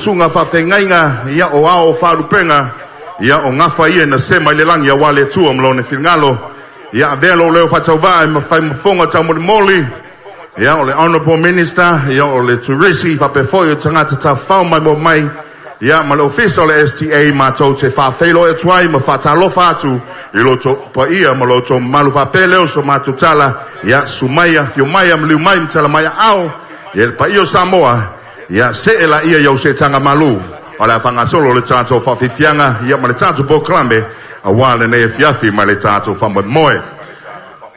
susuga faafeagaiga, ia o ao o faalupega, ia o gafa ia na sema i le lagi aua le Atua ma lona finagalo. Ia avea lou leo faatauvaa e mafai mafoga taumolimoli, ia o le Honorable Minister, ia o le Turisi, faapea foi o tagata tafafao maimoa mai, ia ma le ofisa o le STA matou te faafeiloai atu ai ma faatalofa atu i lo outou paia ma lo outou mamalu. Faapea lea o so matou tala, ia susu mai, afio mai, maliu mai ma tala mai aao, ia le paia o Samoa, ia see laia i au seetaga malu, o le a faagasolo le tatou faafiafiaga, ia ma le tatou polokalame aua lenei afiafi ma le tatou faamoemoe.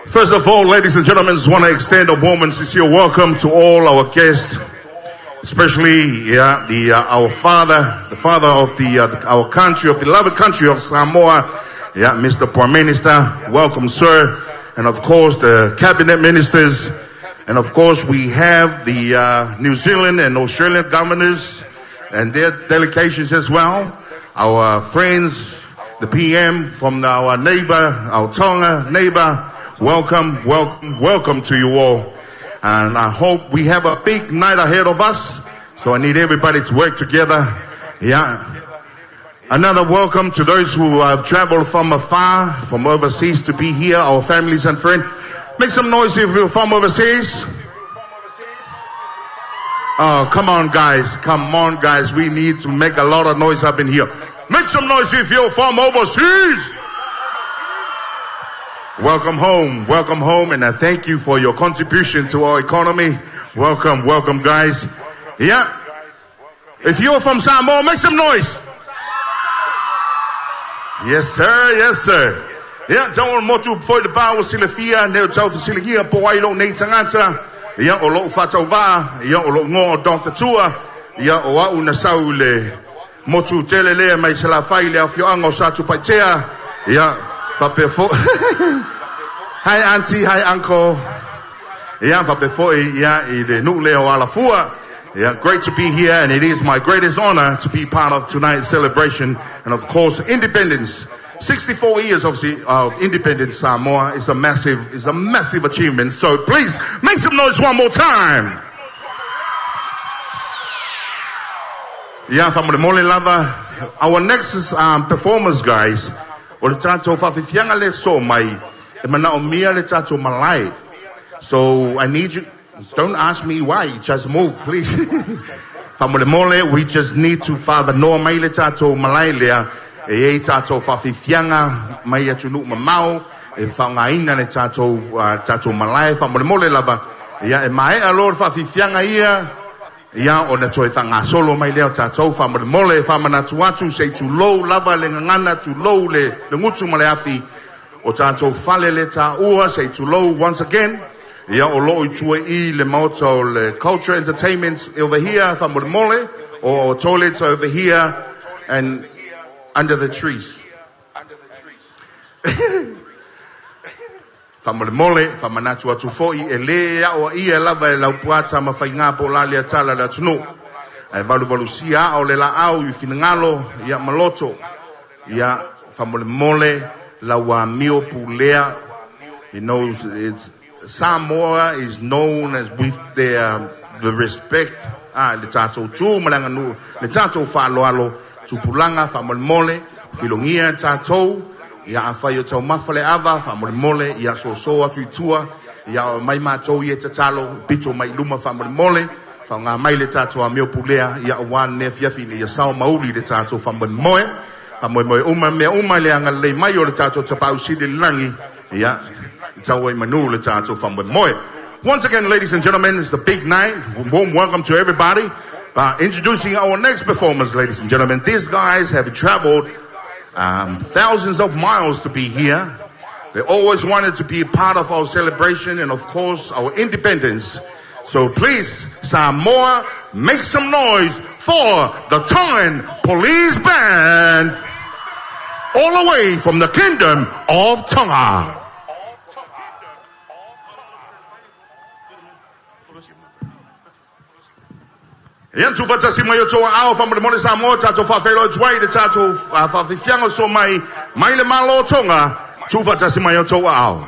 First of all, ladies and gentlemen, just want to extend a warm and sincere welcome to all our guests, especially, yeah, the our father, the father of the our country, our beloved country of Samoa, yeah, Mr. Prime Minister. Welcome, sir, and of course the cabinet ministers, and of course we have the New Zealand and Australian governors and their delegations as well. Our friends, the PM from our neighbor, our Tonga neighbor. Welcome, welcome, welcome to you all. And I hope we have a big night ahead of us. So I need everybody to work together. Yeah. Another welcome to those who have traveled from afar, from overseas to be here, our families and friends. Make some noise if you're from overseas. Oh, come on, guys. Come on, guys. We need to make a lot of noise up in here. Make some noise if you're from overseas. Welcome home. Welcome home. And I thank you for your contribution to our economy. Welcome, welcome, guys. Yeah. If you're from Samoa, make some noise. Yes, sir. Yes, sir. Ia, tau o le motu foi le pā ua silafia, neo tau fesiligia po o ai lou nei tagata, ia, o lou faatauvaa, ia, o lou igoa o Doctor Tua, ia, o au na sau i le motu tele lea mai Salafai i le afioaga o Satupaitea, ia, faapea foi, Hi auntie, hi uncle, ia, faapea foi, ia, i le nuu lea o Alafua. Yeah, great to be here, and it is my greatest honor to be part of tonight's celebration, and of course, independence. 64 years of, of independence Samoa is a massive, is a massive achievement. So please make some noise one more time. Yeah, faamolemole lava. Our next performers, guys, o le tatou faafiafiaga lea soo mai, e manaomia le tatou malae. So I need you, don't ask me why, just move, please. Faamolemole, we just need to fa'avanoa mai le tatou malae lea, e i ai tatou faafiafiaga mai atunuu mamao, e faaaogaina le tatou, tatou malae. Faamolemole lava, ia e maea loa le faafiafiaga ia, ia ona toe faagasolo mai lea o tatou. Faamolemole, e faamanatu atu, se i tulou lava le gagana, tulou le, le gutu ma le afi, o tatou fale le taua, se i tulou once again. Ia, o loo i tua i le maota o le Culture Entertainment over here, faamolemole, or our toilets over here and under the trees. Faamolemole, faamanatu atu foi, e lē aoaia lava e Laupua Tamafaiga po o la lea tala le atunuu. Ae valuvalusia aa o le laau i finagalo, ia ma loto. Ia, faamolemole, lau amio pulea. You know, it's, Samoa is known as with their the respect, ah, le tatou tu ma le aganuu, le tatou faaaloalo, tupulaga, faamolemole, filogia tatou, ia afai o taumafa le ava, faamolemole, ia soso atu i tua, ia o mai matou ia tatalo, pito mai i luma faamolemole, faaaoga mai le tatou amio pulea, ia aua lenei afiafi ina ia sao mauli le tatou faamoemoe. Faamoemoe uma mea uma i le agalelei mai o le tatou Tapaau Sili i le lagi, ia i tau ai manu le tatou faamoemoe. Once again, ladies and gentlemen, it's the big night. Warm welcome to everybody. Introducing our next performers, ladies and gentlemen. These guys have traveled thousands of miles to be here. They always wanted to be part of our celebration and, of course, our independence. So please, Samoa, make some noise for the Tongan Police Band, all the way from the Kingdom of Tonga. Ia tuufaatasi mai o outou aao faamolemole Samoa tatou faafeiloai atu ai i le tatou faafiafiaga so mai mai le Malo o Toga tuufaatasi mai o outou aao.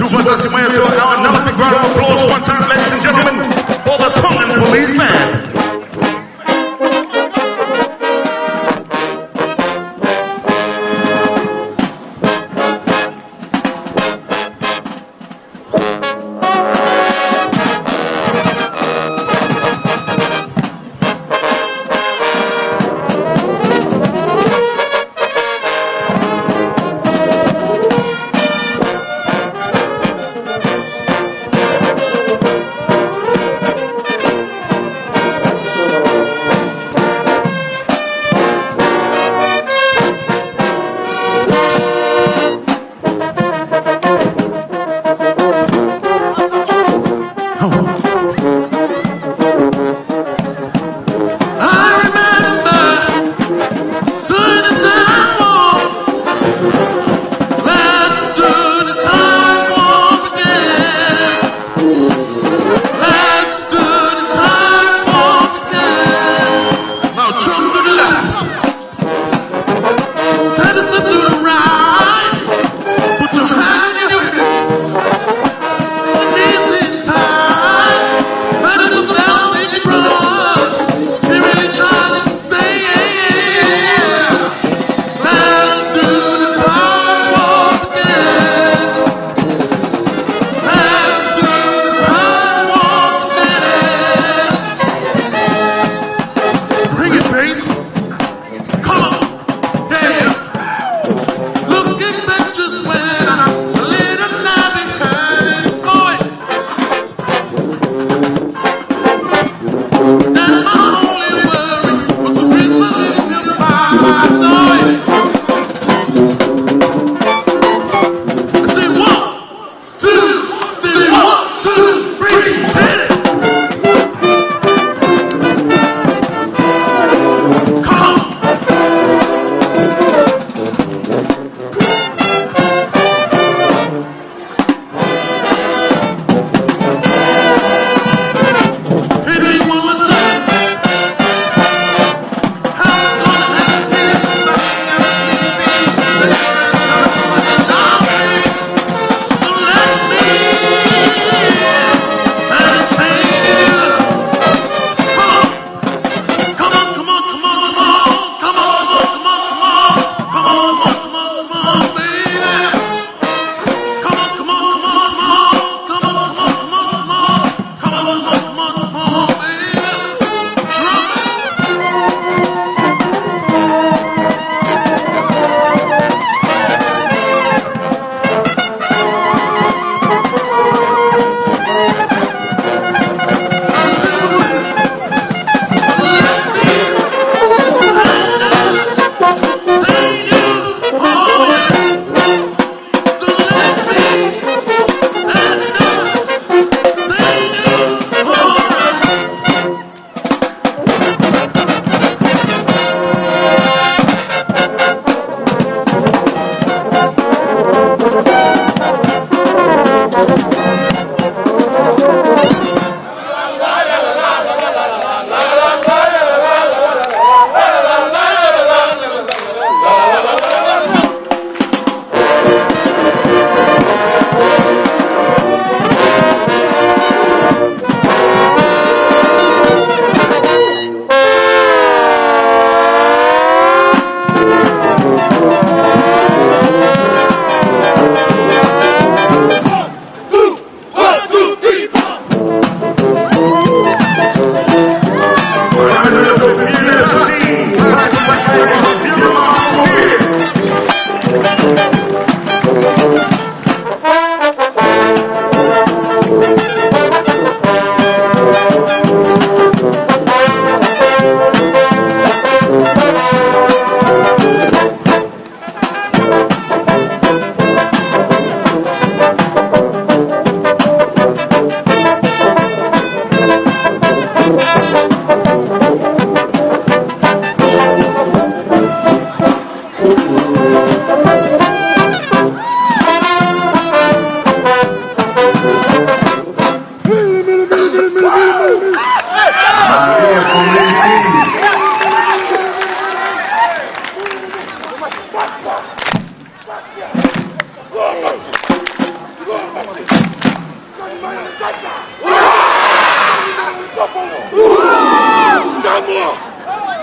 Tuufatasi mai Atua. Another big round of applause one time, ladies and gentlemen, for the Tongan Police Band.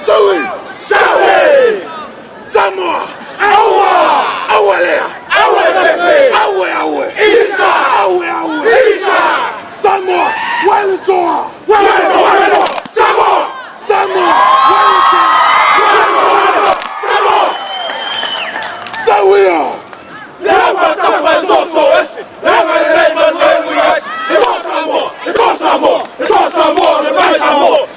Saui! Saui! Samoa! Aua! Aua lea! Aua pepe! Aue aue! Isa! Aue aue! Isa! Samoa! Wellington! Wellington! Samoa! Samoa! Wellington! Wellington! Samoa! Sauia! Leva tapa soso ese! Leva le Manuel ese! E Samoa! E Samoa! E Samoa! E Samoa!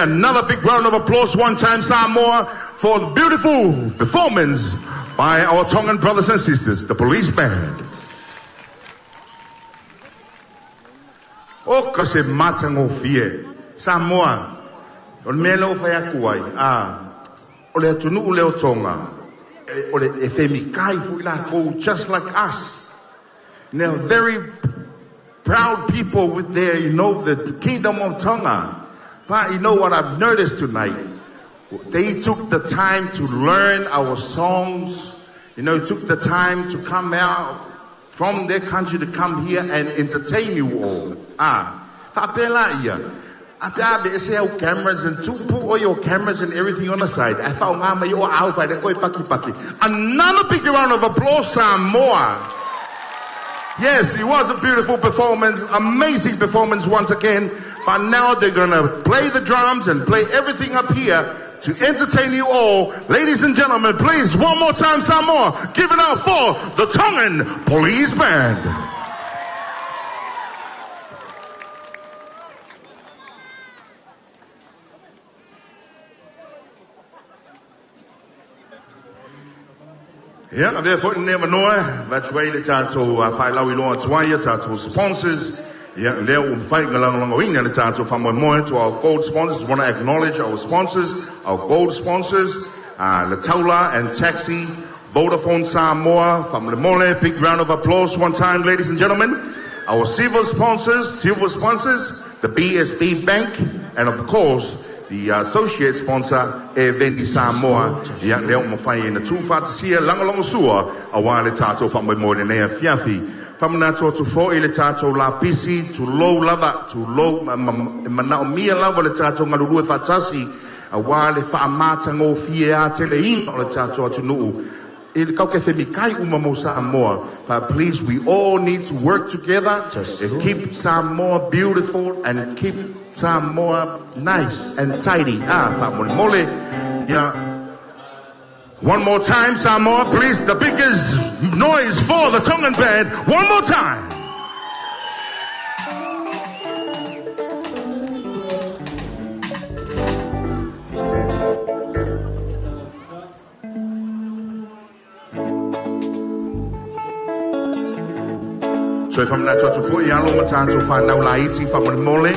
Another big round of applause, one time Samoa, for the beautiful performance by our Tongan brothers and sisters, the police band. O ka se matagofie Samoa, o le mea lea ua fai atu ai, a o le atunuu lea o Tonga, o le e femikai foʻi lakou, just like us. And they're very proud people with their, the kingdom of Tonga. But you know what I've noticed tonight? They took the time to learn our songs, took the time to come out from their country to come here and entertain you all. Ah, faapea ia. A pe a ese au cameras and to put all your cameras and everything on the side. A whaonga mai o au whai koe paki paki. Another big round of applause, Samoa. Yes, it was a beautiful performance, amazing performance once again. But now they're gonna play the drums and play everything up here to entertain you all. Ladies and gentlemen, please, one more time, Samoa, give it up for the Tongan Police Band. Ia, avea foi lenei avanoa, avatu ai le tatou faalaauiloa atu ai ia tatou sponsors. Ia, lea ua mafai ona lagolagoina le tatou faamoemoe to our gold sponsors. We want to acknowledge our sponsors, our gold sponsors, Le Taula and Taxi, Vodafone Samoa, Faamolemole, big round of applause one time, ladies and gentlemen. Our silver sponsors, the BSB Bank, and of course, the associate sponsor, Air Samoa. Ia, lea ua mafai ona tuufaatasia lagolagosua auā le tatou faamoemoe i lenei afiafi. Faamanatu atu foi le tatou lapisi, tulou lava, tulou, e manaomia lava le tatou galulue faatasi auā le faamatagofie ateleina o le tatou atunuu. I le kau ke whemikai uma mo Samoa. But please, we all need to work together and keep Samoa beautiful and keep Samoa nice and tidy. Ah, faamolemole. Yeah. One more time, Samoa, please. The biggest noise for the Tongan Band. One more time. So if I'm not to foi alo ma tatou whanau laiti faamolemole,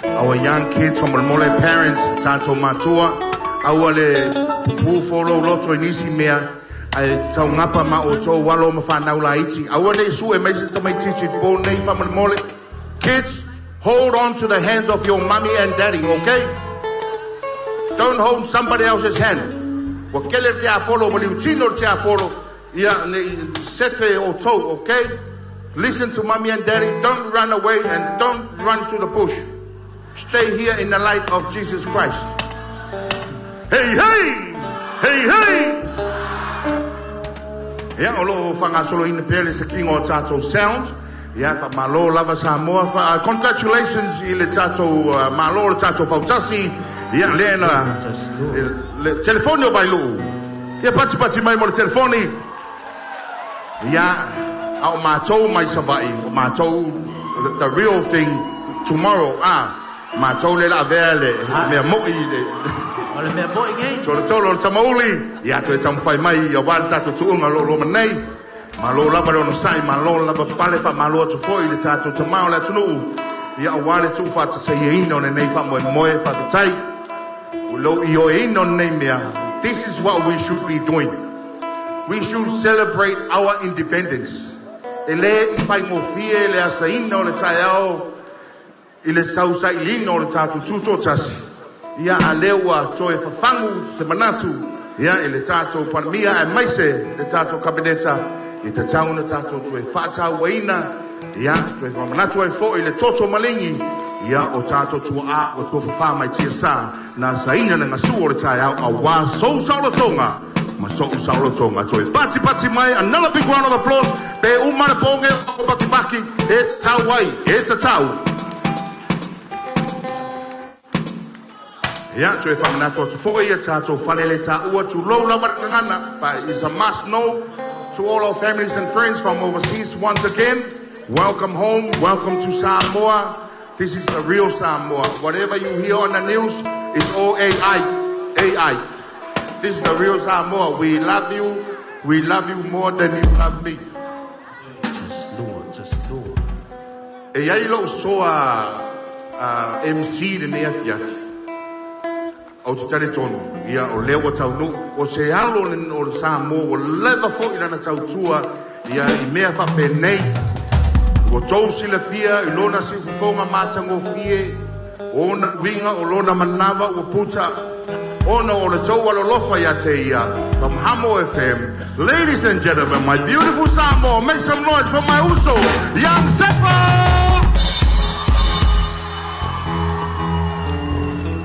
our young kids faamolemole, parents, tatou matua, aua le pupū loto i nisi mea, ai taugapa ma o tou alo ma whanau laiti. Aua nei sue mai se tamaitiiti po nei faamolemole. Kids, hold on to the hands of your mommy and daddy, okay? Don't hold somebody else's hand. Wa kele te apolo, wa liutino te apolo, ia nei sefe o tou, okay? Listen to mommy and daddy. Don't run away and don't run to the bush. Stay here in the light of Jesus Christ. Hey, hey! Hey, hey! Ia, o loo faagasoloina pea le sekiga o tatou sound. Ia, faamalo lava Samoa. Congratulations i le tatou malo le tatou fautasi. Ia, lea na le telefoni o Vailuu. Ia, patipati mai mo le telefoni. Ia, a o matou mai Savaii, o matou the real thing tomorrow. Ah, matou le la avea le mea moi le O le mea moi nei. Tolotolo o le tamauli. Ia, toe taumafai mai auā le tatou tuuga o loo loma nei. Malo lava le onosai, malo lava pale, faamalo atu foi le tatou tamā o le atunuu. Ia, auā le tuufaatasaia o lenei faamoemoe faafetai. O lou ioeina o lenei mea. This is what we should be doing. We should celebrate our independence. E lē i faigofie le asaina o le taeao i le sausailina o le tatou tutoatasi. Ia, a lea ua toe fafagu se manatu, ia, i le tatou Palemia aemaise le tatou Kapeneta i tatau ona tatou toe faatauaina, ia, toe faamanatu ai foi le toto maligi, ia, o tatou tuaa ua tofafā mai tiasā na asaina le gasua o le taeao auā sou saolotoga ma sou saolotoga. Toe patipati mai, another big round of applause. Pe uma le poge o pakipaki, e tatau ai, e tatau. Ia, toe faamanatu atu foi ia tatou falele taua tulou lava le gagana. But it's a must know to all our families and friends from overseas once again. Welcome home, welcome to Samoa. This is the real Samoa. Whatever you hear on the news is all AI. AI. This is the real Samoa. We love you. We love you more than you love me. E iai lou soa MC lenei afiafi. Ou te talitonu, ia o lea ua taunuu, o se alo o le Samoa ua leva foi lana tautua, ia i mea faapenei. Ua tou silafia i lona siufofoga matagofie, o ona uiga o lona manava ua puta. Ona o le tau alolofa ia te ia from Hamo FM. Ladies and gentlemen, my beautiful Samoa, make some noise for my uso, Young Sefa!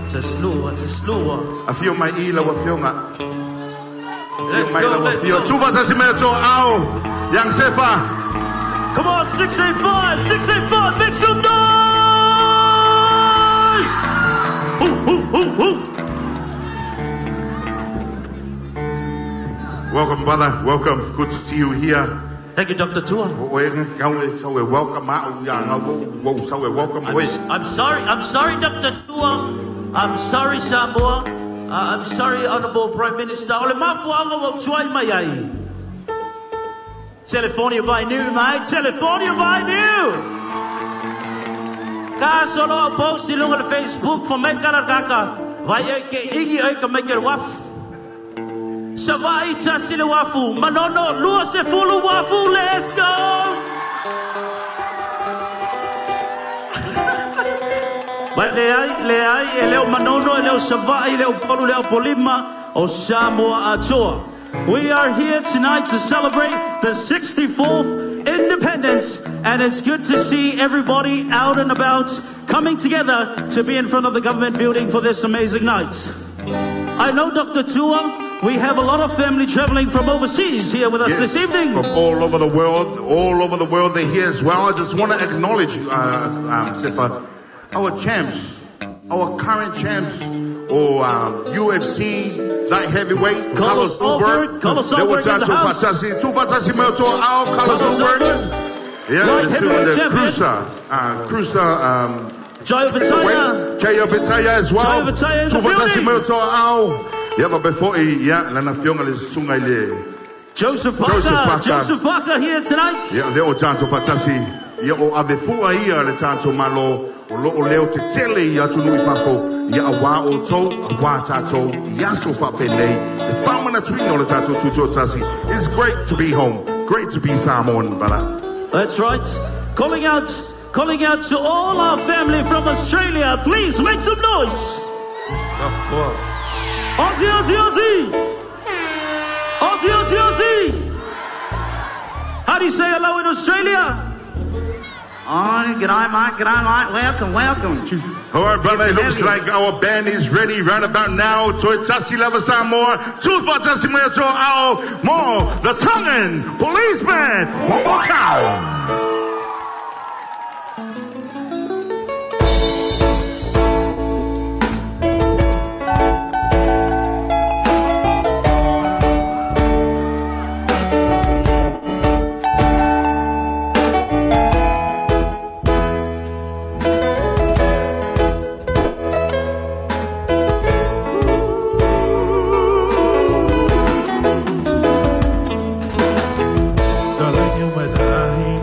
It's a slow one. Afio mai i lau afioga. Let's Mai go, lau let's afio. go. Tufatasi mea tō ao, Young Sefa. Come on, 685, 685, make some noise! Ooh, ooh, ooh, ooh. Welcome, brother. Welcome. Good to see you here. Thank you, Dr. Tua. Welcome. Welcome. I'm sorry, Dr. Tua. I'm sorry, Samoa. I'm sorry, Honorable Prime Minister. Ole mafuanga wa tuai mai ai. Telefonia vai new, mate. Telefonia vai new. Ka solo post i lunga le Facebook for me kala kaka. Vai e ke igi e ka make waf. Savai tasi le wafu. Manono lua se fulu wafu. Let's go. Vai le ai, e leo Manono, e leo Savai, e leo Polu, leo Polima, o Samoa Atoa. We are here tonight to celebrate the 64th Independence, and it's good to see everybody out and about coming together to be in front of the government building for this amazing night. I know, Dr. Tua, we have a lot of family traveling from overseas here with us Yes, this evening. From all over the world, they're here as well. I just want to acknowledge, Sefa, our champs, our current champs, or UFC light heavyweight, Carlos Carlos Ulberg. Ulberg, Carlos Ulberg in the house. Tufatasi mea tō ao, Carlos Carlos Ulberg. Ulberg. Yeah, Light the heavyweight champion. Cruiser, Jai Opetaia. Jai Opetaia as well. Jai Opetaia in the Tufatasi building. mea tō ao. Yeah, but before he, yeah, lana fionga le sunga i le Joseph Parker. Joseph Parker. Joseph Parker here tonight. Yeah, le o tātou fatasi. Ia o avefua ia le tātou malo. O lo o leo te tele i atu nui whako. Ia a wā o tau, a wā tātou, i aso whapenei. Le whamana tuina o le tātou tutua tasi. It's great to be home. Great to be Samoan, brother. That's right. Calling out to all our family from Australia. Please make some noise. Aussie, Aussie, Aussie. Aussie, Aussie, Aussie. How do you say hello in Australia? Oh, g'day, mate. G'day, mate. Welcome, welcome. All right, brother, it Good to looks have you. like our band is ready right about now. Toitasi lava Samoa, Tufatasi mea tō ao, mo, the Tongan policeman, Momokau. Dalanyo madahin.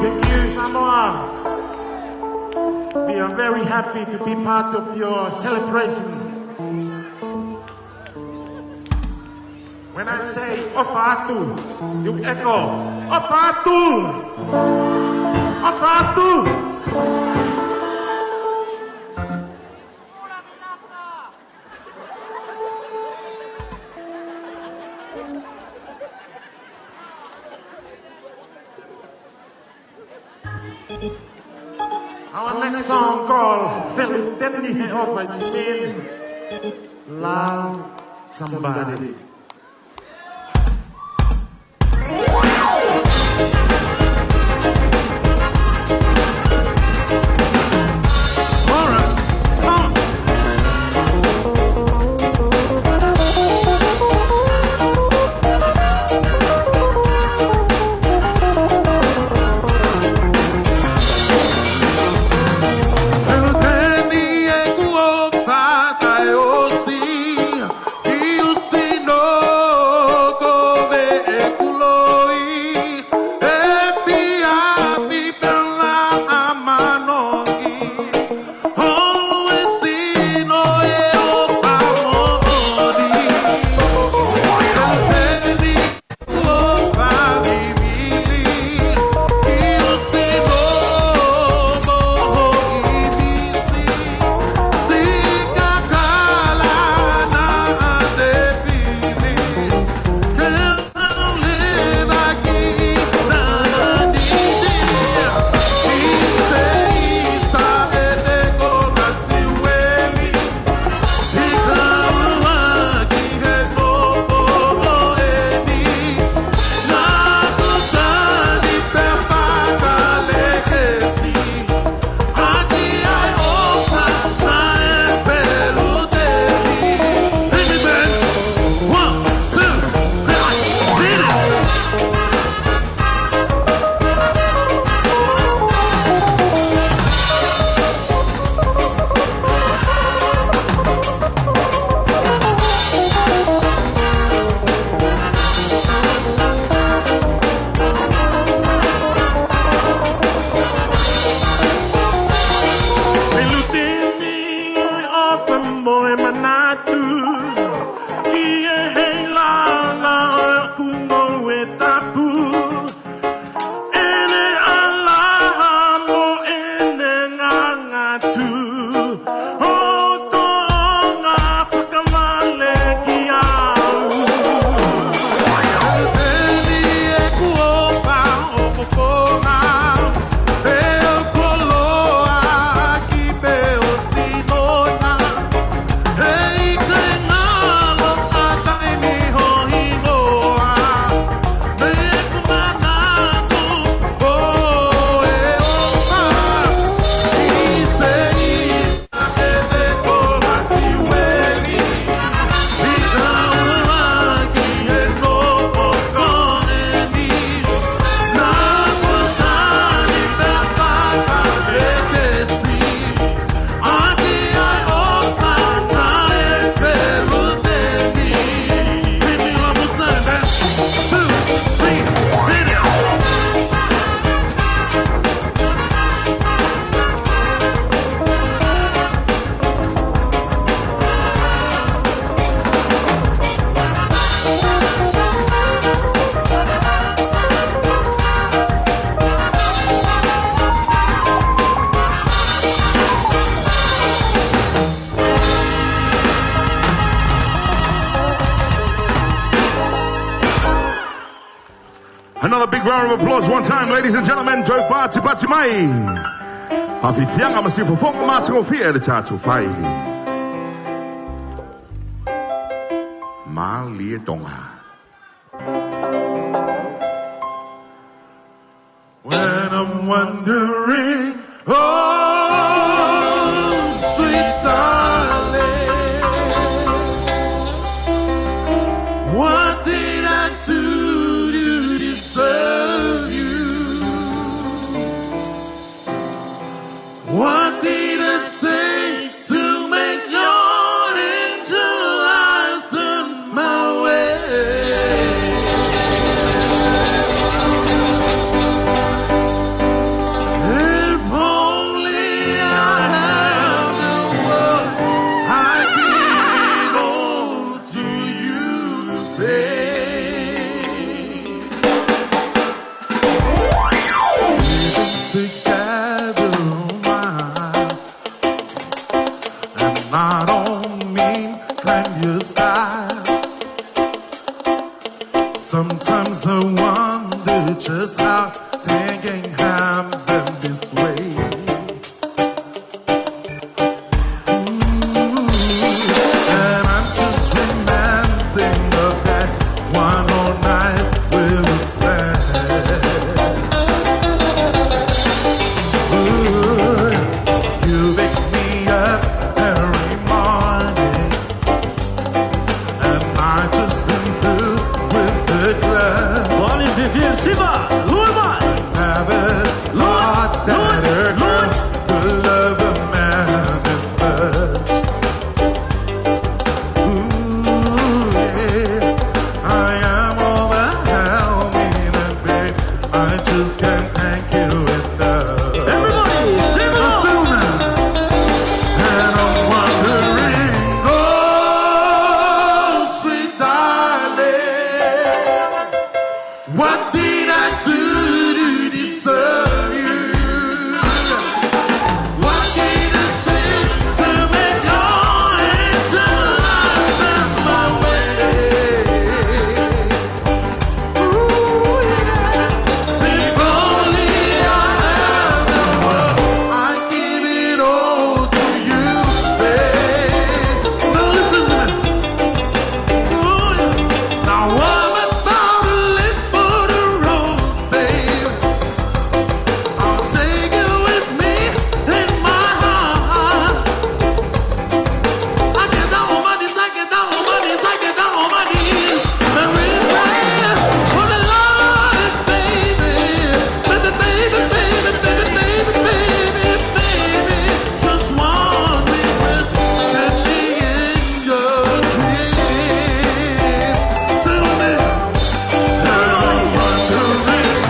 Thank you, Samoa. We are very happy to be part of your celebration. When I say Ofa Atu, you echo Ofa Atu! Ofa Atu! Our next song called Feluteni He Ofa, it's mean love somebody. Another big round of applause one time, ladies and gentlemen, to Pati Pati Mai. Afifianga masifofonga matagofia le tatou faili. Malie tonga. When I'm wondering, oh, sweet darling, what did I do to deserve you? What did I say to make your angel eyes turn my way? together, my. And I don't mean climb your style. Sometimes I wonder just how thinking happened this way. Ooh, and I'm just reminiscing of that one whole night we would spend. Ooh, you wake me up every morning, and I just been through with the drug. Never thought that a girl could love a man this much. Ooh, yeah, I am overwhelming, and babe, I just can't thank you enough. Everybody, sing along. And I'm wondering, oh, sweet darling, what did I do to deserve you? What did I say to make your angel eyes turn my way? Ooh, yeah. If only I had the world, I'd give it all to you, babe. Now listen to me. Ooh, yeah. Now I'm about to live for the road, babe. I'll take you with me in my heart. I get down on my knees, I get down on my knees, I get down on my knees. And we pray for the Lord, baby. Baby, baby, baby, baby, baby, baby, baby. Just one request, let me in your dreams. Sing with me. And I'm wondering,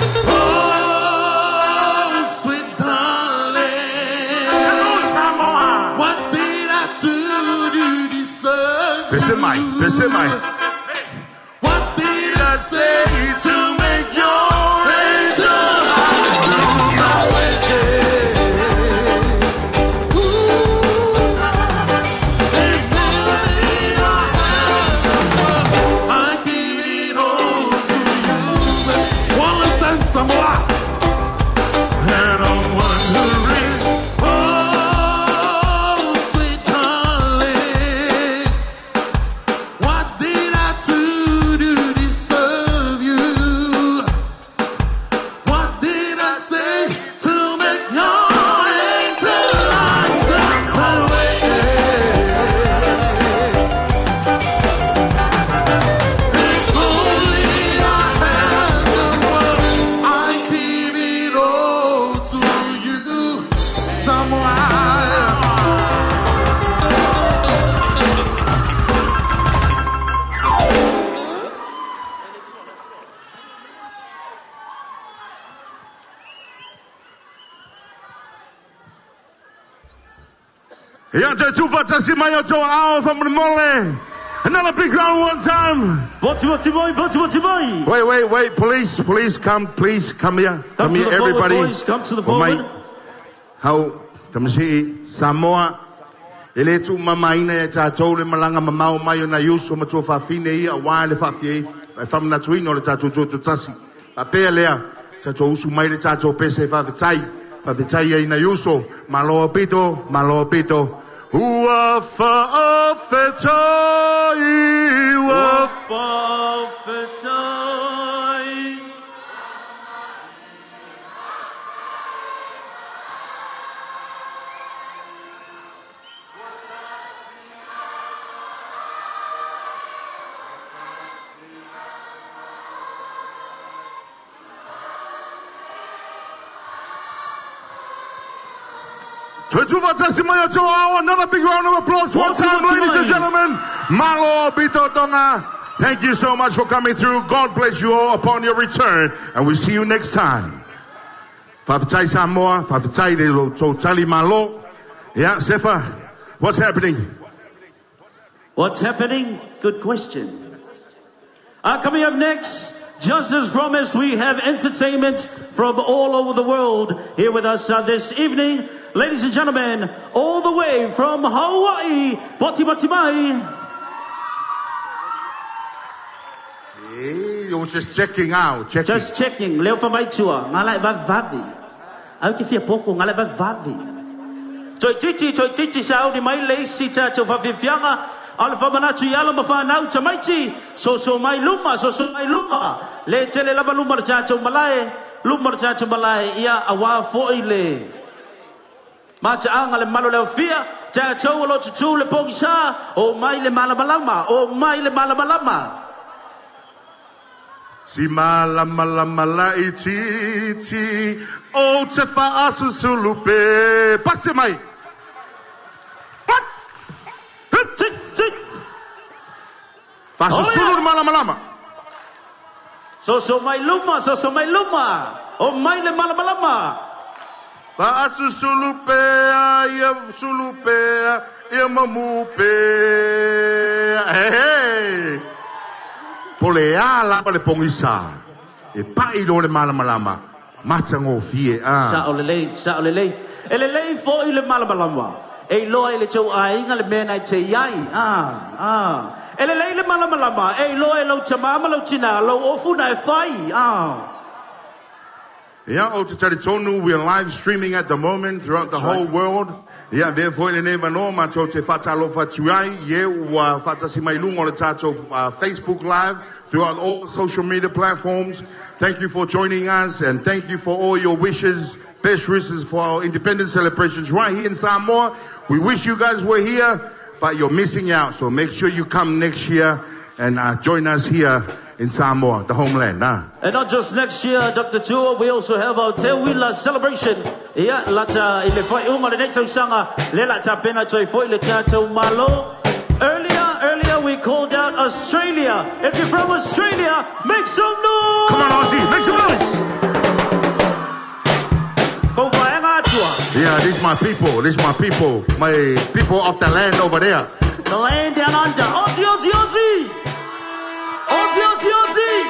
oh, sweet darling, what did I do to deserve Pese mai, you? pese mai. What did I say to make your angel eyes turn my way? Ooh, if only I had the world, I'd give it all to you. One last time, Samoa. And I'm wondering, oh, sweet darling, what did I do to deserve you? What did I say to make your angel eyes turn my way? If only I had the world, I'd give it all to you, Samoa. Ia te tufa tasi mai o tō ao whamolemole. Another big round one time. Boti boti moi, boti boti moi. Wait, wait, wait. Police, police, come, please, come here. Come Come to here, the forward, everybody. boys. Come to the Oh, mate. forward. Hau, tamasi, Samoa. E le tu mamaina e tātou le malanga mamao mai o nai uso matua whawhine ia wā le whawhie e whamanatuina o le tātou tō tasi. A pēa lea, tātou usu mai le tātou pese whawhetai, whawhetai ia i nai uso, maloa pito, maloa pito. Ua whaawhetai, ua Whawhetai. Another big round of applause one time, ladies and gentlemen. Malo Bito Tonga. Thank you so much for coming through. God bless you all upon your return, and we see you next time. Fafitai Samoa, Fafitai de Totali Malo. Yeah, Sefa, what's happening? What's happening? Good question. Coming up next, Just as promised, we have entertainment from all over the world here with us this evening. Ladies and gentlemen, all the way from Hawaii, Poti Poti Mai. Hey, you was just checking out. Checking. Just checking. Leo whamaitua, ngā lai vavi. Au ke fia poko, ngā lai vavi. Toi titi sa au ni mai le isi tātou whawhiwhianga. O le whamanatu i ala ma whanau tamaiti. So so mai luma, so so mai luma. Le tele lava luma le tātou malae. Luma le tātou malae. Ia a wā fo i le. Mata anga le malo leo fia. Tātou o lo tutu le pongi sa. O mai le malamalama. O mai le malamalama. Si malama lama la i titi. O te whaasusulupe. Pase mai. Pat! Hup! Tik, tik. Whaasusulu oh, malama lama. So so mai luma, so so mai luma. O mai le malamalama. Whaasusulupe, ia sulupe, ia mamupe. Hey, hey. Po le a lava le pogisa e paʻi lo le malamalama matagofie a. Sao lelei, sao lelei. E lelei foʻi le malamalama. E iloa i le tou aiga le mea na e te iai. Ah, ah. E lelei le malamalama. E iloa e lou tamā ma lou tinā, lou ofu na e fai. Ah. Yeah, o te talitonu, we are live streaming at the moment throughout the whole world. Yeah, therefore i lenei vanoa matou te faatalofa atu ai, ie ua faatasi mai luga o le tatou Facebook Live throughout all social media platforms. Thank you for joining us and thank you for all your wishes, best wishes for our independence celebrations right here in Samoa. We wish you guys were here, but you're missing out. So make sure you come next year and join us here in Samoa, the homeland. Huh? And not just next year, Dr. Tua, we also have our Teuila celebration. Ia, lata i le whai unga le nei tausaga, le la pena toi foi le tātou malo. Earlier we called out Australia. If you're from Australia, make some noise! Come on, Aussie, make some noise! Ko vaenga atua. Yeah, this is my people. This is my people. My people of the land over there. The land down under. Aussie, Aussie, Aussie! Aussie, Aussie, Aussie!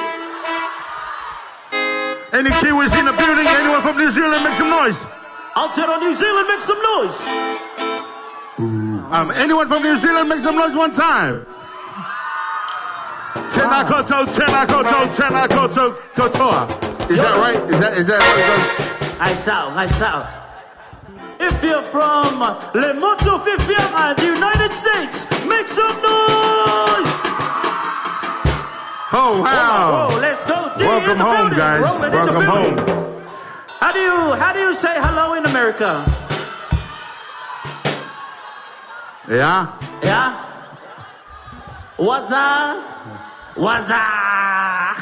Any Kiwis in the building? Anyone from New Zealand? Make some noise. Aotearoa New Zealand, make some noise. Anyone from New Zealand, make some noise one time. Tēnā koutou, tēnā koutou, tēnā koutou, katoa. Is that right? Is that how it goes? Ai sao, ai sao. If you're from Le Motu Fifianga, the United States, make some noise! Oh, wow. Whoa, let's go. D Welcome in the home, building. guys. Rolling in the Welcome building. home. How do you say hello in America? Yeah? Yeah? What's up? What's up?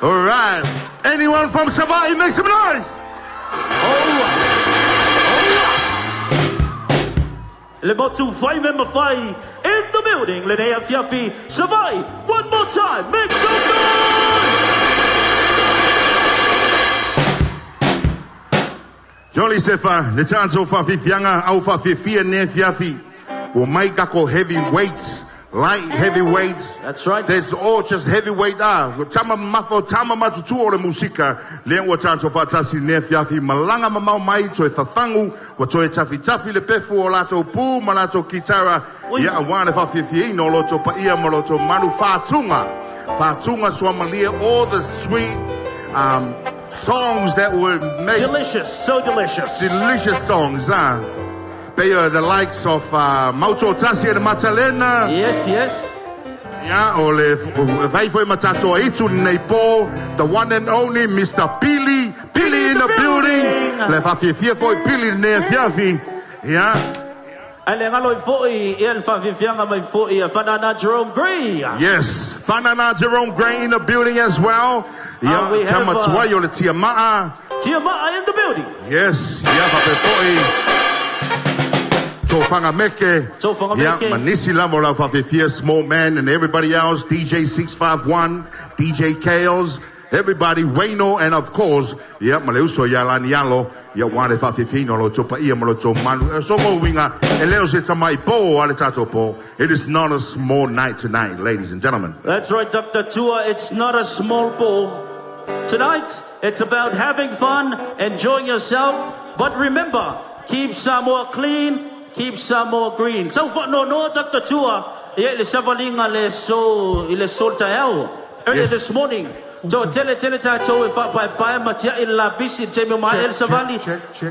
All right. Anyone from Savaii, make some noise! Oh. Le Motu Fai Member Fai in the building. Linnea Fiafi, Savaii, one more time, make some noise! Jolly Sefa, le tātou whawhiwhianga, au whawhiwhia ne fiafi. Ua mai kako heavyweights, light heavyweights. That's right. There's all just heavyweight. Ah, tama mafo, tama matutu o le musika. Le ua tātou whatasi ne fiafi, malanga mamau mai toi whawhangu, wa toi tafi tafi le pefu o lato pū, ma lato kitara. Ia a wane whawhiwhi no loto pa ia ma loto manu whātunga. Whātunga suamalia, all the sweet songs that were made. Delicious, so delicious. Delicious songs, huh? They are the likes of Mauto Tasi and Matalena. Yes, yes. Yeah, o le vai foi matato aitu nei po, the one and only Mr. Pili, Pili in the building. Le whawhiwhia foi Pili ne fiafi. Yeah. Ai le ngalo i foi, ia le whawhiwhianga mai foi, a Whanana Jerome Gray. Yes, Whanana Jerome Gray in the building as well. Yeah, We have, Tama Tuai o le Tia Ma'a. Tia Ma'a in the building. Yes, yeah, whawhe foi. Tō Whangameke. Tō Whangameke. Yeah, Manisi Lamo la whawhiwhia, Small Man and everybody else, DJ 651, DJ Kales, everybody, Wayno, and of course, yeah, Maleuso ya lani alo, yeah, ware whawhiwhino lo tō paia mo lo tō manu. So mo winga, e leo se tamai pō, ale tātou pō. It is not a small night tonight, ladies and gentlemen. That's right, Dr. Tua, it's not a small pō. Tonight, it's about having fun, enjoying yourself, but remember, keep Samoa clean, keep Samoa green. Tau faanoanoa Dr. Tua, ia i le savaliga le aso i le aso le taeao. Earlier this morning, toatele tele tatou e faapaepae ma tiai le lapisi i le taimi o maea le savali.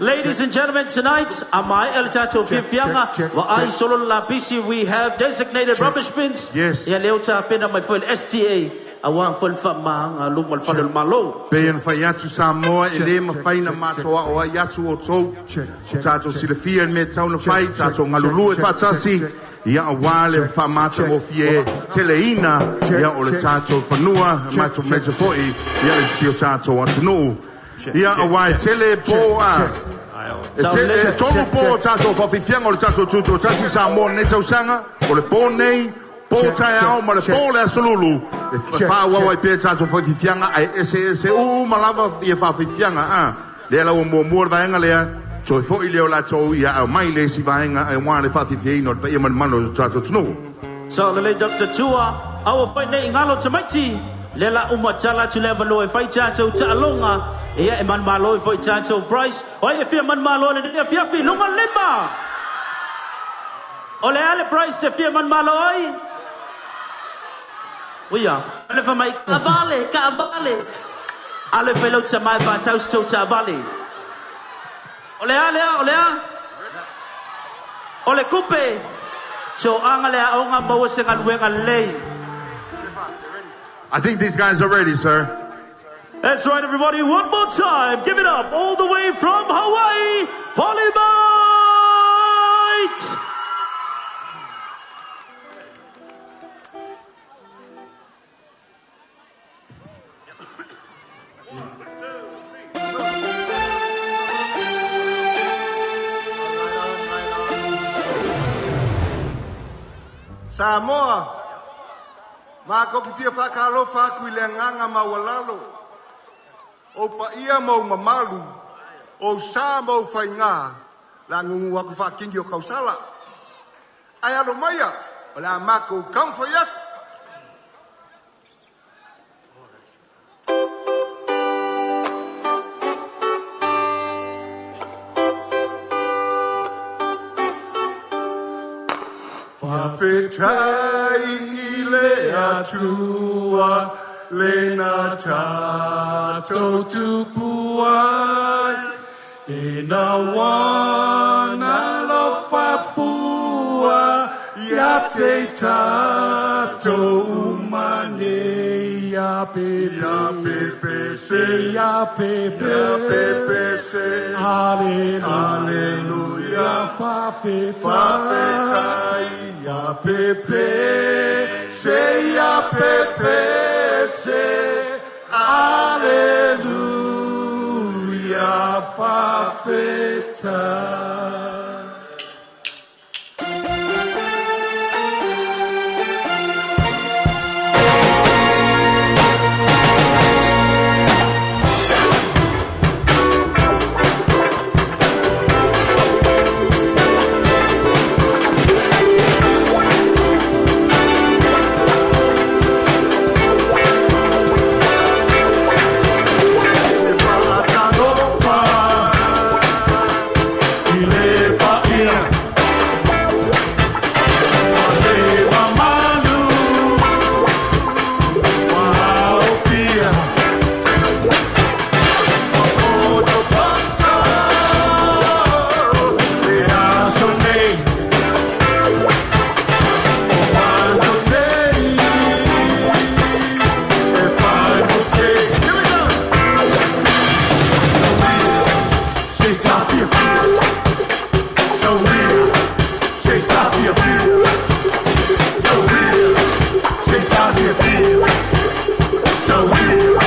Ladies and gentlemen, tonight, a maea le tatou fiafiaga, vaai solo le lapisi, we have designated rubbish bins. Ia lea ua tapena mai foi le STA aua foi le faamamahaga a luma o le fale o le Malo. Pei ona fai atu Samoa e le mafai ona matou aoai atu outou, o tatou silafia le mea e tatau ona fai, tatou galulue faatasi, ia aua le faamatagofie teleina ia o le tatou fanua, matou mea foi ia le si o tatou atunuu. Ia aua e tele po a e tele e tolu po o tatou faafiafiaga o le tatou tutoatasi Samoa i lenei tausaga, o le po nei, po taeao ma le po le aso lulu, e faaauau ai pea tatou faafiafiaga ae eseese uma lava ia faafiafiaga a. Lea la ua muamua le vaega lea, toe foi lea o latou ia aumai le isi vaega aua le faafiafiaina o le paia ma le mamalu o le tatou atunuu. Sao lelei Doctor Tua, aua foi nei i galo tamaiti, lea la uma tala atu le avanoa e fai tatou taaloga, ia e manumalo ai foi tatou Bryce, o ai e fia manumalo i lenei afiafi, luga le lima! O le a le Bryce e fia manumalo ai? Uia, le fai mai, taavale, taavale! Alo e fai lau tama e faatau se tou taavale. O le a lea, o le a? O le kupe! Toaga le aoga maua se galuega lelei. I think these guys are ready, sir. That's right, everybody. One more time. Give it up all the way from Hawaii, Polymite! Samoa, matou te fia faatalofa atu i le agaga maualalo o ou paia ma ou mamalu, o ou sa ma ou faiga, o le a nuunuu atu faatini o tausala. Ae alo maia, o le a matou taumafai atu. Faafetai i le Atua lena tatou tupu ai, e na wana alofa fua ia te tatou uma nei. Ia pepe se, ia pepe se, Haleluia, faafetai, ia pepe se, ia pepe se, Haleluia, faafetai. E faatalofa i le paia ma le mamalu ua aofia o poto le aso nei o Fale e Fale. Here we go. Se tafia, Sauia, se tafia, Sauia, se tafia, Sauia.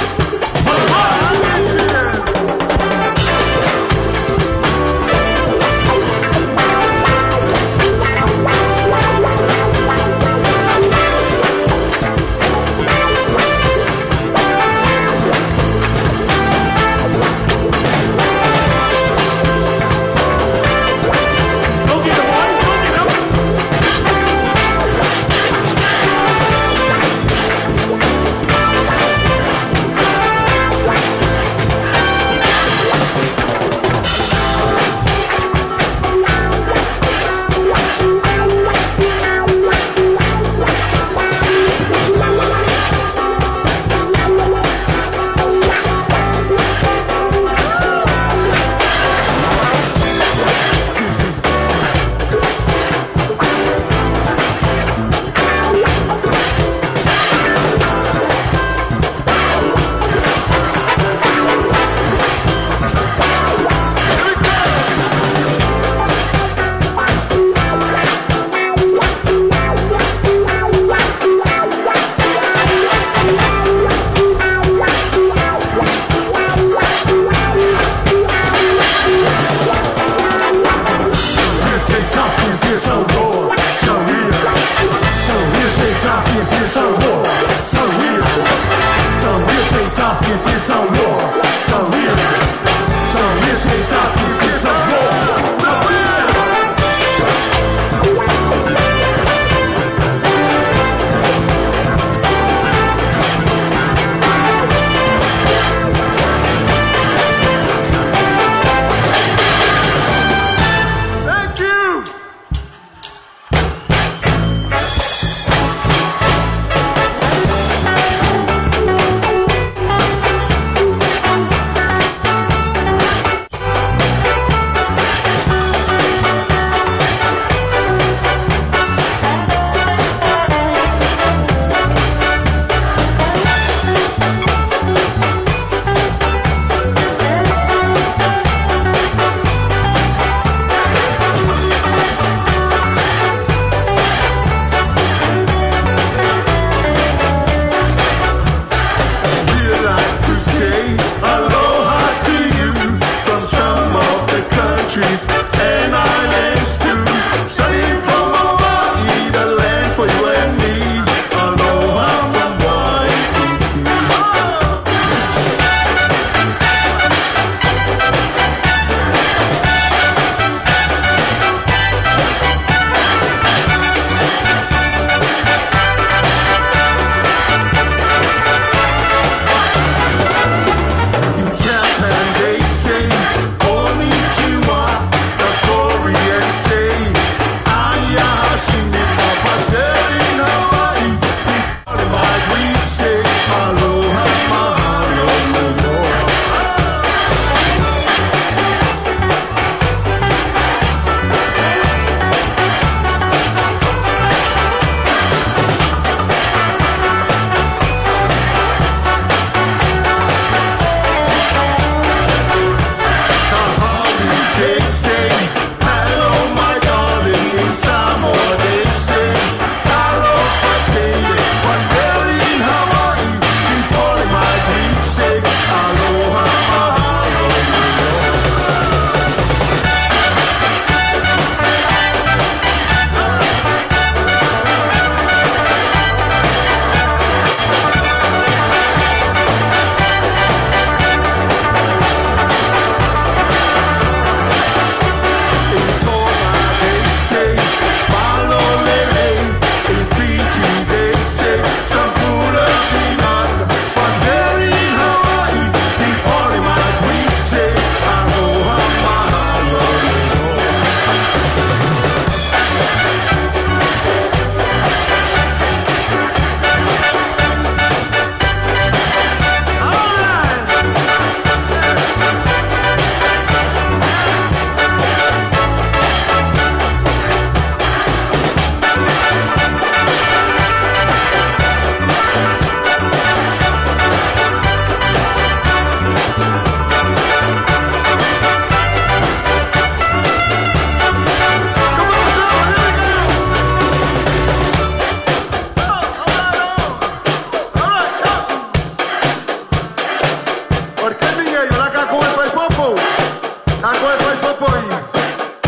fai popo i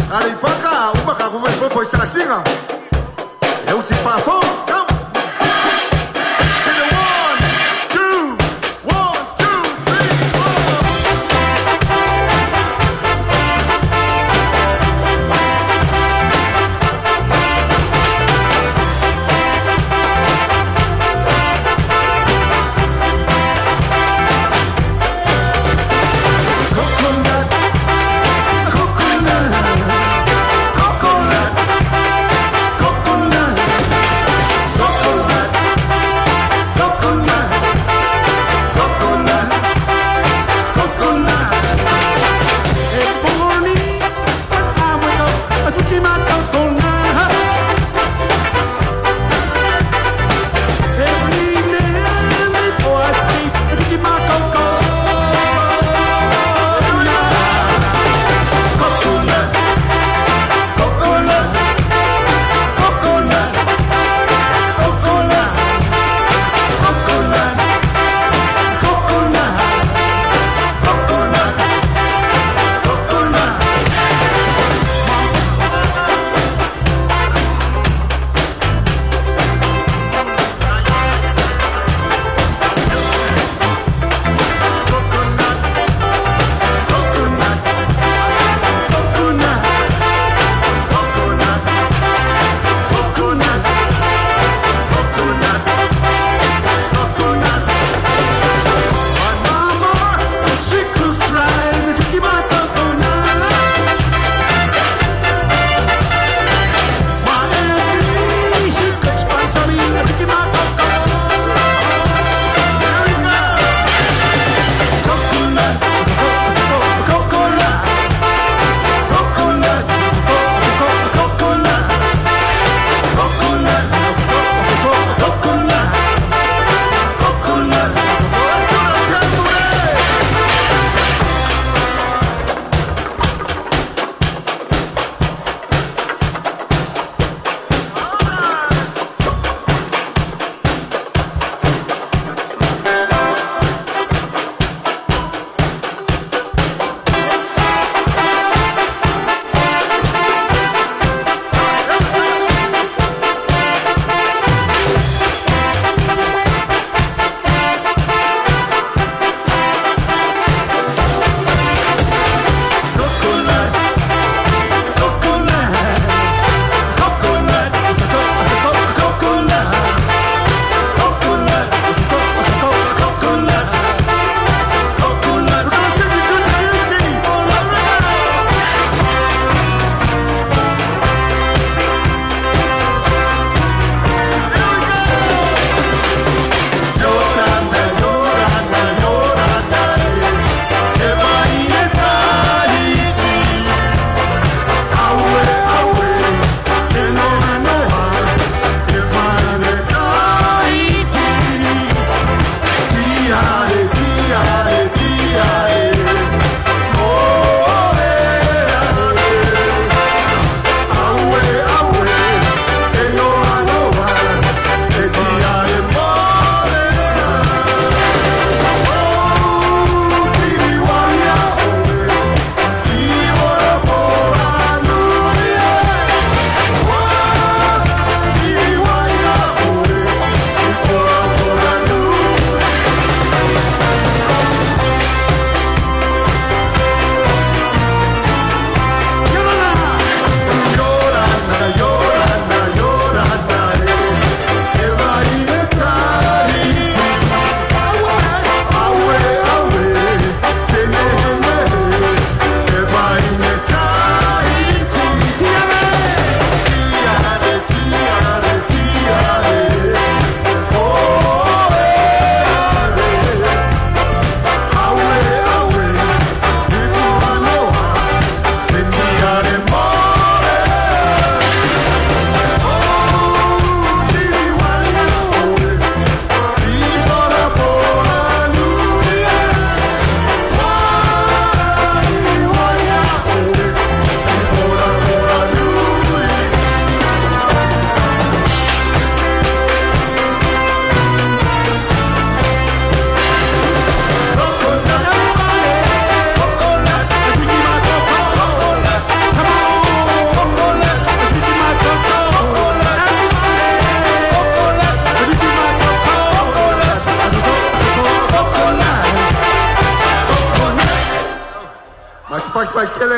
Aleipata, uma ka fai popo i Salasiga. E usi fa'afou. Come. To the 1, 2, 1, 2, 3, 4. Coconut, coconut, coconut, coconut.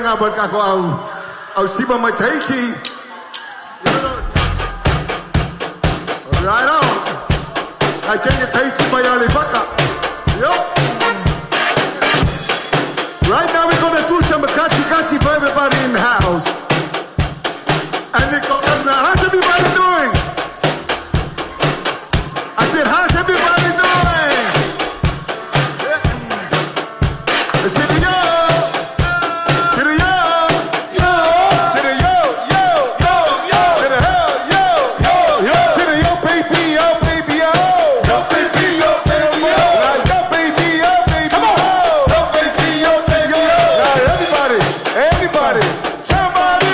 ngā pa kako au, au sipa mai Tahiti. Right on. I can get Tahiti mai ale baka. Yo. Right now we're gonna do some kachi kachi for everybody in the house. And it goes up now. How's everybody doing? I said, how's everybody doing? Yeah. I said, yo. To the yo. Yo. To the yo, yo, yo, yo. To the hell, yo, yo, yo. To the yo, baby, yo, baby, yo. Yo, baby, yo, baby, yo. Now, yo, baby, yo, baby, Come on. Yo, baby, yo, baby, yo. Now, everybody, everybody. Somebody.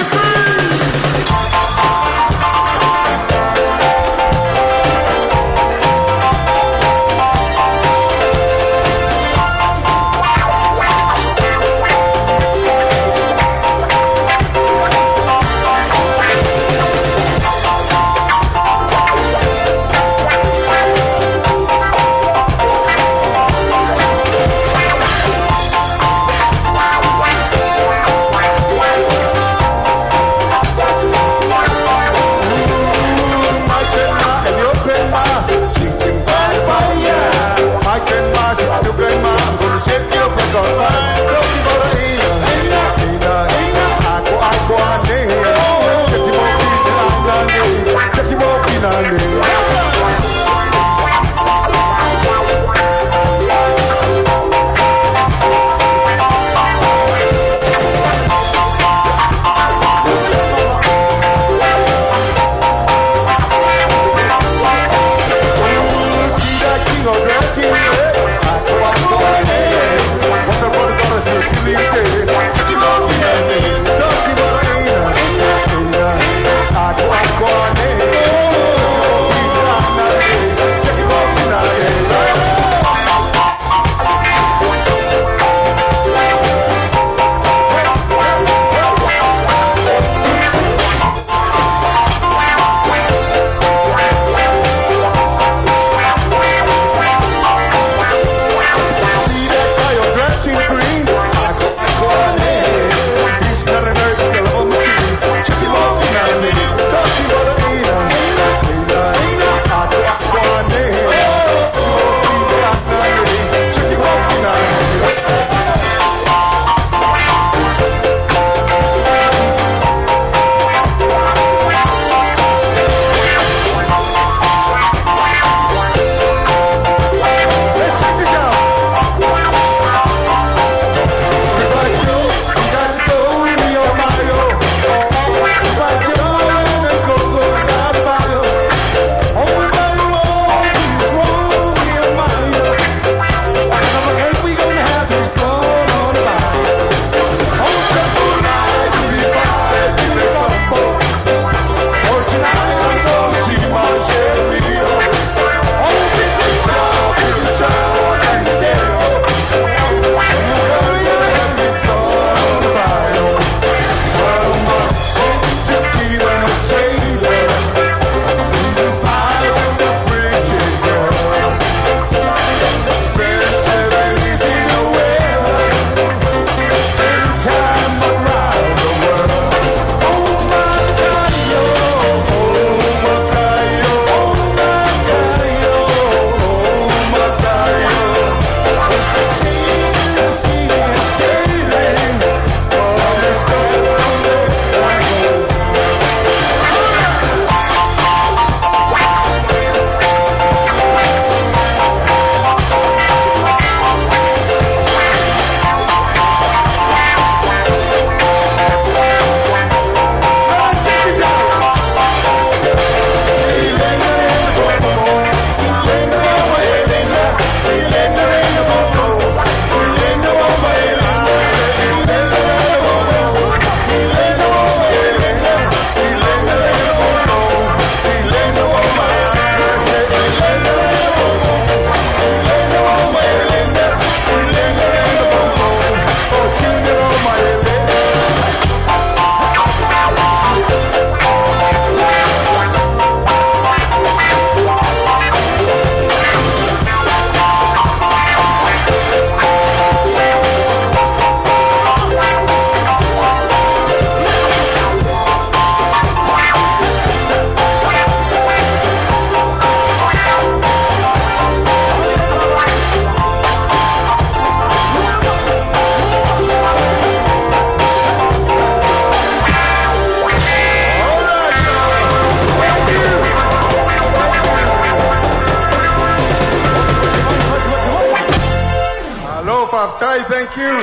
Faafetai, thank you.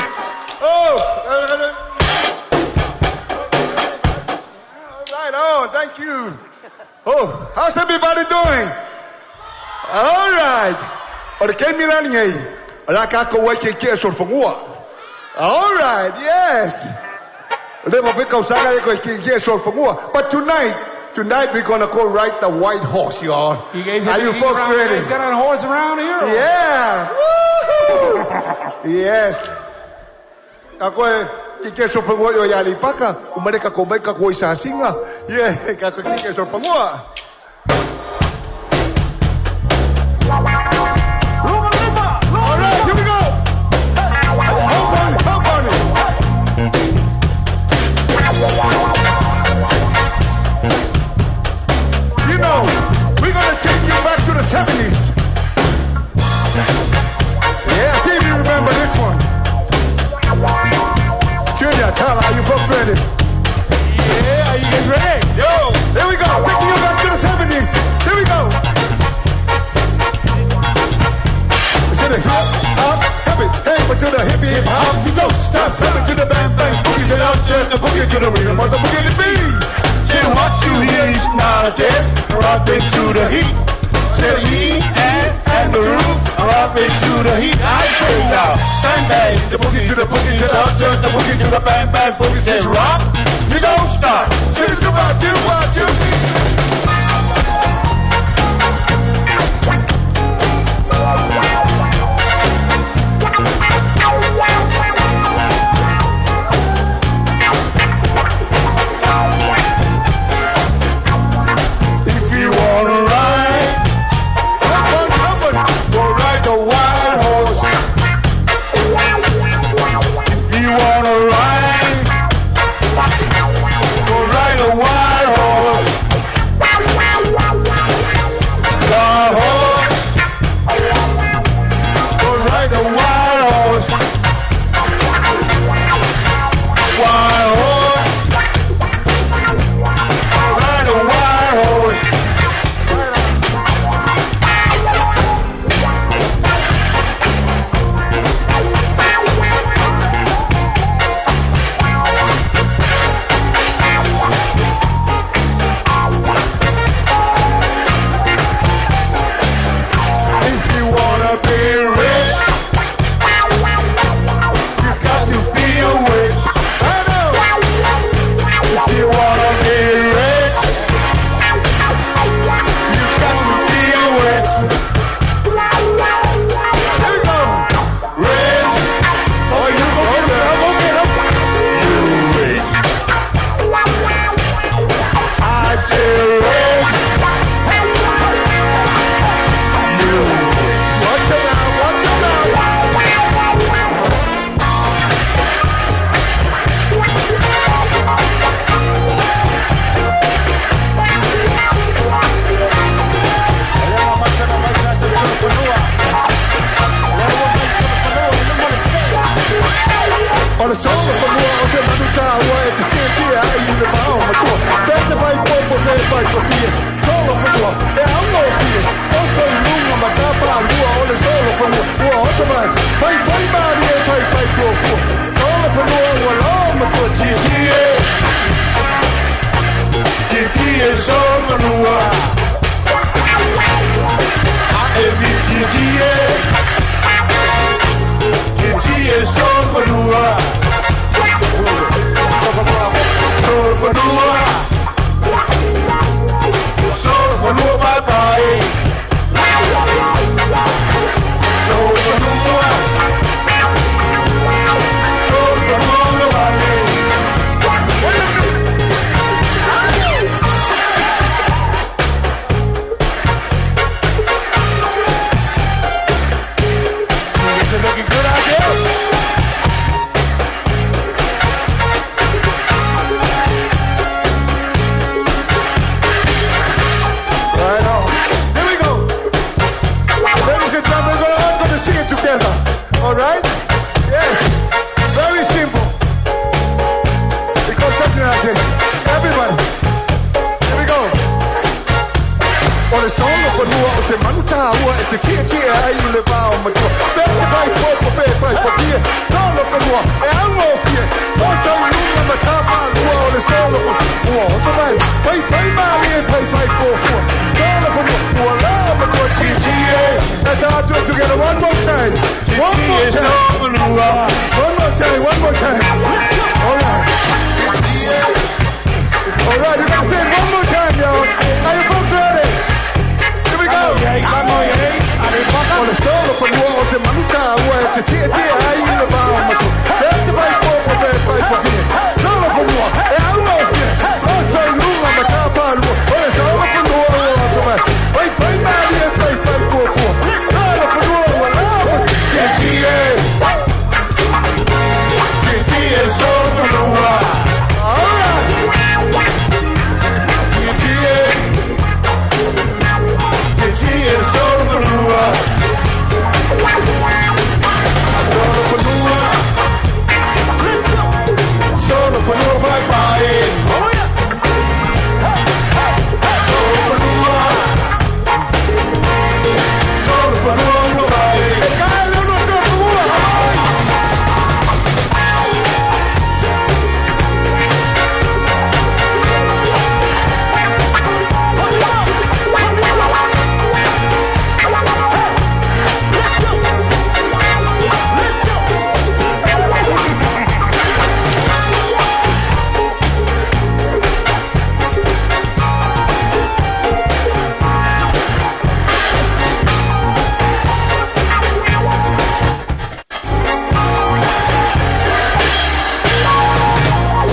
Oh, right on, thank you. Oh, how's everybody doing? All right. O le keimi la lenei, o la kākou ai ke kea solofongua. All right, yes. Le ma feka usaga e koe ke kea solofongua. But tonight we're gonna go ride the white horse, y'all. You guys Are you folks around, ready? You guys got a horse around here? Or? Yeah. Woo-hoo. Yes. Ka koe ke ke solofongua yo ya lipaka, umare ka ko mai ka koe sa singa. Yeah, ka koe ke ke solofongua. All right, here we go. Hop on it, hop on it. You know, we're gonna take you back to the 70s. Yeah, see if you remember this one. Junior, Tyler, are you folks ready? Yeah, are you guys ready? Yo, here we go. Taking you back to the 70s. Here we go. It's in the hip hop, hip it, hip it to the hip hip hop. You don't stop, stop to the bang bang boogie to the the boogie to the rhythm of the boogie to beat. Say what you hear is not a test. Rock it to the heat. Say me and the room. Rock it to the heat. I say now, bang bang, the boogie to the boogie to the boogie to the bang bang boogie. Says rock, you don't stop. Say do what do what you. If you wanna ride, come on, come on, go ride the wild horse. If you wanna ride, go ride the wild horse. Wild horse, go ride the wild horse. Wild horse, go ride the wild horse. If you wanna be rich, you've got to be a witch. I know. If you wanna be rich, you've got to be a witch. Here we go. Rich. Oh, you go get him. Go get him. You rich. I say rich. You rich. Watch it out. Watch it out. O le solo fanua o te manu tāua e te tia tia ai i le mao matua. Pete vai popo te vai kofia. Solo fanua e auno fia. O toi lunga ma tapa lua o le solo fanua. Ua oto mai. Fai fai mari e fai fai kofua. Solo fanua ua lo matua tia tia. Tia tia solo fanua. A e vi tia tia. Tia tia solo fanua. Solo fanua. Solo fanua bye bye. Solo fanua. Solo fanua bye. You guys are looking good out there. Right on. Here we go. Ladies and gentlemen, we're all gonna sing it together. All right? Yes. Very simple. It goes something like this. Everybody. Here we go. O le solo fanua o se manu tāua e te tia tia ai i le vao matua. Pe fai popo pe fai fofie. Solo fanua e augofie. O sauluga ma tafalua o le solo fanua. Ua oso mai. Fai fai malie fai fai fuafua. Solo fanua ua la matua GTA. Let's all do it together one more time. One more time. One more time. One more time. All right. All right, we're gonna say it one more time, y'all. Are you folks ready? Here we go. O le solo fanua o se manu tāua e te tia tia ai i le vao matua. Pe te vai popo pe fai fofie. Solo fanua e augofie. O sauluga ma tafalua. O le solo fanua ua oso mai. Fai fai malie fai fai fuafua. Solo fanua ua lava. GTA. GTA solo fanua. All right. GTA. GTA solo fanua. Solo fanua. Solo fanua bye bye. Solo fanua. Solo fanua bye bye. E kai le no solo fanua.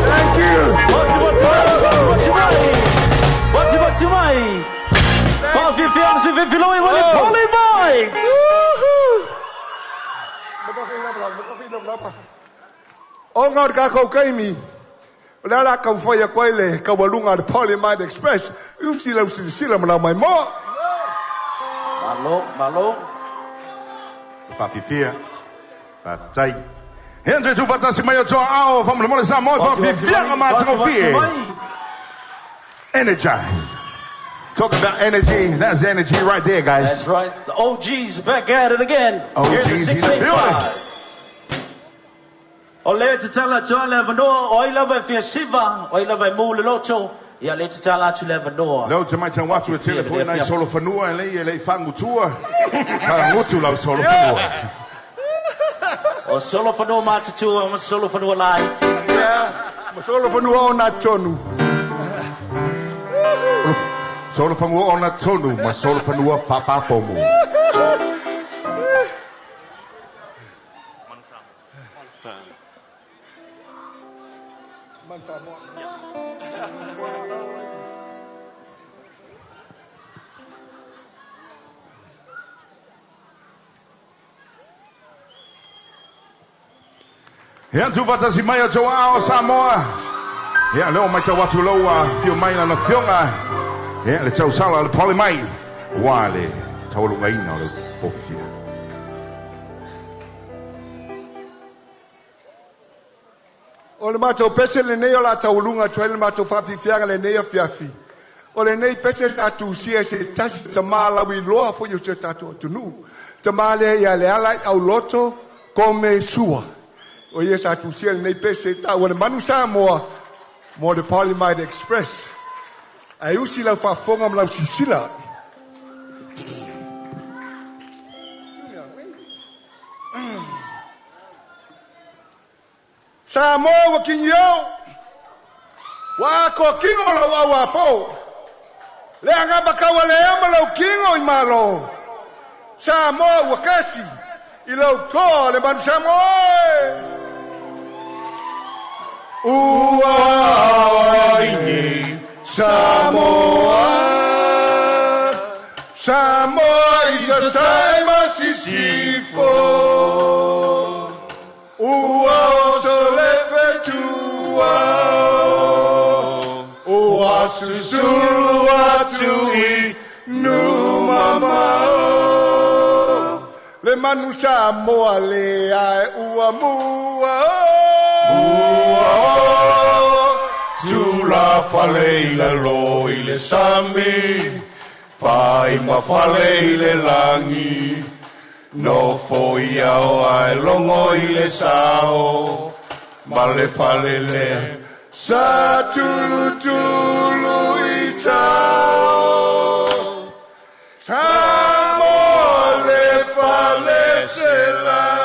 Thank you. Mati mai. Faafiafiaga se fefiloi ma le Polymites. O ngā ka kau kaimi. O le ala kau whai a koe le kaualunga le Polymite Express. Usi lau silasila ma lau mai moa. Malo, malo. Faafifia. Faafetai. He ante tu fatasi mai o toa ao, faamolemole Samoa, faafiafiaga matagofie. Energize. Talk about energy. That's energy right there, guys. That's right. The OG's back at it again. OG's Here in the in the 685. O le te tala atu ai le avanoa, o ai lava e fia siva, o ai lava e mu le loto, ia le te tala atu le avanoa. Leo te mai tau atu e tele foi nai solo fanua e lei whangutua. Whangutu lau solo fanua. O solo fanua mātutua, ma solo fanua light. Yeah. Ma solo fanua o nā tonu. Solo fanua o nā tonu, ma solo fanua whapapomu. He atu fatasi mai o tau ao Samoa. Ia leo mai tau atu lau fio mai na fionga. Ia le tau sala le poli mai. Wa le tau lunga ina o le pofia. O le matou pese lenei o la tauluga atu ai le matou faafiafiaga lenei afiafi. O lenei pese tatou sia se tasi tamā lauiloa foi o se tatou atunuu. Tamā lea ia le ala i auloto kome sua. O ia sa tusia lenei pese taua le manu Samoa mo le Polymite Express. Ae usi lau faafofoga ma lau silasila. Samoa ua kigiau. Ua akoa kingo lau au apo. Le agama kaua le ama lau kingo i malo. Samoa ua kasi i lau toa le manu Samoa e. Ua ai Samoa. Samoa i sasai ma sisifo. Ua oso le fetua. Ua susulu atu i numamao. Le manu Samoa le ae ua mua o. Mua o. Tula fale i lalo i le sami. Fai ma fale i le lagi, no fo ia o ai longo i le sao, ma le fale le sa tulu tulu i tau. Sa mo le fale se lau.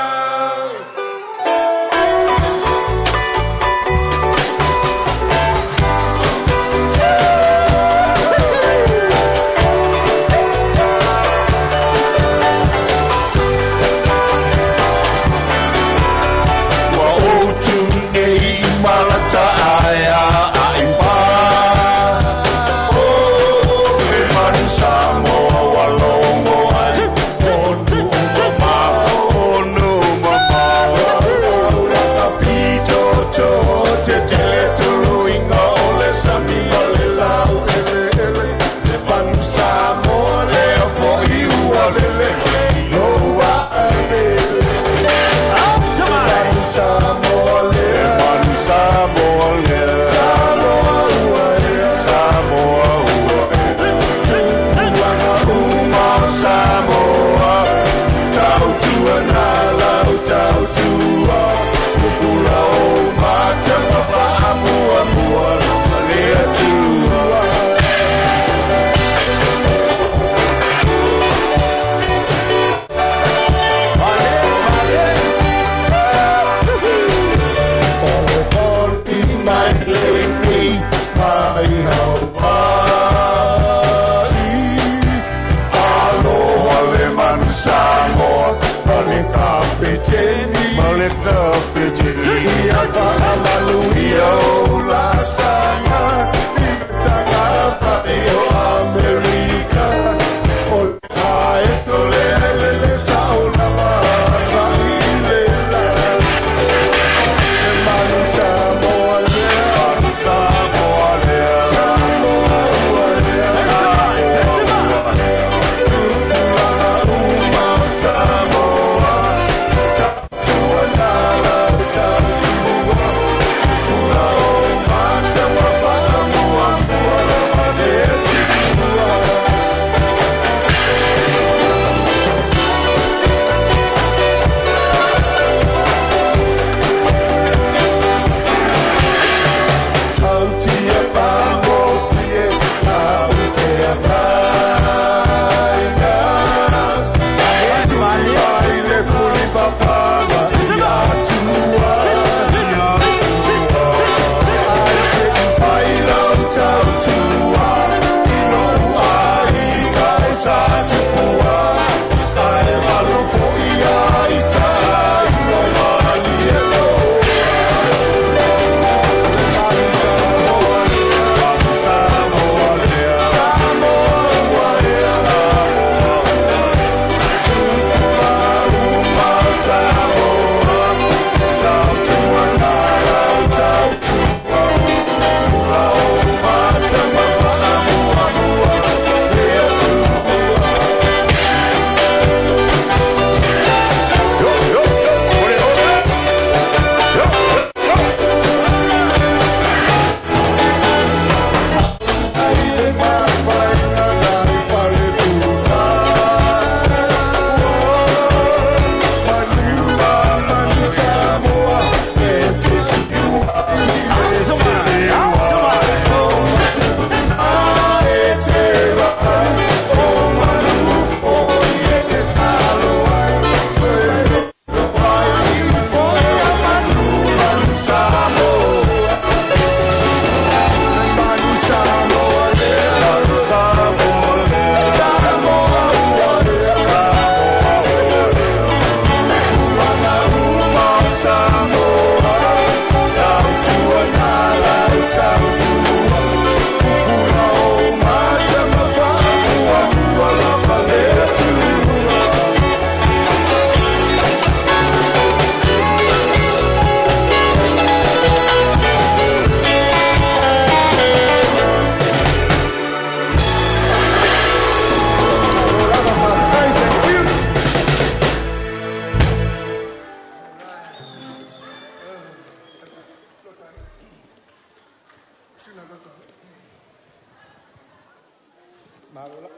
Malo.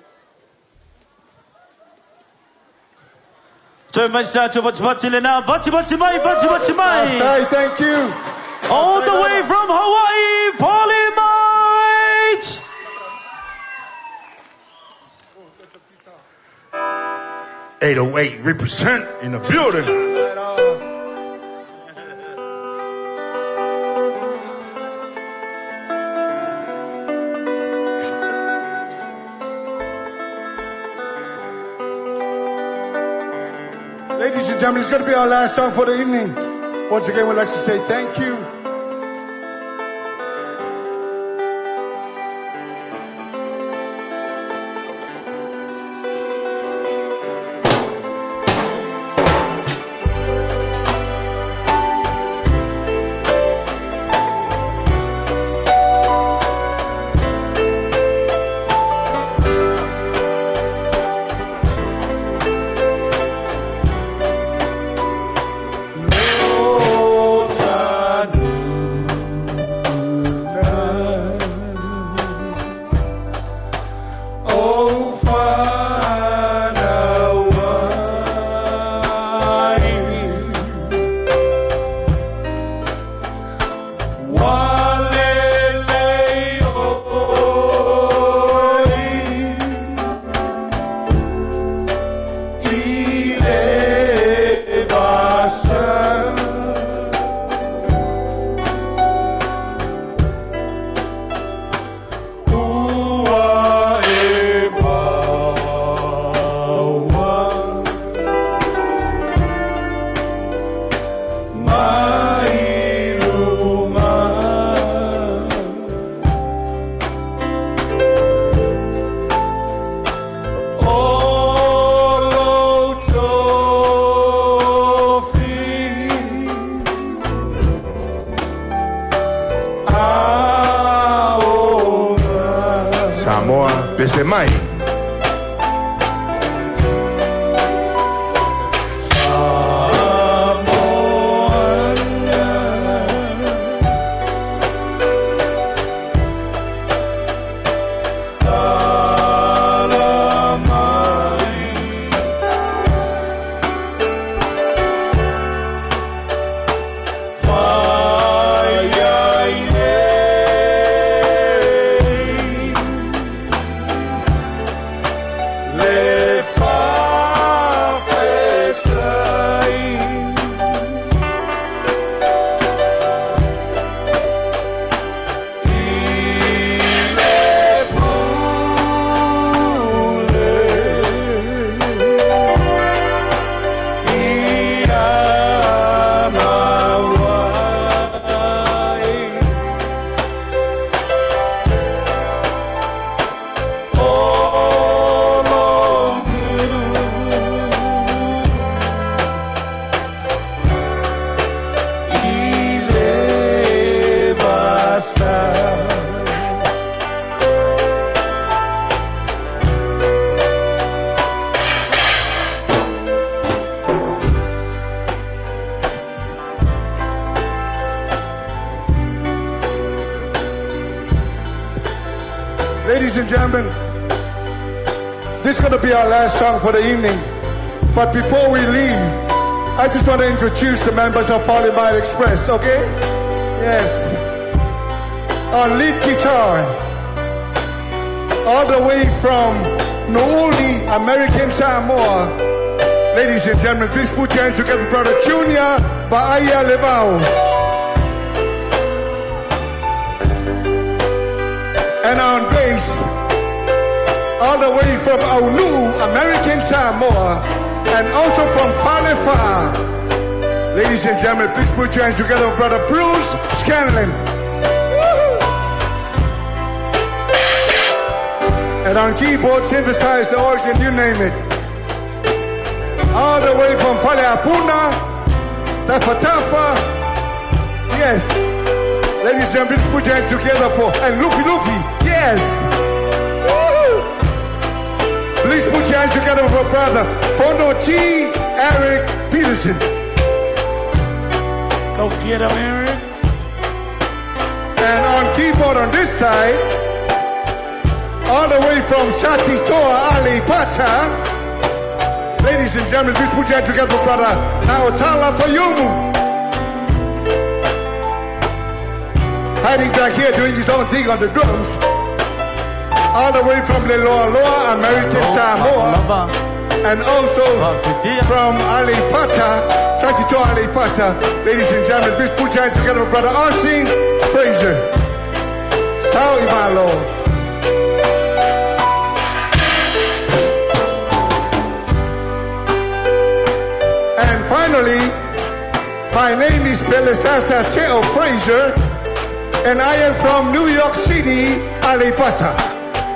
Toe mai sa tu pati pati le nā. Pati pati mai, pati pati mai. Faafetai, thank you. All the way from Hawaii, Polymite. 808 represent in the building. Ladies and gentlemen, it's going to be our last song for the evening. Once again, we'd like to say thank you. Samoa, pese mai. Ladies and gentlemen, this is going to be our last song for the evening. But before we leave, I just want to introduce the members of Polymite Express, okay? Yes. On lead guitar, all the way from Nu'uuli, American Samoa. Ladies and gentlemen, please put your hands together, Brother Junior Va'aya Levao. And on bass, all the way from Aunuu, American Samoa, and also from Falefa. Ladies and gentlemen, please put your hands together for Brother Bruce Scanlon. And on keyboard, synthesizer, organ, you name it. All the way from Faleapuna, Tafa Tafa. Yes. Ladies and gentlemen, please put your hands together for, and Luffy Luffy, yes. Woo-hoo. Please put your hands together for Brother Fono T. Eric Peterson. Go get him, Eric. And on keyboard on this side, all the way from Satitoa Aleipata, Ladies and gentlemen, please put your hands together for brother Naotala Faiumu. Hiding back here doing his own thing on the drums. All the way from Leloaloa, American Samoa. And also from Aleipata, Satitoa Aleipata. Ladies and gentlemen, please put your hands together for brother Arsene Fraser. Sao Imalo. And finally, my name is Pelesasa Cheo Fraser, and I am from New York City, Aleipata.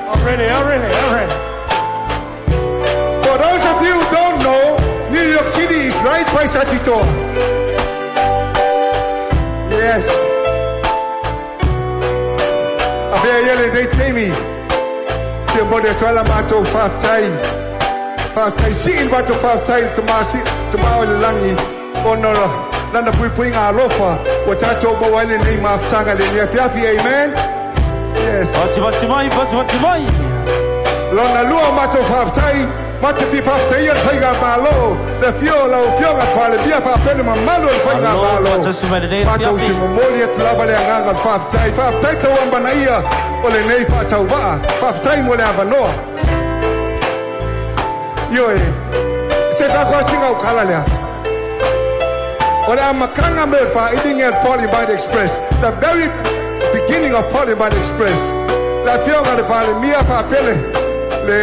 Already, already, already. For those of you who don't know, New York City is right by Satitoa. Yes. Abea yele de Jamie. Te mo de twala mato faftai. Faftai si in mato faftai te ma o le langi. Ono lana pui pui ngā alofa. O tātou maua ele nei mafutanga le nia fiafi, amen. Yes. Pati pati mai, pati pati mai. Lona lua mato faftai. Mate fi faftai ia whaiga malo. Le fio lau fioga pale bia whapele ma malo le whaiga malo. Mato uti momoli atu lava le anganga le faftai. Faftai tau ambana ia o le nei whaatau waa. Faftai mo le avanoa. Io e. Se whakwa singa ukala lea. O le amakanga me whaidinga e Parliament Express. The very beginning of Parliament Express. La fioga le pale mia whapele. Le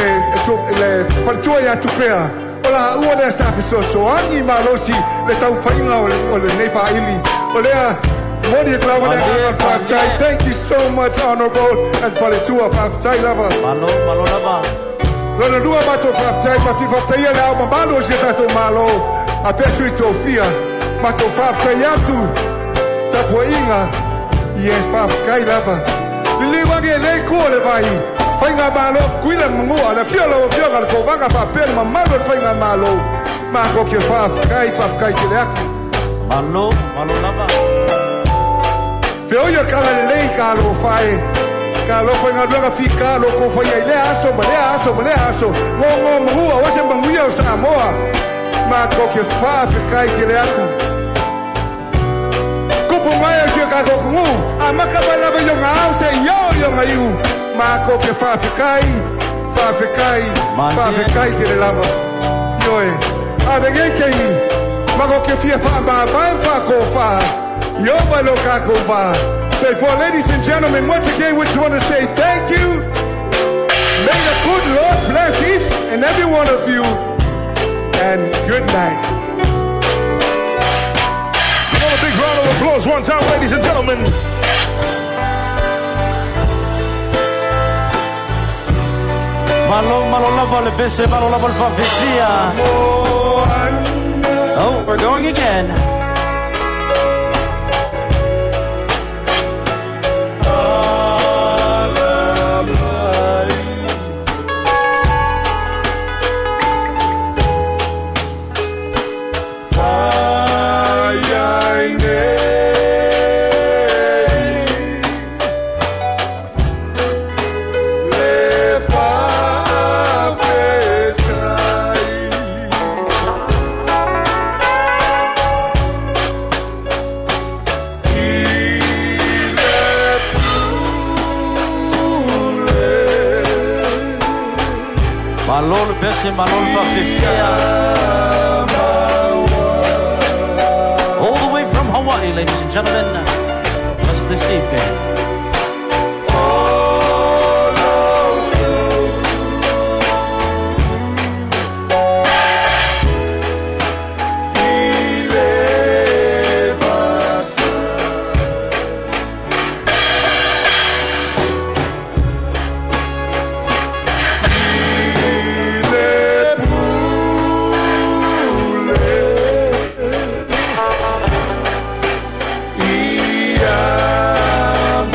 faletua ia tupea. O la ua lea sa fesoasoani malosi le taumafaiga o lenei faaili. O lea moli e lava le agaga o le faafetai. Thank you so much, Honorable and faletua. Faafetai lava. Malo, malo lava. Lona lua matou faafetai ma fifaafetaia le ao mamalu o si o tatou malo. A pea sui tofia. Matou faafetai atu. Tapuaiga. Yes, faafetai lava. Liliu age e lei kua le vai. Whainga malo, kuila mangua, le fio lau fioga le kovanga whapele mamalu le whainga malo. Mako ke whawhakai, whawhakai te le aku. Malo, malo lava. Whio ia kala le lei ka alo whae. Ka alo whainga ruanga fi ka alo ko whaia i lea aso, ma lea aso, ma lea aso. Ngongo mangua, wase manguia o Samoa. Mako ke whawhakai te le aku. Kupu mai o sia ka kokungu, a maka mai lava i o ngā au se i o i o ngā iu. Mako ke whawhikai, whawhikai, whawhikai ke le lava. Ioe, a renge keini, mako ke fia whaamāmai whako wha, io mai lo kako wha. So for ladies and gentlemen, once again we just want to say thank you. May the good Lord bless each and every one of you, and good night. Another big round of applause one time, ladies and gentlemen. Malo, malo lava le pese, malo lava le fafesia. Oh, we're going again. All the way from Hawaii, ladies and gentlemen, just this evening. Yeah.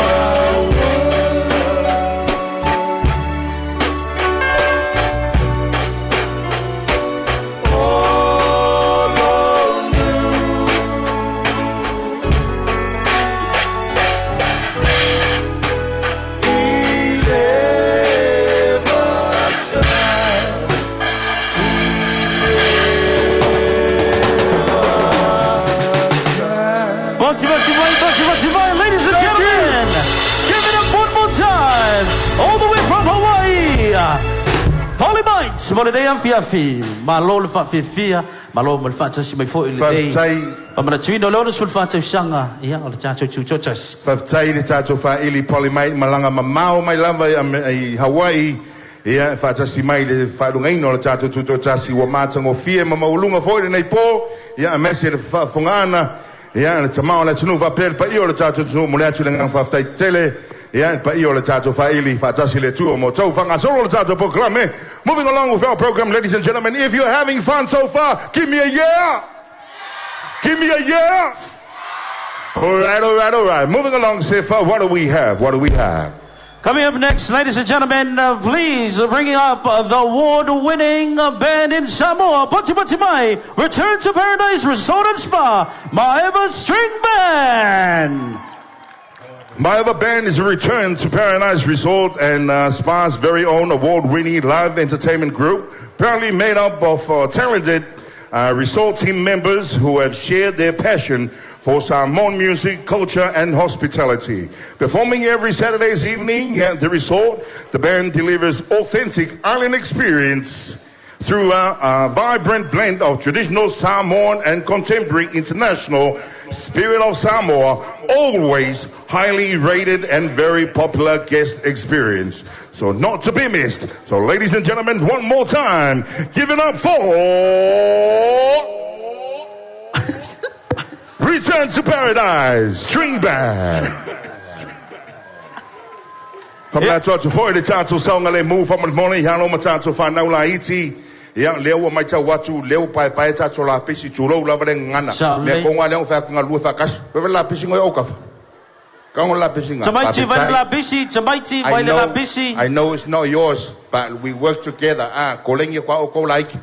guests mo lenei afiafi. Malo le faafefia, malo mo le faatasi mai foi i lenei. Faafetai. Faamanatuina o le 64 tausaga, ia, o le tatou tutoatasi. Faafetai i le tatou faaili Polly mai malaga mamao mai lava i Hawaii ia faatasi mai i le faailugaina o le tatou tutoatasi ua matagofie ma maualuga foi lenei po ia aemaise le faafofogaaga ia le tama o le atunuu faapea le paia o le tatou atunuu momoli atu le agaga faafetai tele ia le paia o le tatou faaili faatasi le Atua ma outou faagasolo le tatou polokalame. Moving along with our program, ladies and gentlemen, if you're having fun so far, give me a yeah! Give me a yeah! All right, all right, all right. Moving along, Sefa, what do we have? What do we have? Coming up next, ladies and gentlemen, please bringing up the award-winning band in Samoa, Pati Pati Mai, Return to Paradise Resort and Spa, Maeva String Band. Maeva Band is a return to Paradise Resort and Spa's very own award-winning live entertainment group, proudly made up of talented resort team members who have shared their passion for Samoan music, culture, and hospitality. Performing every Saturday's evening at the resort, the band delivers authentic island experience through a vibrant blend of traditional Samoan and contemporary international spirit of Samoa, always highly rated and very popular guest experience. So not to be missed. So ladies and gentlemen, one more time, give it up for Return to Paradise String Band. Faamanatu atu foi le tatou saogalemu faamolemole i alo ma tatou fanau laiti. Ia, lea ua matau atu, lea ua paepae tatou lapisi, tulou lava le gagana. Mea konga lea ua fai atu galue faatasi. Fai le lapisi ngoe ou kafa. Kago le lapisi nga. Tamaiti vai le lapisi, tamaiti vai le lapisi. I know it's not yours, but we work together. Ah, kolengi kwa o kou laiki.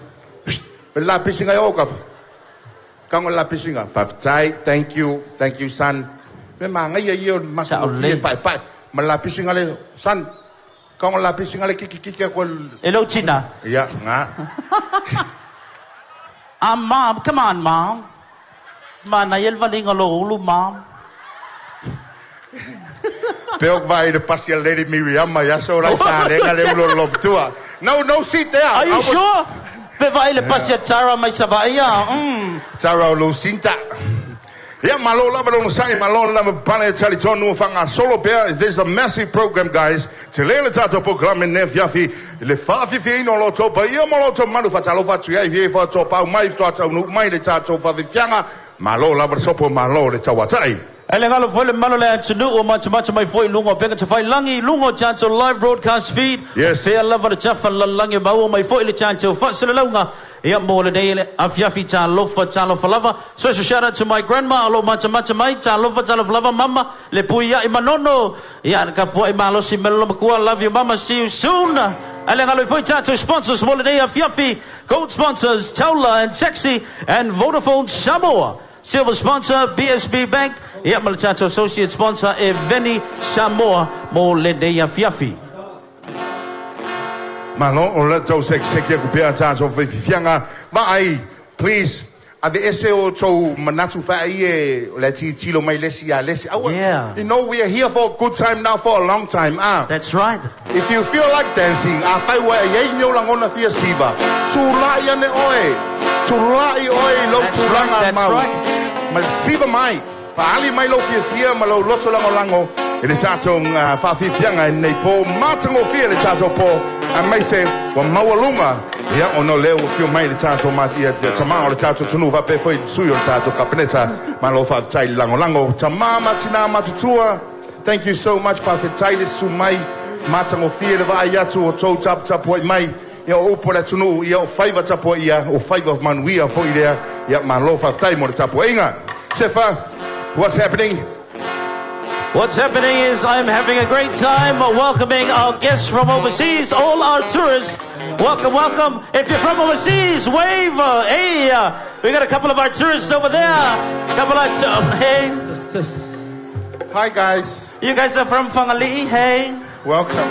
Fai le lapisi nga ou kafa. Kago le lapisi nga. Faafetai, thank you, thank you son. Me manaia ia o le matagofie paepae. Ma le lapisi nga le, son. Kago le lapisi nga le kiki kiki aku E lou tina. Ia, nga. Ah, mom, come on, mom. Manaia le valiga o lou ulu, mom. Pe vai le pasi a Lady Miriama i aso la sa lenga le ulo lomatua. No, no seat there. Are you sure? Pe vai le pasi a Tara mai Savaii. Tara o Lucinda. Ia, malo lava le onosai, malo lava pale talitonu o faagasolo pea. There's a massive program, guys. Tele le tatou polokalame nei afiafi, le faafiafiaina o lo outou paia ma lo outou mamalu. Faatalofa atu i ai i e faatoapau mai, faatoa taunuu mai le tatou faafiafiaga. Malo lava le sopo, malo le tauatai. E le galo foi le mamalu o le atunuu ua matamata mai foi i luga o upega tafailagi, i luga o tatou live broadcast feed. Yes. Pea lava le tafa lalagi maua mai foi le tatou faasalalauga. Ia mo lenei le afiafi talofa talofa lava. Special shout out to my grandma o lo o matamata mai, talofa talofa lava mama, le pui a'i manono. Ia le kapua'i malosi me lona makua, love you mama, see you soon. Ae le galo foi tatou sponsors mo lenei afiafi, gold sponsors Taula and Taxi and Vodafone Samoa. Silver sponsor BSB Bank, ia ma le tatou associate sponsor e Veni Samoa mo lenei afiafi. Malo o le tou sekiseki aku pea tatou faififiaga vaai please aveese o tou manatu faaie o le tilotilo mai le isi ia le isi aua Yeah. you know we are here for a good time now for a long time ah That's right. If you feel like dancing afai ua e iai ni ou lagona fia siva tulai ane oe tulai oe i lou That's tulaga right, that's mau right. ma siva mai faaali mai lou fiafia ma lou loto lagolago i le tatou faafiafiaga i lenei po matagofie le tatou po aemaise ua maualuga ia ona o lea ua afio mai le tatou ia tamā o le tatou atunuu faapea foi le sui o le tatou Kapeneta. Malo faafetai i le lagolago tamā ma tinā matutua. Thank you so much. Faafetai le susu mai matagofie le vaai atu o tou taputapuai mai ia o upu o le atunuu ia o faiva tapuaia o faiva manuia foi lea ia malo faafetai mo le tapuaiga. Sefa, what's happening? What's happening is I'm having a great time welcoming our guests from overseas, all our tourists. Welcome, welcome. If you're from overseas, wave. Hey, we got a couple of our tourists over there. Couple of, hey. Just. Hi, guys. You guys are from Fagali'i, hey. Welcome.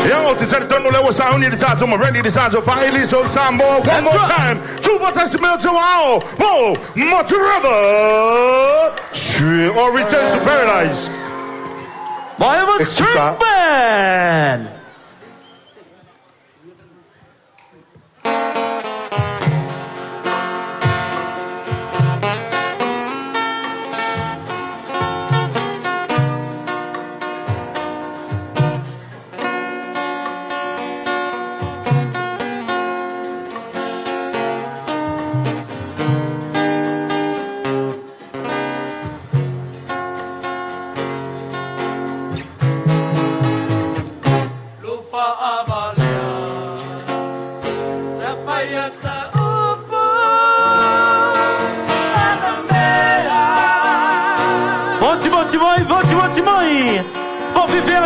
Ia, ou te talitonu lea ua sauni le tatou Mareni le tatou faaili o Samoa. One That's more right. time. Tufatasi mea tau ao mo Motu River or Return to Paradise. Maeva Excuse String that. Band.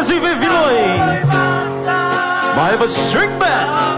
Tasi Viloi. Maeva String Band.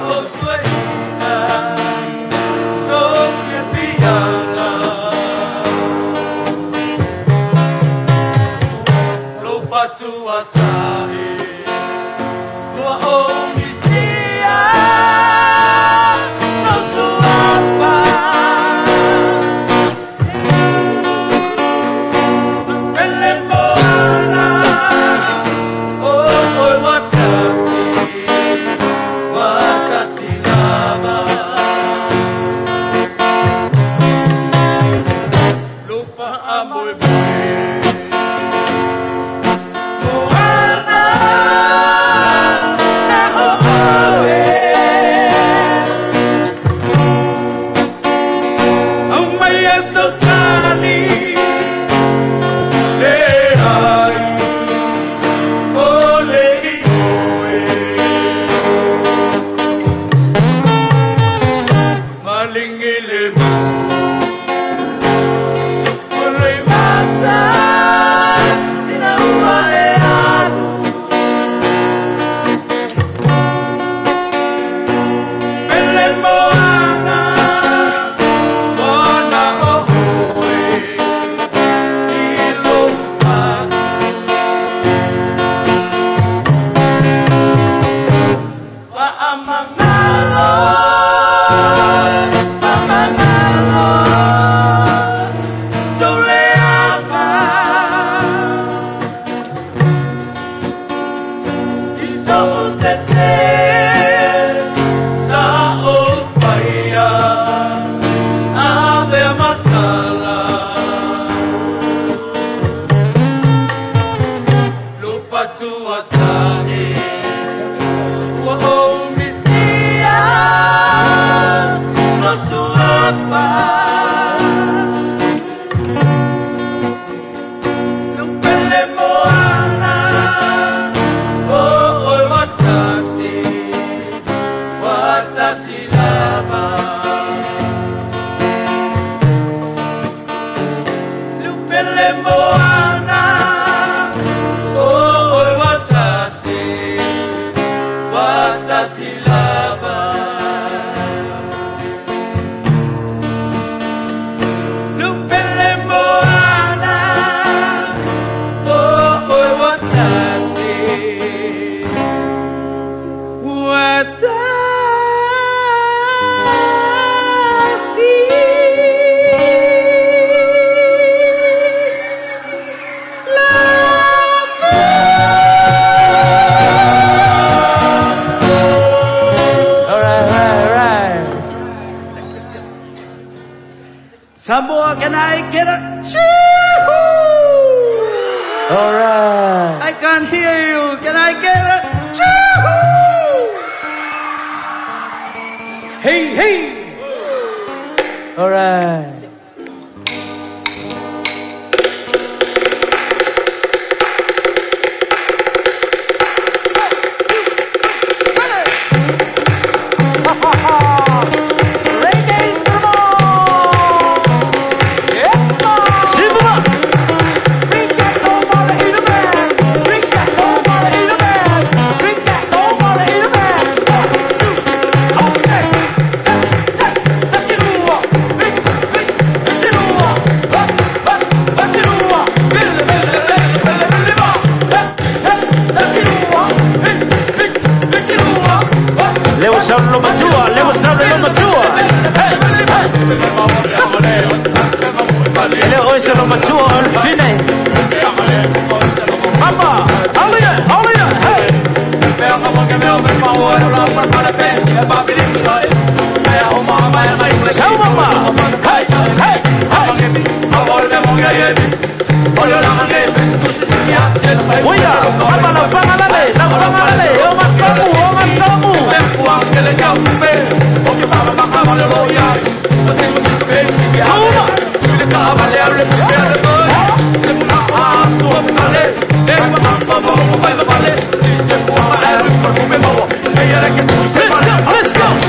Samoa, can I get a chee-hoo? All right. I can't hear you. Can I get a chee-hoo? Hey, hey. All right. Let's go!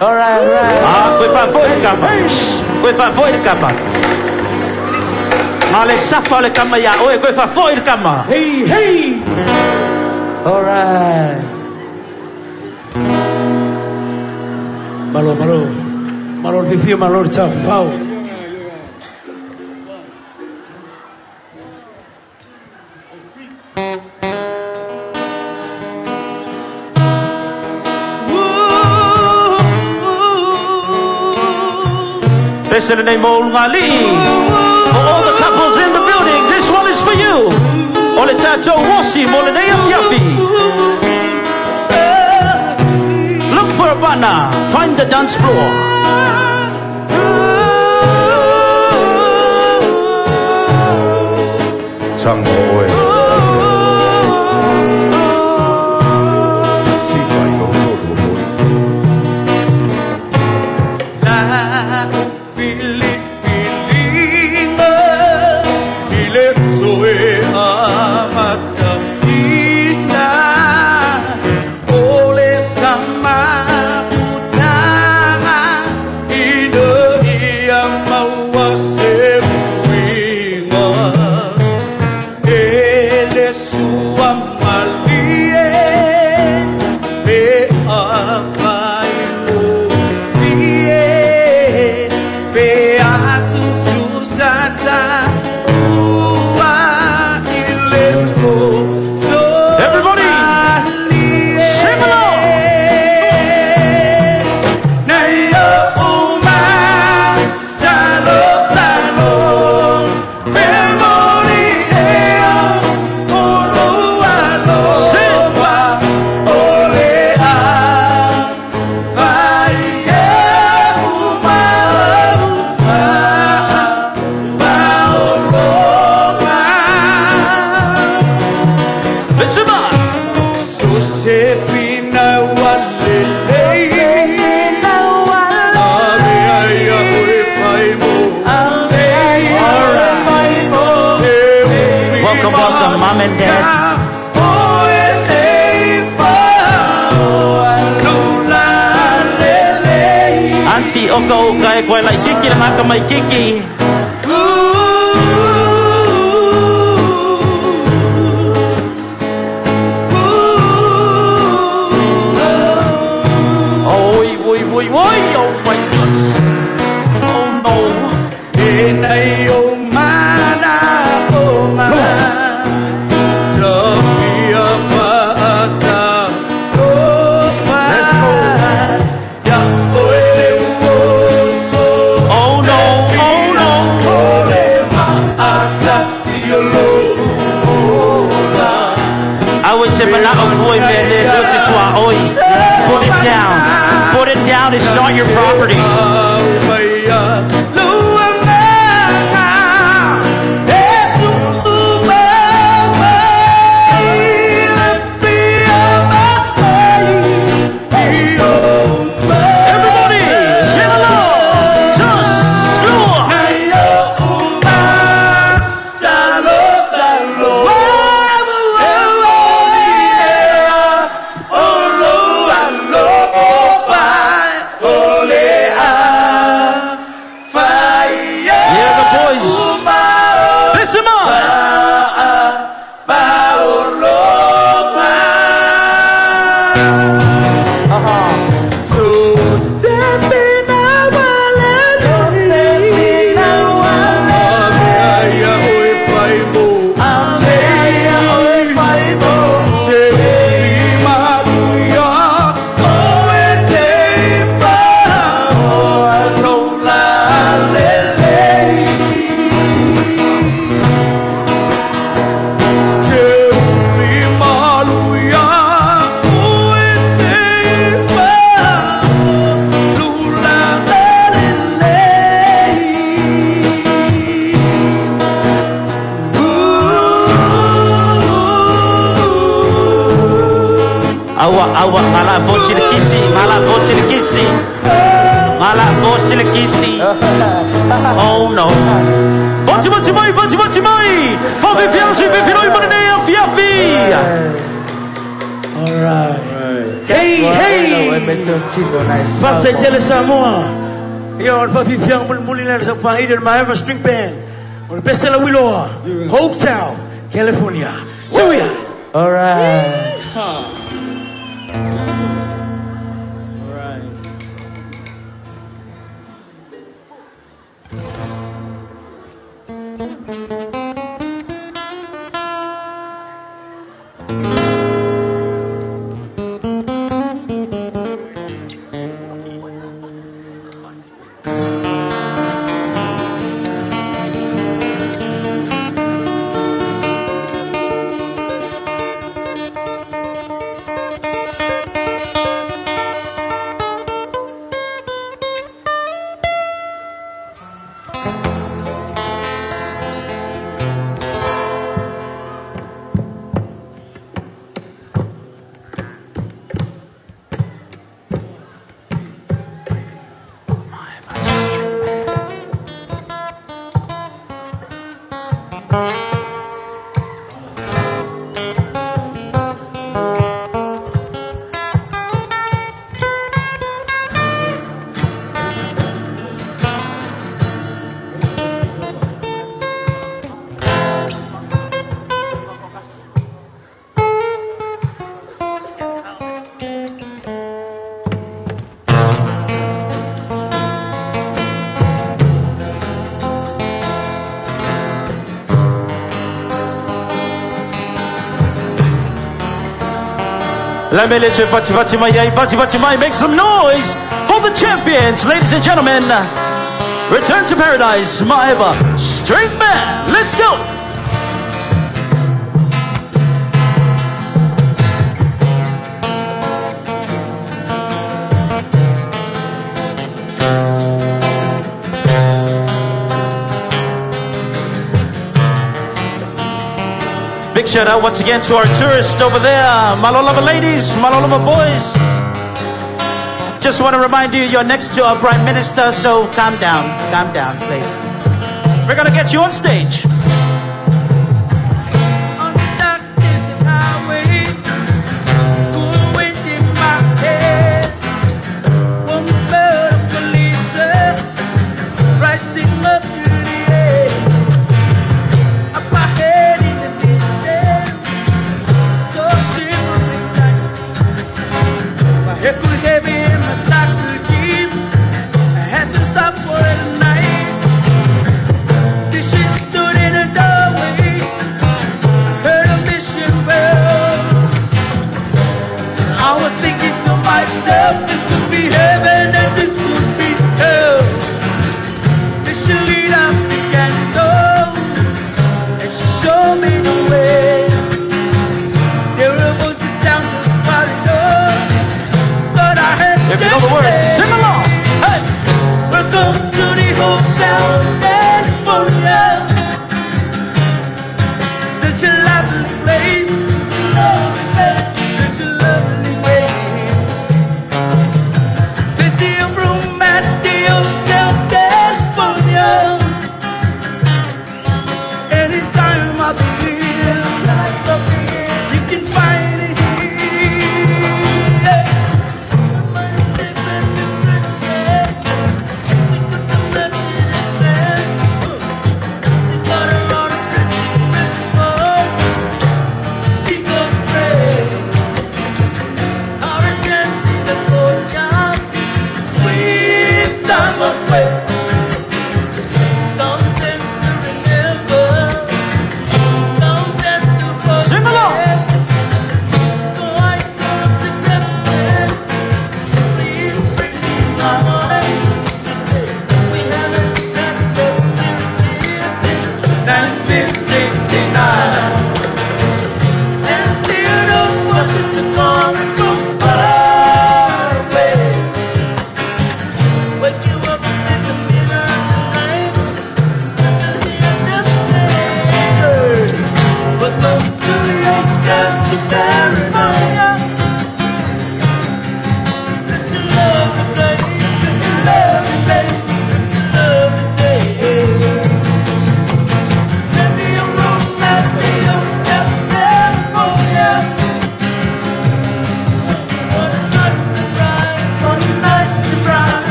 All right, all right. Ah, koe whaafoi le kama. Koe whaafoi le kama. Ngā le safa le kama ia oe, koe whaafoi le kama. Hey, hey. All right. Malo, malo. Malo le fifia, malo le tafau. This is the name of Ngali. For all the couples in the building, this one is for you. O le tātou wasi mo le nei afiafi. Look for a partner. Find the dance floor. Tango oe. Si pai o tolu moi. Filifilinga i le toe amataina o le tamafutanga ina ia maua se uiga e le sua malie pe afai o fie pe atutusata ua i le loto Everybody, sing along. Nei o uma salo salo pe mori ea o lua lofa o le a vai e uma ufa ma o loma. Listen up. Josefina walelei Ave ai a oe fai mo Welcome, welcome, mom and dad. Auntie oka oka e koe lai kiki le ngaka mai kiki. Oi, oi, oi, oi, oh my gosh. Oh no. E nei o mana o mana Tafia whaata tofa. Let's go. Ia oe le uoso. Oh no, oh no. O le maatasi o lola. Awe te mana o fue me le o te tua oi. Put it down. Put it down. It's not your property. Everybody, sing along. Just lua. Yeah, the boys. Listen up. Awa, awa, ngala fosi le kisi, ngala fosi le kisi. Ngala fosi le kisi. Oh no. Boti, boti mai, boti, boti mai. Fabi fiasi, fifi noi mo nei afiafi. All right. Hey, hey. Faafetai tele Samoa. Ia o le faafiafiaga mulimuli lea i le saofaiga a le Maeva String Band o le pese lauiloa, Hopetown, California. See ya! All right. Let me let you bati bati mai ai, bati bati mai. Make some noise for the champions, ladies and gentlemen. Return to paradise, Maeva String Band. Let's go. Big shout out once again to our tourists over there. Malolava ladies, Malolava boys. Just want to remind you, you're next to our Prime Minister, so calm down, please. We're going to get you on stage. On the dark distant highway, cool wind in my head, one bird of glitters rising up through the air. Up ahead in the distance, so shimmering light. My head could heavy and my sock could deep. I had to stop for a night. This she stood in a doorway. I heard a mission bell. I was thinking to myself, this could be heaven and this could be hell. Then she lit up the candle and she showed me the way. There were voices down the corridor. Thought I heard If you know the words, sing along. Hey! Welcome to the Hotel California. Such a lovely place, such a lovely way. Plenty of room at the Hotel California. Anytime of the year, you can find it here.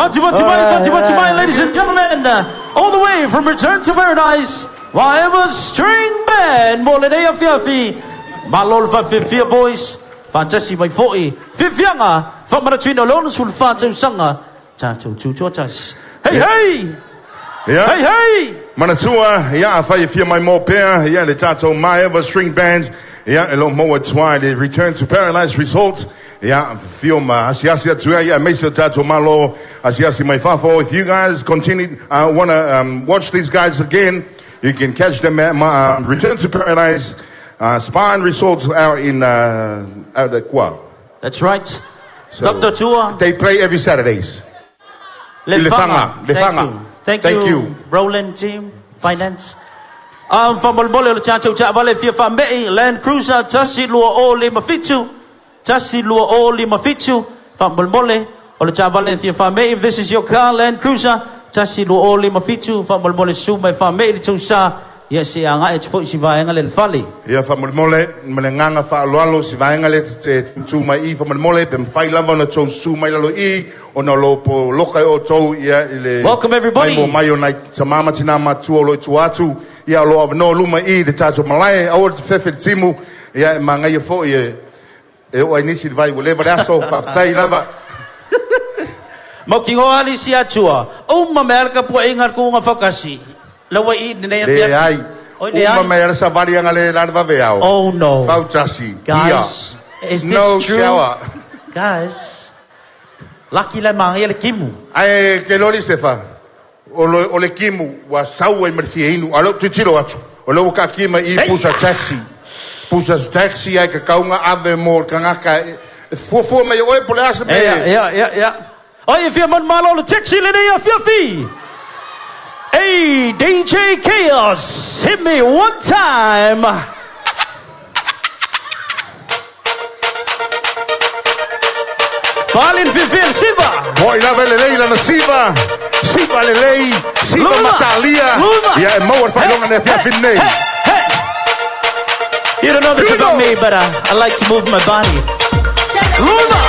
Mati mati mai, mati mati mai, ladies and gentlemen, all the way from Return to Paradise, Maeva's String Band, mo lenei afiafi, malo le faafefea boys, faatasi mai foi, fiafiaga, faamanatuina o le 64 tausaga, tatou tutoatasi. Hey, hey! Ia. Hey, hey! Manatua, ia, afai e fia maimoa pea, ia, le tatou Maeva String Band, ia, e lo o maua atu ai le Return to Paradise Resort, ia, fio ma asiasi atu ai, ia, aemaise o tatou Malo asiasi mai fafo. If you guys continue, wanna watch these guys again, you can catch them at my, Return to Paradise Spa and Resorts out in out at Kua. That's right. So, Dr. Tua. They play every Saturdays. Lefaga. Lefaga. Thank you. Thank you. Roland team, finance. Faamolemole o le tatou taavale fia faamei Land Cruiser 1257 1257 faamolemole o le taavale fia faamei. If this is your car, Land Cruiser 1257, faamolemole susu mai faamei le tausa ia se agai atu foi si vaega le le fale. Ia faamolemole ma le agaga faaaloalo si vaega lea te tu mai i faamolemole pe mafai lava ona tou susu mai lalo i ona o lo poloka e outou ia i le Welcome everybody. maimoa mai o nai tama ma tina matutua o lo o i tua atu ia o lo o avanoa luma i le tatou malae aua le fefe le timu ia e magaia foi e e oo ai nisi i le vai ua leva le aso faafetai lava. Mautinoa ali si atua. Uma mai a le tapuaiga a le tuuga faatasi. Laua i lenei afiafi. Leai. Oi leai. Uma mai a le savali aga le la le vaveao. Oh no. Fautasi. Guys, is this no true? shower. Guys, laki la manaia le timu. Ae ke loli Sefa, o le, o le timu ua sau ai ma le fia inu, a o lea ou tilotilo atu, o lea ua taatia mai i i pusa taxi. Pusa taxi ae kakauga ave mo le tagata e fuafua mai e oe po o le a se mea Ia, ia, ia, ia. Oi, e fia manumalo le taxi lenei afiafi. Hey, DJ Chaos, hit me one time. Fale le fiafia le Siva. Hoi lava e lelei lana siva, siva lelei, siva Luma. matalia. Luma. Ia e maua le faailoga i le afiafi lenei. You don't know this Here we about go. me, but I like to move my body. Luma!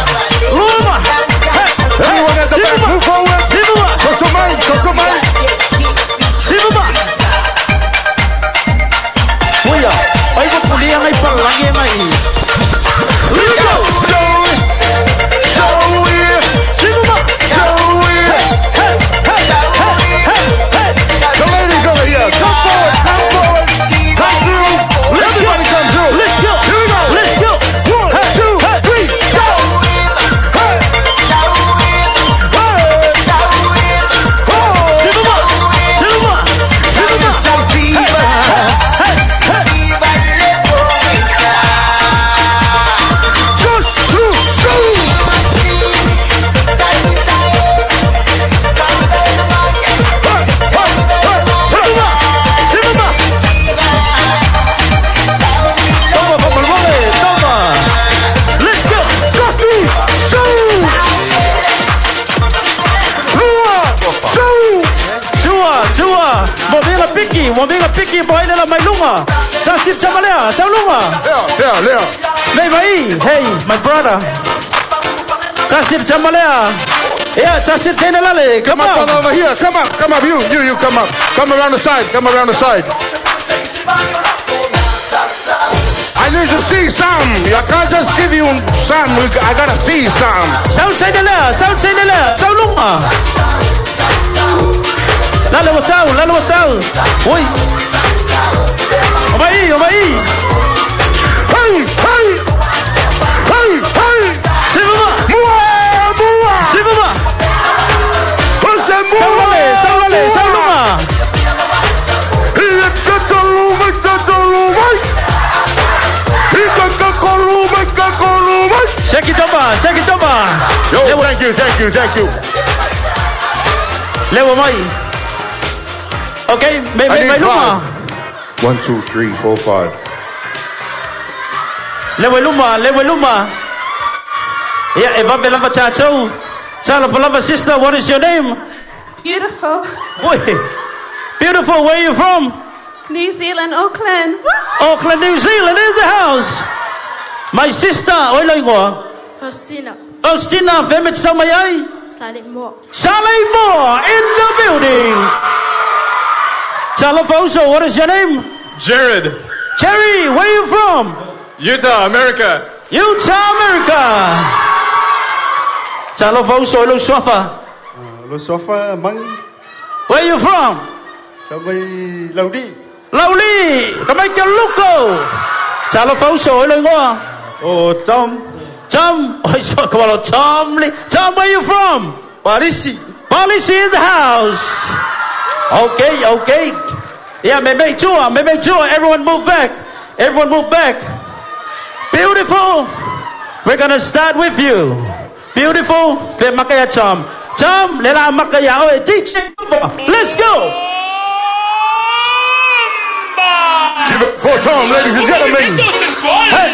Luma! Hey, Everyone at the back, Siva! move forward. Siva! Soso mai, soso mai. Siva! Uia, ai ko pulia ngai palangi ngai. Let's go! Siva! Hey, hey, hey, hey, hey. The ladies over here, come forward, come forward, come through. Let's go. Everybody come through. Let's go. Here we go. Let's go. One, Hey, two, hey. three, go. Hey. Hey. Oh. Siva! Siva! Siva! Hey, hey, hey. Two, two, two. Hey, hey, hey. Siva! Siva! Toma, faamolemole, toma. Let's go. Tasi, su. Lua, su. Tua, tua. Mo vinga piki, mo vinga piki, mo aile la mai lunga. Tasi tamalea, tau lunga. Lea, lea, lea. Nei vai, hey, my brother. Tasi tamalea. Yeah, tasi tena lale. Come Come up, brother, on. over here. Come up, come up. You, you, you, come up. Come around the side. Come around the side. I need to see some. I can't just give you some. I gotta see some. Sau tena lea, sau tena lea, sau lunga. Lale wasau, lale wasau. Oi. O vai, o vai. Hey, hey, hey, hey. Siva. Mua, mua. Siva. Who's the mua? Sau lale, sau lale, sau lunga. Shake it toma, shake it toma. Yo, thank you, thank you, thank you. Lewa mai. Okay, me I me need mai luma. five. 1, 2, 3, 4, 5. Lewa luma, lewa luma. Yeah, e vave lava tatou. Tala for lava sister, what is your name? Beautiful. Oi. Beautiful, where are you from? New Zealand, Auckland. Auckland, New Zealand in the house. My sister, oi lo ingoa. Faustina, Faustina, veme te sau mai ai? Saleimoa. Saleimoa in the building. Talafoso, what is your name? Jared. Jerry, where you from? Utah, America. Utah, America. Talafoso, lo swafa. Lo swafa mang. Where you from? Samai Laudi. Lauli, Kamaika Luko. Talafoso, lo ngoa. Oh, Tom. Tom, oh, come on, Tom. Tom, where you from? Parisi. Parisi in the house. Okay, okay. Yeah, maybe two, maybe two. Everyone move back. Everyone move back. Beautiful. We're gonna start with you. Beautiful. Pe makaya Tom. Tom, lela makaya. Oh, DJ. Let's go. Give it for Tom, ladies and gentlemen. Hey.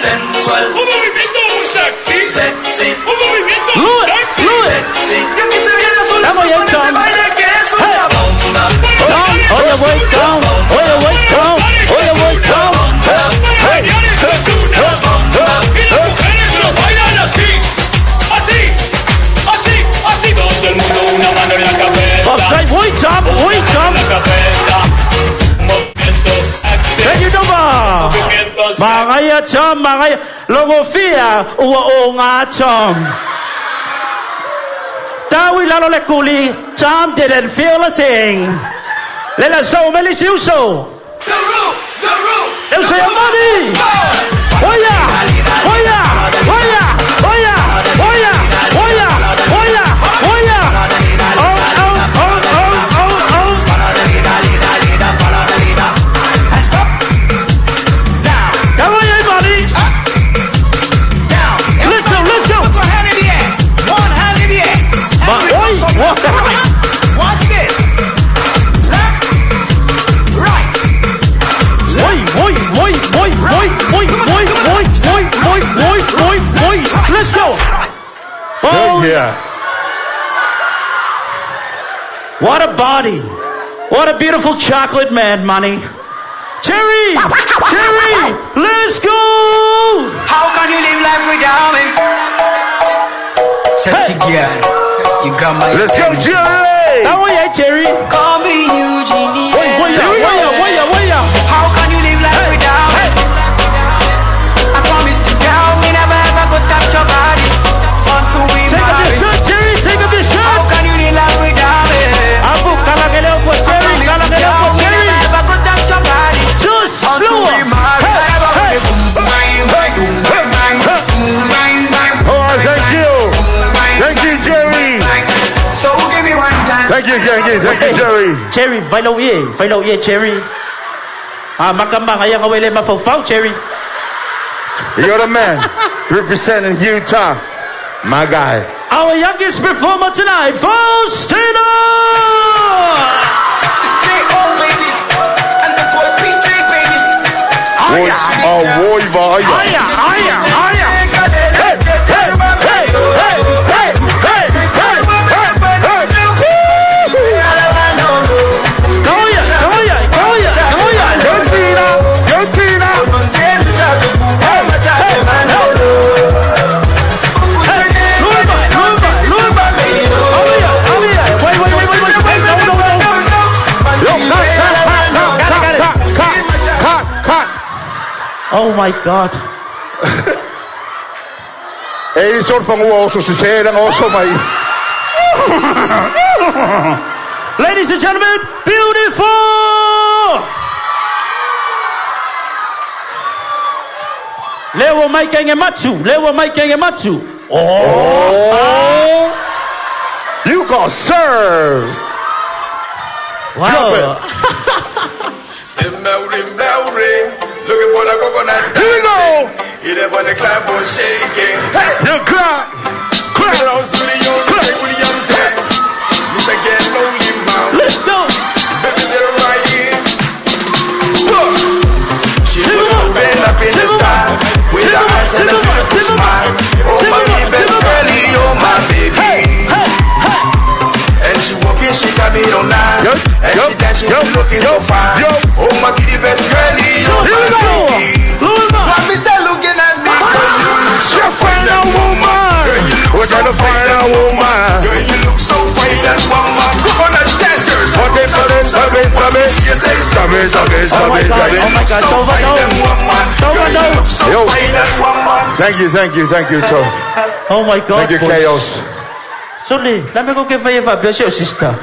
Louis, Tom. Hey. Tom, oh yeah, wait, Tom. Oh yeah, wait, Tom. Oh yeah, wait, Tom. Hey, hey, Okay, wait, Tom. Wait, Tom. Thank you, Nova. Mangaya, Tom. Mangaya. Logofia, ua o ngā Tom. Tawi lalo le kuli, Tom didn't feel a thing. Lela so meli siuso. Eu sei a money. Oya, oya, oya, oya, oya, oya, oya, oya. Oh, oh, oh, oh, oh, oh. Come on, everybody. Let's go, let's go. Put your hand in the air. One hand in the air. Oi, Watch this. Left, right. Oi, oi, oi, oi, oi, oi, oi, oi, oi, oi, oi, oi, oi. Let's go. Oh, Yeah. What a body. What a beautiful chocolate man, money. Jerry! Jerry! Let's go! How can you live life without me? Sexy girl, you got my Let's go, Jerry! How are you, Jerry? Call me Eugenie. Wait, wait, wait, wait, wait, How can you live life without me? I promise you, girl, me never ever go touch your body until we Take off your marry. shirt, Jerry! Take off your How shirt! can you live life without me? Abu, kalageleo ko, I Jerry! promise you, Kalageleo ko, girl, me Jerry! never ever go touch your body Just until slower! we marry. Hey, hey. Bang, bang, bang, bang, bang, bang, All right, thank you. Thank you, Jerry. So give me one chance. Thank you, thank you, thank you, Jerry. Jerry, vai lau ie, vai lau ie, Jerry. Ah, makamba ngaya ngawele mafaufau, Jerry. You're the man representing Utah. My guy. Our youngest performer tonight, Faustina! It's J.O. baby, and the boy PJ baby. Oi, oh, oi, vai. Aya, aya, aya! Hey, hey, hey, hey, hey, hey, hey, hey, hey. Goya, goya, goya, goya! Go, Tina. Go, Tina. Lumba, lumba, lumba! Alia, alia! Wait, wait, wait, wait, wait, wait, no, no, no! Yo, cut, cut, cut, cut, cut, cut, cut. Oh my God. Ei sorfangua oso sisera oso mai. Ladies and gentlemen, beautiful! Lewa mai kenge matsu, lewa mai kenge matsu. Oh. You got served. Wow. Looking for the coconut. Here we go. Hit it for the clap on shaking. Hey! You clap. Clap. Brown Studios, Jay Williams, hey. Mr. Get Lonely Man. Let's go. Baby, they're right here. Look. She was open up in the sky with her eyes and a beautiful smile. Oh, my best girlie, oh, my baby. And she walking, she got me on nine. Yo, And yo, she dancing, yo, she looking yo, so fine. yo. Oh, my kitty best girlie, oh, Here my we go. baby. Lumba. Why me start looking at me? Girl, you look so Just find a woman. Girl, you look We're so gonna find a woman. Girl, you look so Stop it, stop it, stop it, Oh my God, oh my God, Tova, no. Tova, no. Yo. Thank you, thank you, thank you, Tova. Oh my God. Thank you, boys. Chaos. Sorry, let me go give her your sister.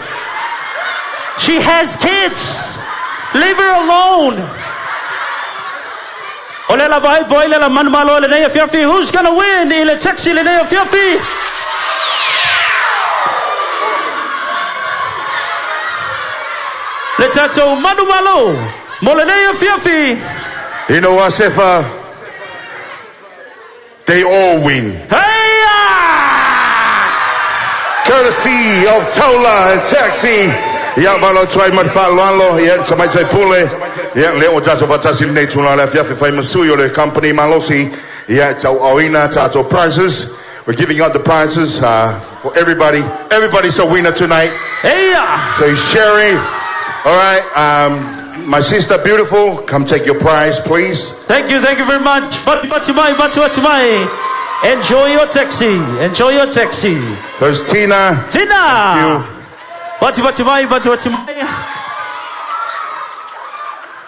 She has kids. Leave her alone. Ole la vai boy le la manu malo le nei fiafi. Who's gonna win? Ile taxi le nei fiafi. Le tato manu malo mo le nei fiafi. You know what, Sefa? They all win. Hey! Courtesy of Taula and Taxi. Ia malo tuai mai whaaloalo, ia ta mai tai pule. Ia le o tato fatasi nei tūna le fiafi whai masui o le company malosi. Ia tau auina tato prizes. We're giving out the prizes for everybody. Everybody's a winner tonight. Hey! So Sherry, all right, my sister beautiful, come take your prize, please. Thank you very much. Batu mai. Enjoy your taxi. Enjoy your taxi. There's Tina. Tina. Thank you. Batu mai.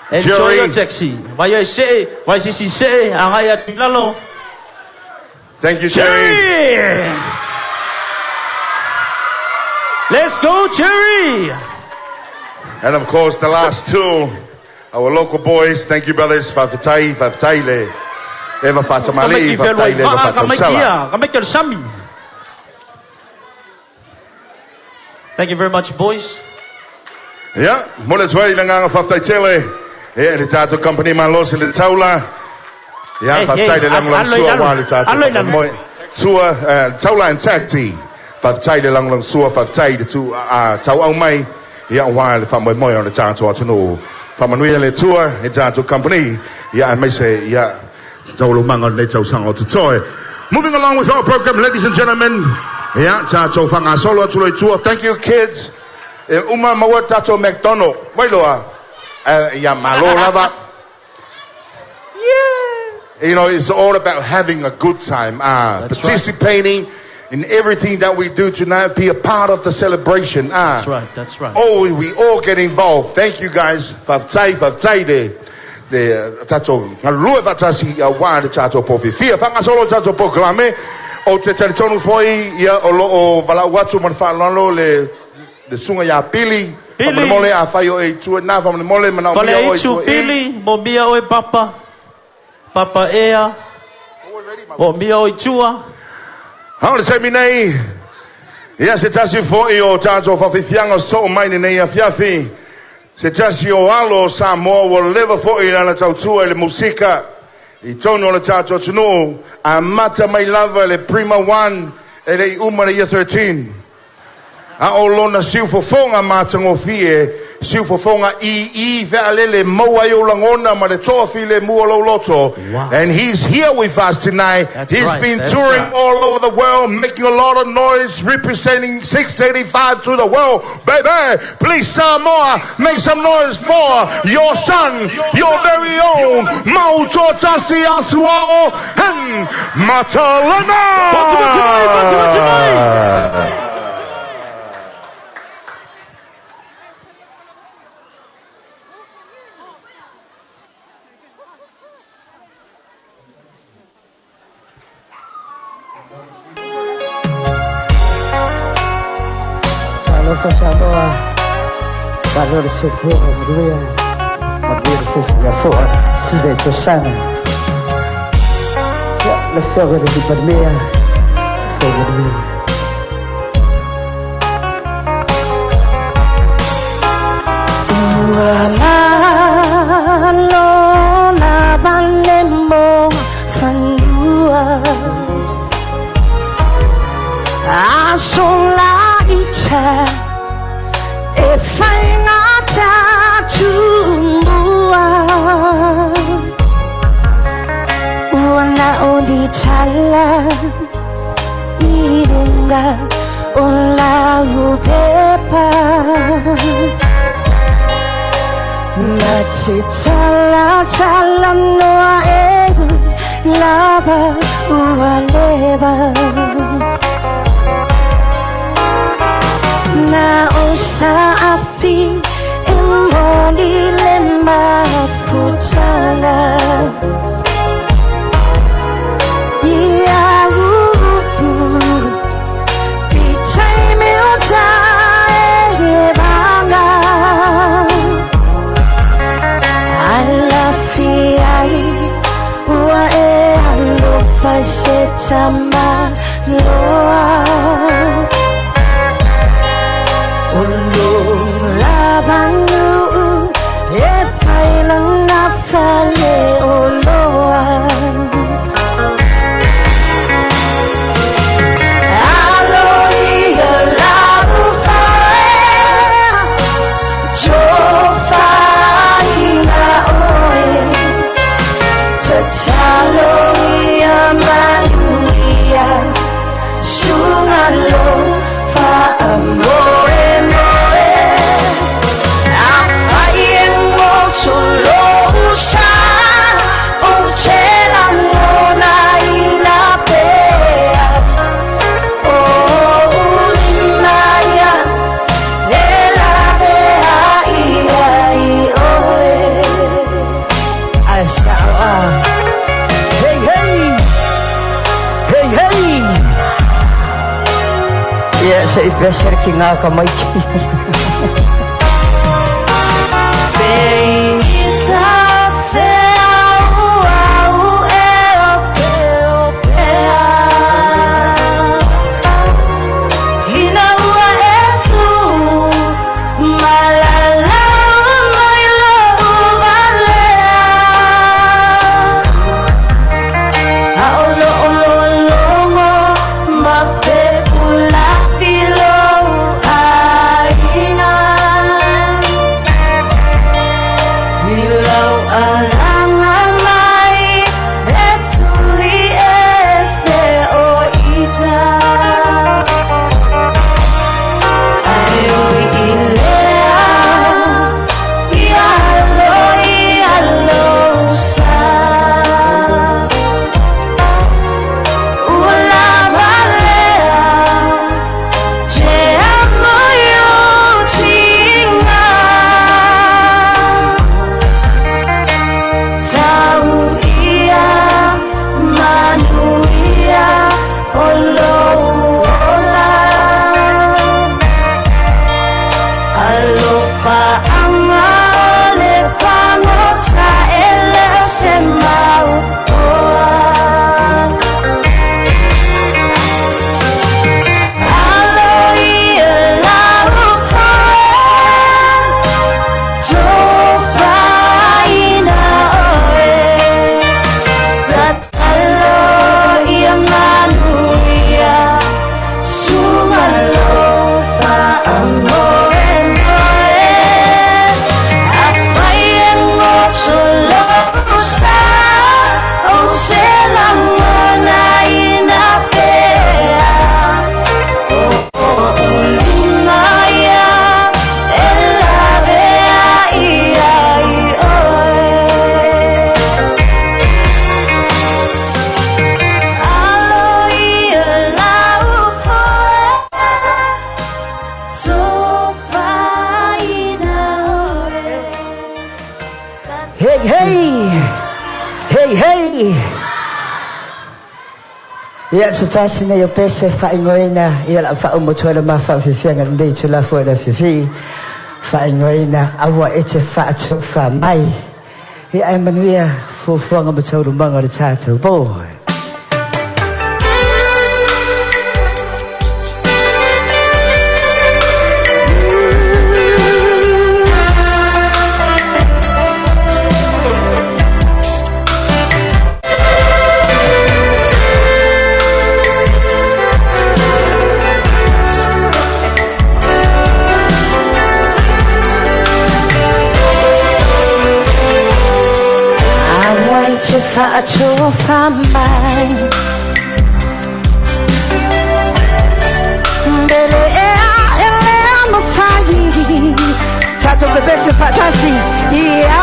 Enjoy Jerry. your taxi. Vai se, vai si se, angai atu lalo. Thank you, Jerry. Jerry. Let's go, Jerry. And of course, the last two, our local boys. Thank you, brothers. Fafatai, Fafatai le. Eva Fatamali, Fafatai le, Eva Fatausala. Thank you very much, boys. Yeah, mole tuai le nganga Fafatai tele. Yeah, le tātou company malosi le taula. Yeah, Hey, Fafatai hey, le langlang alo, sua alo, wa le tātou. alo, alo. Moe. Tua, taula and taxi. Fafatai le langlang sua, Fafatai le tu, tau au mai. Ia wa le wha moe moe o le tātou atunu. Whamanuia le tua, e tātou company. Ia, and me se, ia, taulu manga nei tau sanga o te toi. Moving along with our program, ladies and gentlemen. Ia, tātou whangasolo atu le tua. Thank you, kids. E uma maua tātou McDonald. Wailoa. Ia, malo lava. Yeah. You know, it's all about having a good time. That's right. Participating in everything that we do tonight. Be a part of the celebration. That's right, that's right. Oh, we all get involved. Thank you guys. Fafatai, fafatai de tātou ngalue fatasi ia wā le tātou pōwhiwhia. Whangasolo tātou pōkalame. O te taritonu foi ia o lo o walau atu ma le whaalalo le sunga ia Pili. Pili. Whamanemole a whai o e tua nā whamanemole mana o mia o e Fale tua e. Pili, mo mia oe papa. Papa ea. Mo mia oe tua. Hao le taimi nei. Ia se tasi foi o tātou whawhiwhianga so mai nei afiafi. Se tasi o alo Samoa ua leva foi lana tautua i le musika. I tonu o le tātou atunuu. A mata mai lava le Prima 1 e le i uma le year 13. A o lona siufofoga matagofie, siufofoga i fealele maua ai o lagona ma le toafile mua lauloto. Wow. And he's here with us tonight. That's He's right, been that's touring right. all over the world, making a lot of noise, representing 685 to the world. Baby, please, Samoa, make some noise for your son, your very own, Mautoatasi Asua'o and Matalana! Talofa Samoa, malo le soifua manuia, manuia le fesilafua, tile tosana. Ia, le afioga i le Palemia, soifua manuia. Ua malo lava le mo fanua Aso la icha e whainga tātumua Ua na o ni tala i runga o lau pepa Ma te tala tala noa e lava ua leva Na o sa api e moni agaga Ia upu Pichai me o jae vanga Alafi ai Ua e alofa se tama loa Olo lavanu e pailanga fale oloa Alo ia lau fae Jofa ina oe Tatalo ia manuia Sungalo faamoe moe Afai e ngoto lou sa O te langona ina pea O ulimaya E lave a ia i oe Asawa. Hey, hey! Hey, hey! Ia, se i peser ki ngā ka maiki. Peita se au au e o pe o pea Hina ua e tu Malala mai lo uvalea Aolo olo longo ma fe pula filo aina Ilau alanga mai e tuli e se o ita Ai oi i lea Ia lo ia lo sa Ua lava lea Te amo yo tinga Tau ia manuia o lou ola Alofa anga o le pagota e le o se mau oa Alo ia lau foe Tofaina oe Tatalo ia manuia Sumalofa amoe moe Afai e ngoto lou sa O se langona ina pea O ulimaya E lave a ia i oe Alo ia lau foe Tofaina oe Hey, hey! Hey, hey! Ia, se tasi nei o pese whaingoina ia la wha umotua le ma wha whiwhianga nei tu la fua le whiwhi whaingoina awa e te whaatu wha mai. Ia ai manuia fuafuaga ma taualumaga o le tatou pō. Awa e te whaatu wha mai Mbele e a e lea mawhai Tatou pepese faatasi Ia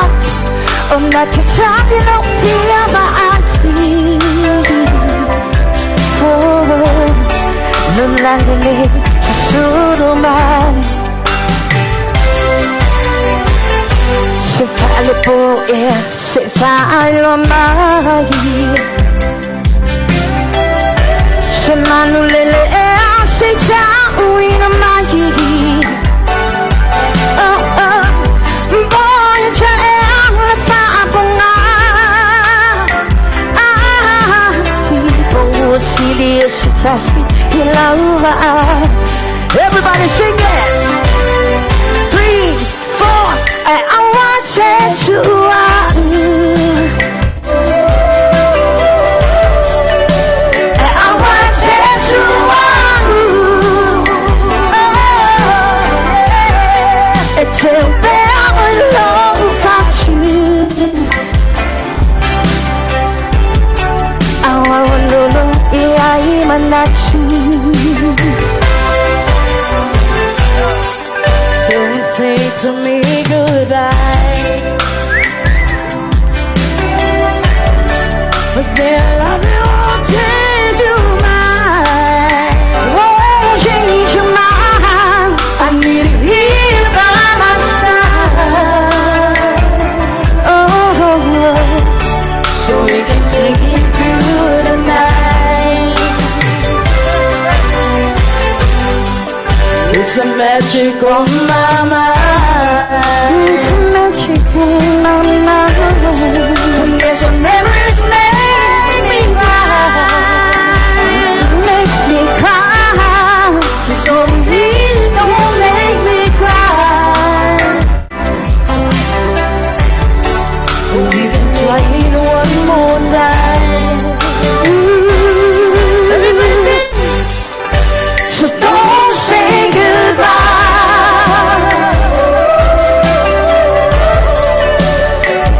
O na te tani no pia maai Oh, Lulangele susuru mai Se le po e se whaalo mai. Se manu lele e a se tau ina mai. Oh, oh, boy, cha e a le paaponga. Ah, po sili e se tasi i laua. Everybody sing it. 3, 4, I want it to I want it to oh, to bear love you. I want to know I'm not you. Don't say to me goodbye. But still I won't change your mind. Won't change your mind. I need you here by my side. Oh, oh, so we can take it through the night. It's a magic on my mind. It's a magic on my mind. There's a memories makes me cry. Makes me cry. So please don't make me cry. We can try it one more time. Everybody sing. So don't say goodbye.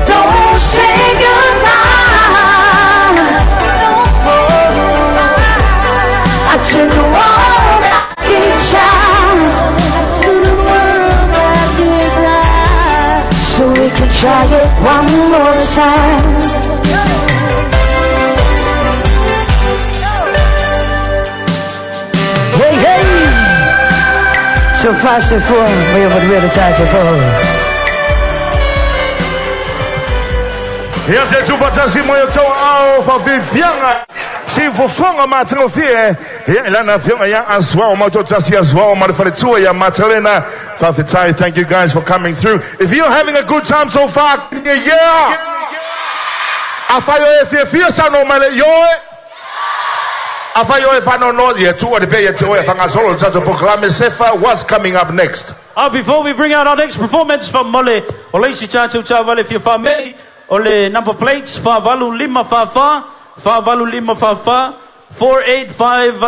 Don't say goodbye. I took the world I desire. To the world I desire. So we can try it one more time. Hey, hey! So fast and full, we have a real time to go. Ia te tufatasi mai o tau ao whawhiwhianga si fofonga mātangofie. Ia ilana whionga ia aswao mautotasi aswao marewharetua ia Matalena. Whawhitai, thank you guys for coming through. If you're having a good time so far, yeah! Awhaio e whiawhia sano male ioe. Awhaio e whanono, ia tua te pe ia te oe whangasolo tato pokalame sefa. What's coming up next? Before we bring out our next performance from Mole, Oleisi Chatu Chavale Fia Fame, Ole number plates, Favalu Lima Fafa, Favalu Lima Fafa, 485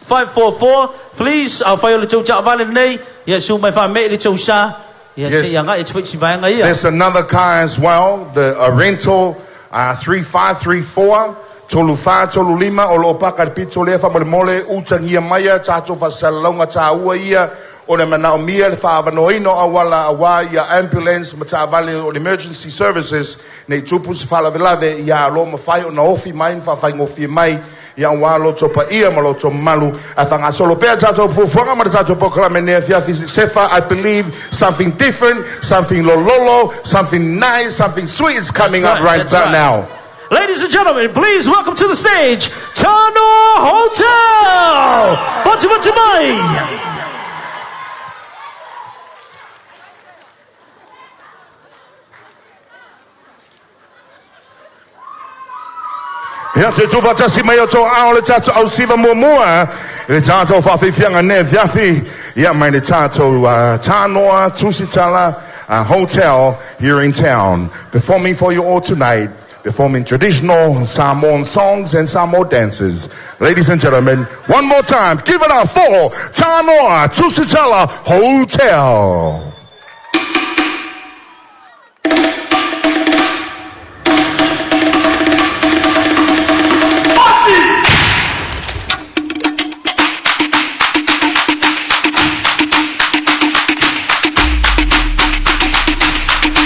544. Please, awhaio le tau chavale nei, ia su mai wha me le tau sa. Ia se ia ngai twitchi vai ngai ia. There's another car as well, the rental 3534. Tolu wha, tolu lima, o lo paka te pito lea whamale mole, utangia maia, tātou whasalalaunga tāua ia, o le manao mia, le whaavanoino awala awa ia ambulance, ma tāvale o emergency services, nei tupu se whalavelave, ia alo mawhai o na ofi mai, whawhaingofie mai, ia wā loto pa ia ma loto malu, a whangasolo pea tātou pufuanga ma tātou pokalame nea fiafi sefa. I believe something different, something lololo, something nice, something sweet is coming up right about now. Ladies and gentlemen, please welcome to the stage, Tanoa Hotel! Fatu fatu mai! Ia te tufatasi mai o tō ao le tātou au siva mua, le tātou whawhiwhianga ne fiafi, ia mai le tātou Tanoa Tusitala Hotel here in town, performing for you all tonight, performing traditional Samoan songs and Samoan dances. Ladies and gentlemen, one more time, give it up for Tanoa Tusitala Hotel.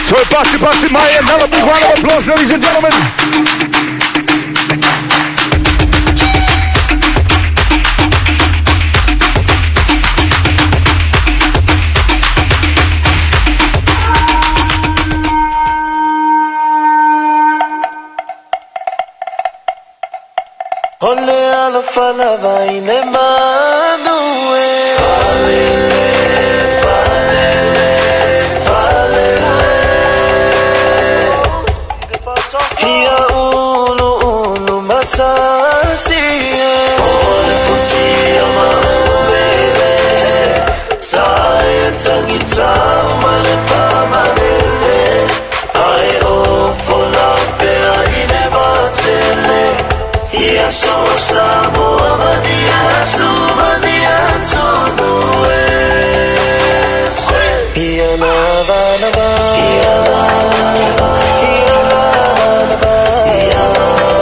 So basi basi mai, another big round of applause, ladies and gentlemen. O le alofa lava i le manu e. Falele, falele, falele. Ia ulu ulu matasi e. O le futia maumele. Sa e tangitau ma le whamanele. Ai o fola pea i le matele. Ia so Samoa mania sumania tonu e. Ia lava lava. Ia lava lava. Ia lava lava. Ia lava.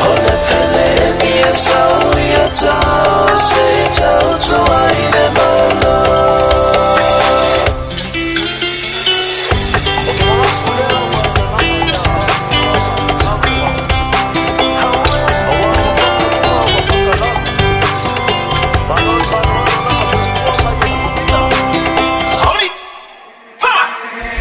O le fele ni e sau ia tau se tau tua i le malo.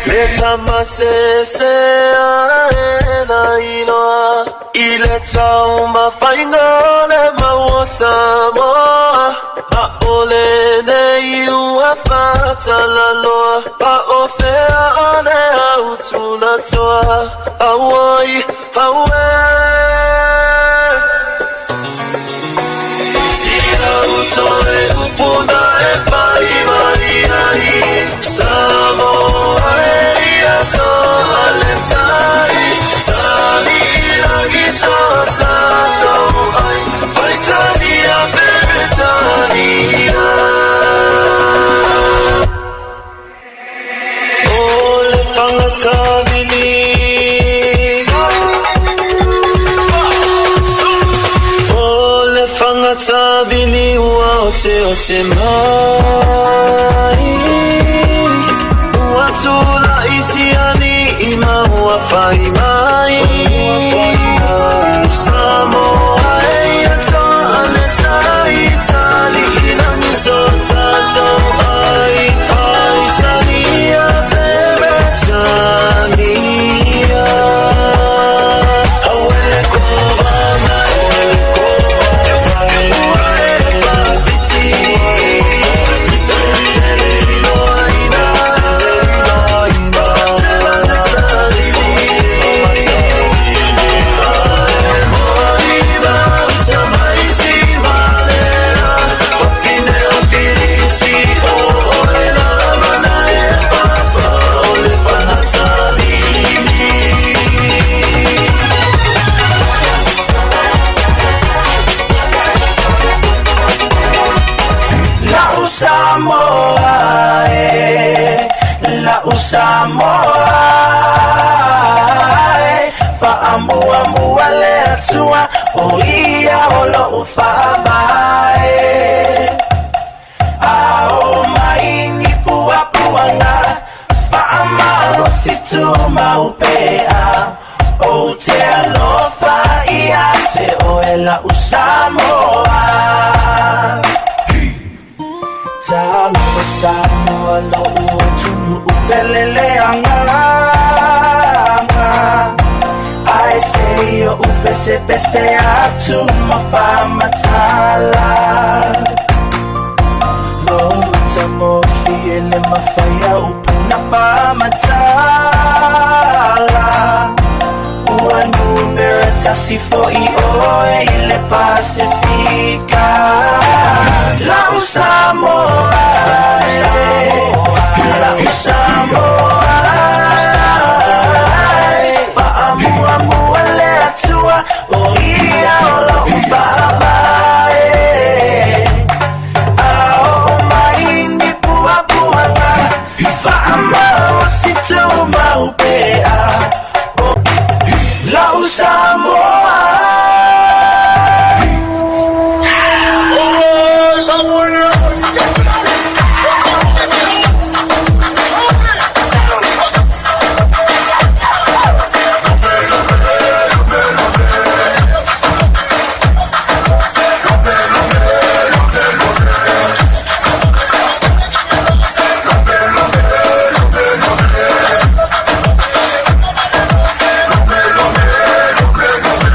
Le tamasese ae na iloa i le taumafaiga o le mau o Samoa. Ma o lenei ua faatalaloa, ma o fea o le autulatoa. Auoi, aue. Sila utoe upuna e fai mai ai. Samoa e ia toa le tai. Tali lagi so tātou ai. Faitalia Peretania. O le whangatavili. O le whangatavili ua o te o te mai. Ua tula isi ani i maua whai mai. Samoa e ia toa le tai. Tali ilangi so tātou ai. Faitalia Peretania. Awele kobana, awele kobana, ua e whawhiti. Tele inoa ina, se matatavili. Mori mauta mai timalera, wafine o Filisi o oe la mana e whapa o le whangatavili. La Samoa, eh, la Samoa, eh, faamuamua le Atua, o ia o lou faavae. Ao mai ni puapuaga, faamalosi tumau pea, ou te alofa ia te oe lau Samoa. Talofa Samoa lou atunuu pele le agaga. Ae se o upesepese atu ma faamatala. Lou matagofie le mafai a upu na faamatala. Ua numera tasi fo'i oe i le Pasifika. Lau Samoa, eh, lau Samoa, eh, faamuamua le Atua, o ia o lou faavae. Ao mai ni puapuaga, faamalosi tumau pea, lau Samoa. Rompe, rompe,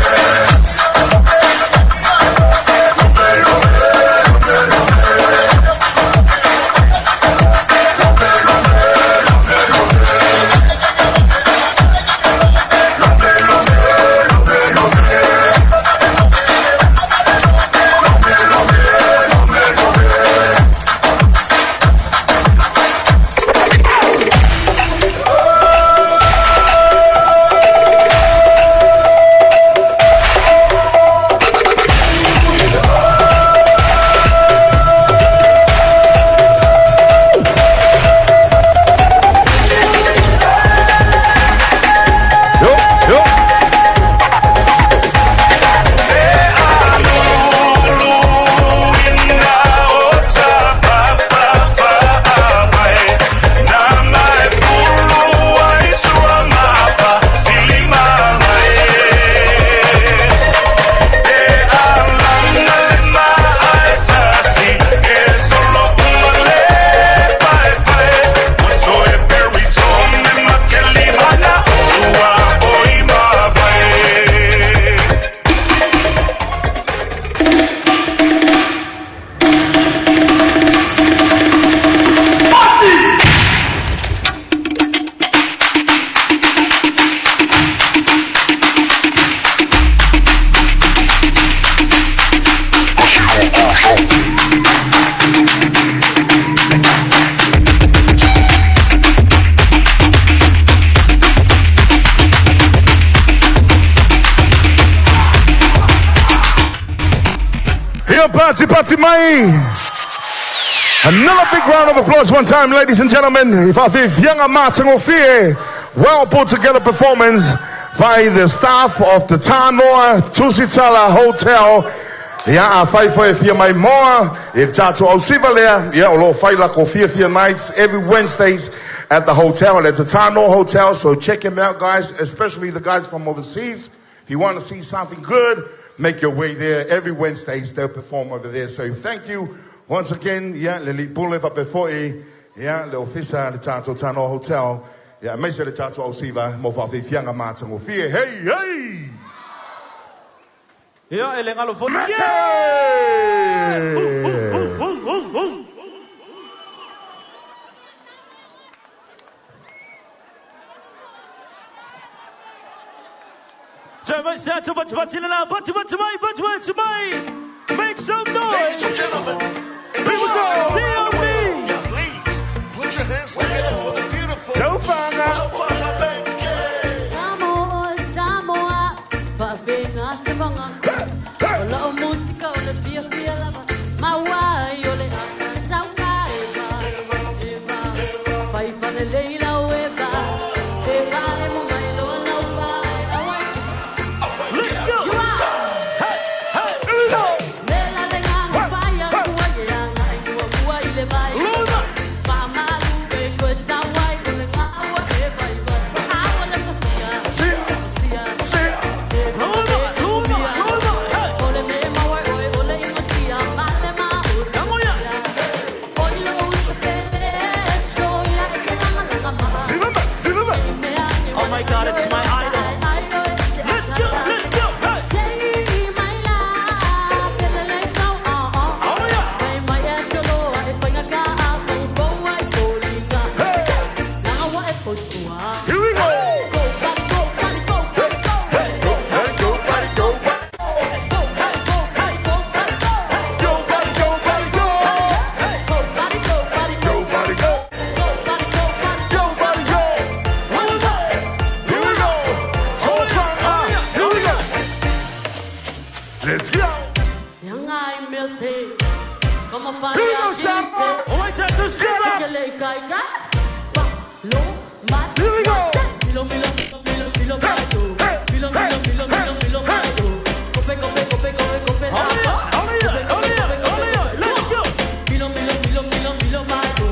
Ia pati pati mai. Another big round of applause one time, ladies and gentlemen. I faafiafiaga matagofie. Well put together performance by the staff of the Tanoa Tusitala Hotel. Ia afai foi e fia maimoa i le tatou ausiva lea, ia o lo o fai lako fiafia nights every Wednesdays at the hotel, at the Tanoa Hotel. So check him out, guys, especially the guys from overseas. If you want to see something good, make your way there. Every Wednesdays they'll perform over there. So thank you once again, ia le alii pule faapea foi ia le ofisa le tatou Tanoa Hotel. Ia aemaise le tatou ausiva mo faafiafiaga matagofie. Hey, hey! Ia, e le galo foi. Make some noise! Ladies and gentlemen, Here we go! D.O.B. Please put your hands together for the beautiful Tofana. Tofana Benke. Samoa, Samoa, faafega se vaga. O la'u musika o le fiafia lava, mauai o le aka sauga e va, e va. Faifa lelei lau e va, e va e mo mai loa lau va e auai. Let's go! You are. Hey, hey, here we go! Mela le gaga fai akua e agai muamua i le vai. Luma! Faamalu e koe sauai o le gaua e vaivai. A o le pasia, pasia, Luma, luma, luma! Hey! Ole me maua oe, ole ingosia, male ma uri. Come on, yeah! Oi le uso pele, soia e te langa langa ma. Silama, silama. Oh my God, it's my idol. Let's go, let's go! Hey! Sei mai la, pele le sau, oh oh. Oh yeah! Mai mai e tolo e painga ka a pau pau ai polinga. Langa wa e potua. Here we go! Go, buddy, go, buddy, go, buddy, go. Hey, go, hey, go, buddy, go, buddy. Go, buddy, go, buddy, go, buddy, go. Go, buddy, go, buddy, go. Go, buddy, go, buddy, go. Go, buddy, go. Go, buddy, go, buddy, Go, buddy, go. Here we go. Tofana. Here we go. Let's go. Yang ai mea se, kama whai Here we go, a ki Samoa. te. Oh, wait, that's a Get up. Ke le kai ka, pa, lo, ma, Here we go. Milo, milo, milo, milo, mai do. Hey, Milo, milo, milo, milo, milo, mai do. Kope, kope, kope, kope, kope, la, pa. Oh yeah, oh yeah, oh yeah! Let's go! Milo, milo, milo, milo, milo, mai do.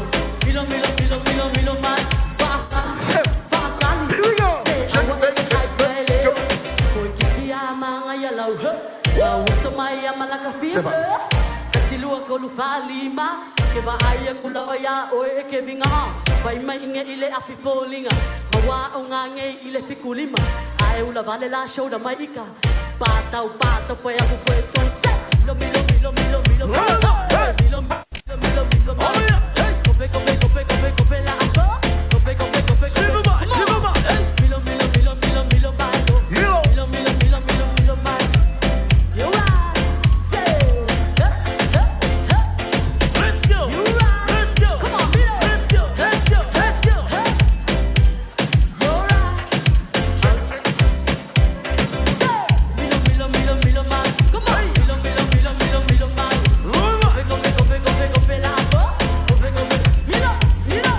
Milo, milo, milo, milo, milo, mai. Pa, pa, pa, kali. Here we go. Se, awa e kai pele. Koi ki fia manga ia lau, he. Wa uso mai ia malaka fia. Katilua kolu whalima. Ke wa ai kula o ia oe e ke vinga. Whai mai inge i le afi fōlinga. Mawa o ngā ngei i le fikulima. Ae ula vale la shoulder mai ika. Pātau, pātau, whai aku koe tō se. Milo, milo, milo, milo, milo, milo. Milo, milo, milo, milo, Oh yeah! Hey! Kope, kope, kope, kope, kope la apo. Kope, kope, kope, kope. Siluma, siluma! Hey! Milo, milo, milo, milo, milo, mai. Milo. Milo, milo, milo, milo, milo, mai. You are. Say. Huh, huh, huh. Let's go! You are. Let's go! Come on, Milo. Let's go! Let's go! Let's go! You're right. Say. Milo, milo, milo, milo, mai. Come on. Milo, milo, milo, milo, milo, mai. Luma! Kope, kope, kope, kope, kope la apo. Kope, kope. Milo, milo.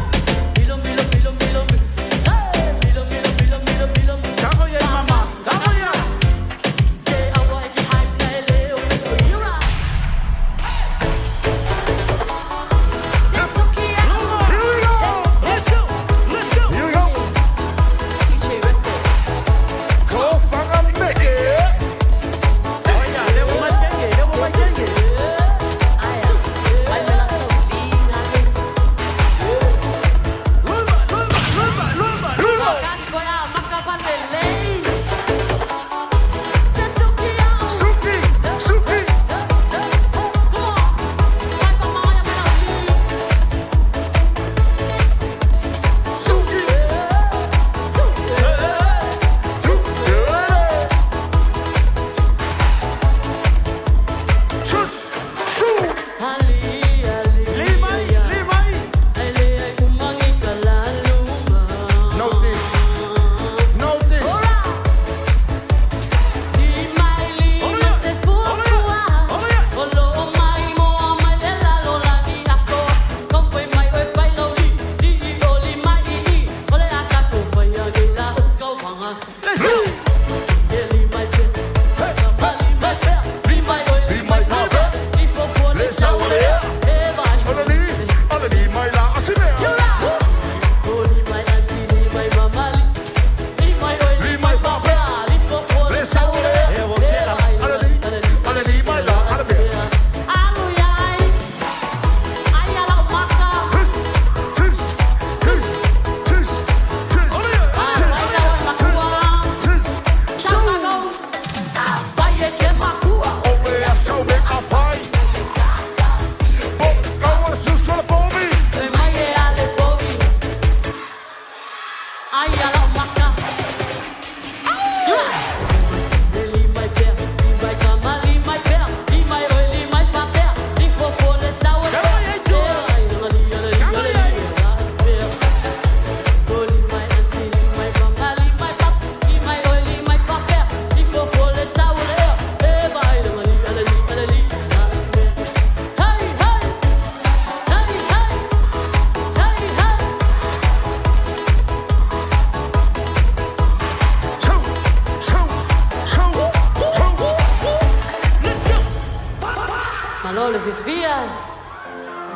Malo le fiafia.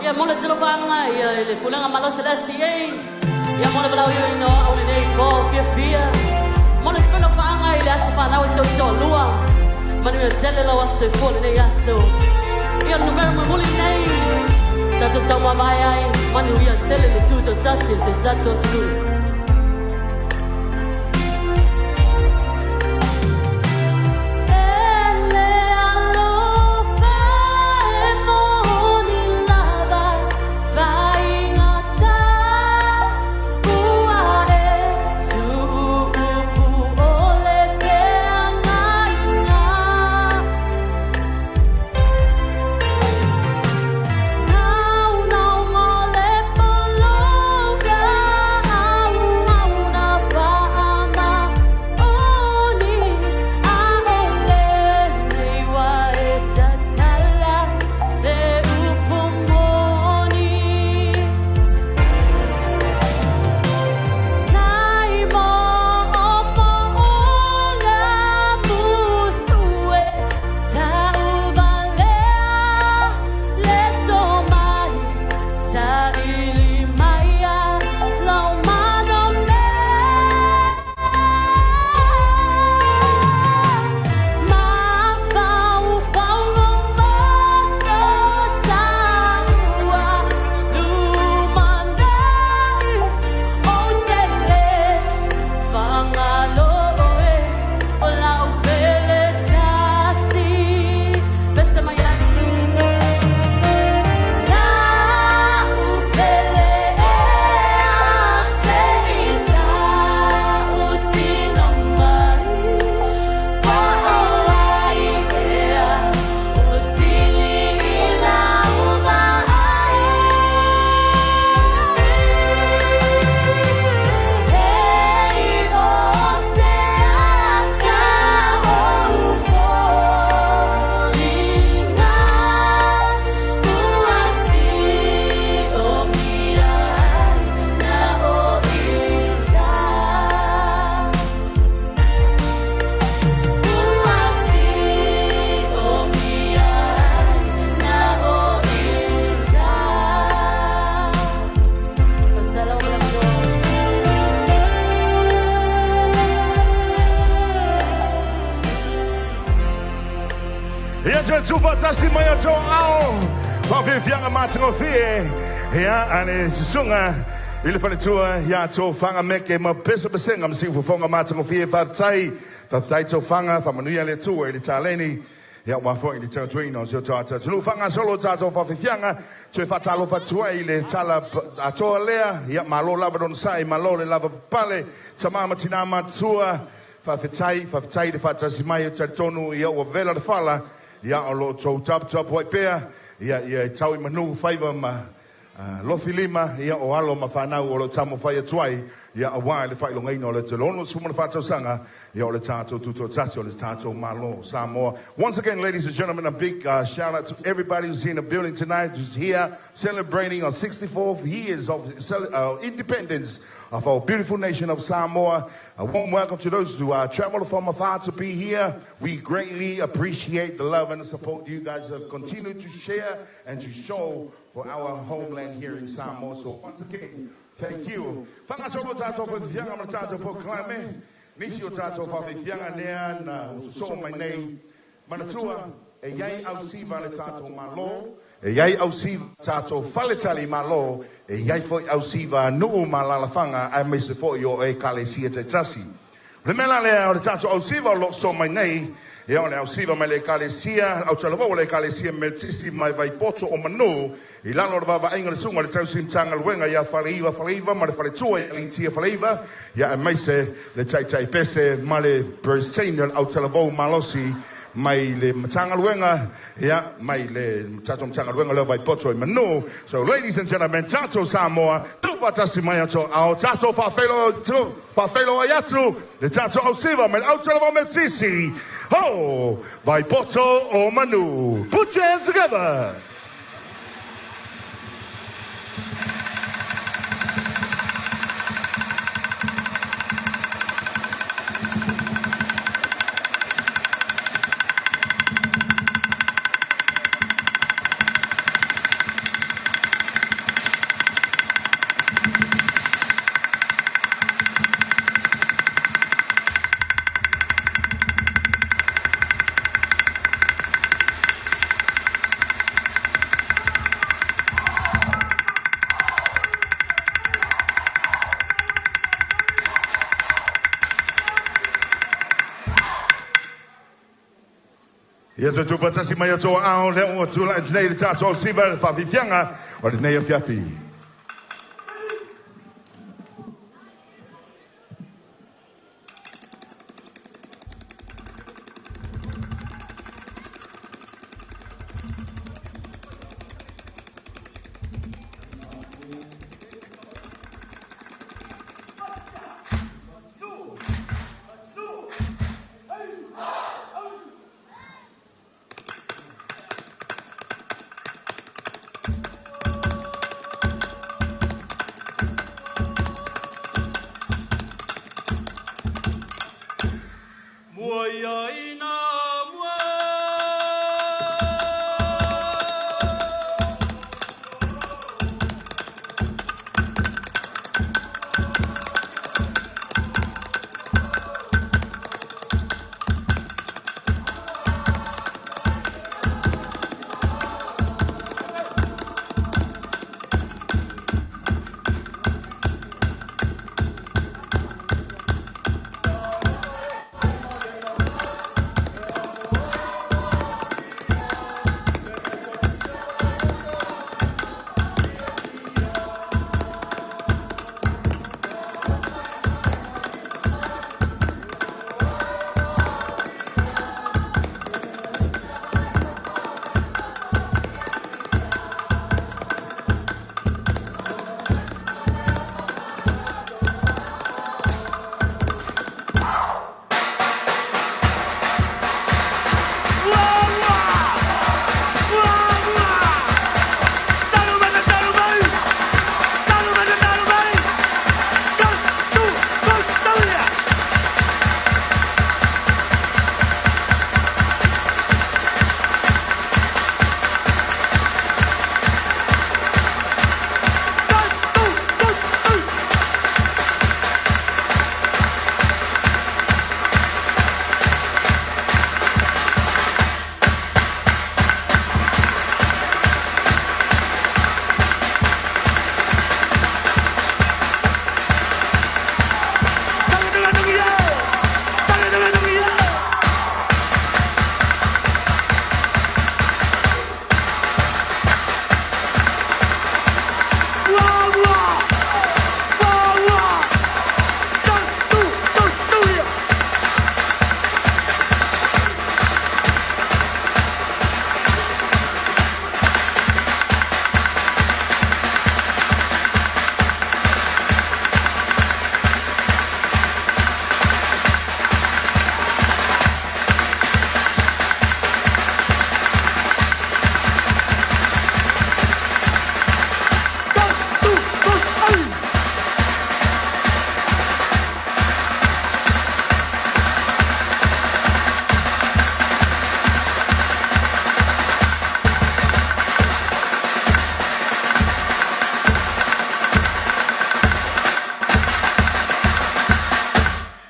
Ia mo le tele o paaga ia i le Pulega Malosi a le STA. Ia mo le valaauina o au lenei po fiafia. Mo le tele o paaga i le aso fanau i si ou toalua. Manuia tele lau aso soifua lenei aso. Ia o le numera mulimuli lenei. Tatou taumavae ai, manuia tele le tutoatasi o si o tatou atunuu. Ia toe tuufaatasi mai o tou aao faafiafiaga matagofie ia a le susuga i le faletua ia Tofaga Meke ma Pesapesega ma Siufofoga matagofie. Faafetai, faafetai Tofaga, faamanuia le Atua i le taleni ia aua foi le tautuaina o si o tatou atunuu. Faagasolo o tatou faafiafiaga, toe faatalofa atu ai i le tala atoa lea. Ia malo lava lona sai, malo le lava papale, tama ma tinā matutua. Faafetai, faafetai le faatasi mai e talitonu ia ua vela le fala, ia o lo o tou taputapuai pea, ia ia e tau i manu faiva ma lofi lima, ia o alo ma fanau o lo o taumafai atu ai, ia aua le faailogaina o le 64 tausaga, ia o le tatou tutoatasi o le tatou Malo Samoa. Once again, ladies and gentlemen, a big shout out to everybody who's in the building tonight, who's here celebrating our 64th years of independence of our beautiful nation of Samoa. A warm welcome to those who traveled from afar to be here. We greatly appreciate the love and the support you guys have continued to share and to show for our homeland here in Samoa. So once again, thank you. Whangasolo tātou whawhiwhianga ma tātou pōkalame. Nisi o tātou whawhiwhianga nea na usoso mai nei. Manatua, e iai ausiva le tātou malo, e iai ausiva tātou faletali malo, e iai foi ausiva nuu ma lalafanga ai me se foi o e kalesia te tasi. O le mea la lea o le tātou ausiva o lo so mai nei, ia o le ausiva mai le ekalesia, au talavou o le ekalesia Metisi mai Vaipoto o Manu, i lalo o le vaavaaiga o le susuga o le tausi Matagaluega ia Faleiva Faleiva ma le faletua ia Litia Faleiva, ia aemaise le taitai pese ma le Peresetene o le au talavou malosi mai le Matagaluega, ia, mai le tatou Matagaluega lea o Vaipoto i Manu. So ladies and gentlemen, tatou Samoa, tuufaatasi mai ato ao tatou faafeiloai atu le tatou ausiva mai le Aotearoa Metisi, ho, Vaipoto o Manu. Put your hands together. Ia tutu patasi mai o tō ao lea ua tūlai nei le tātou siva le whawhiwhianga o le nei afiafi.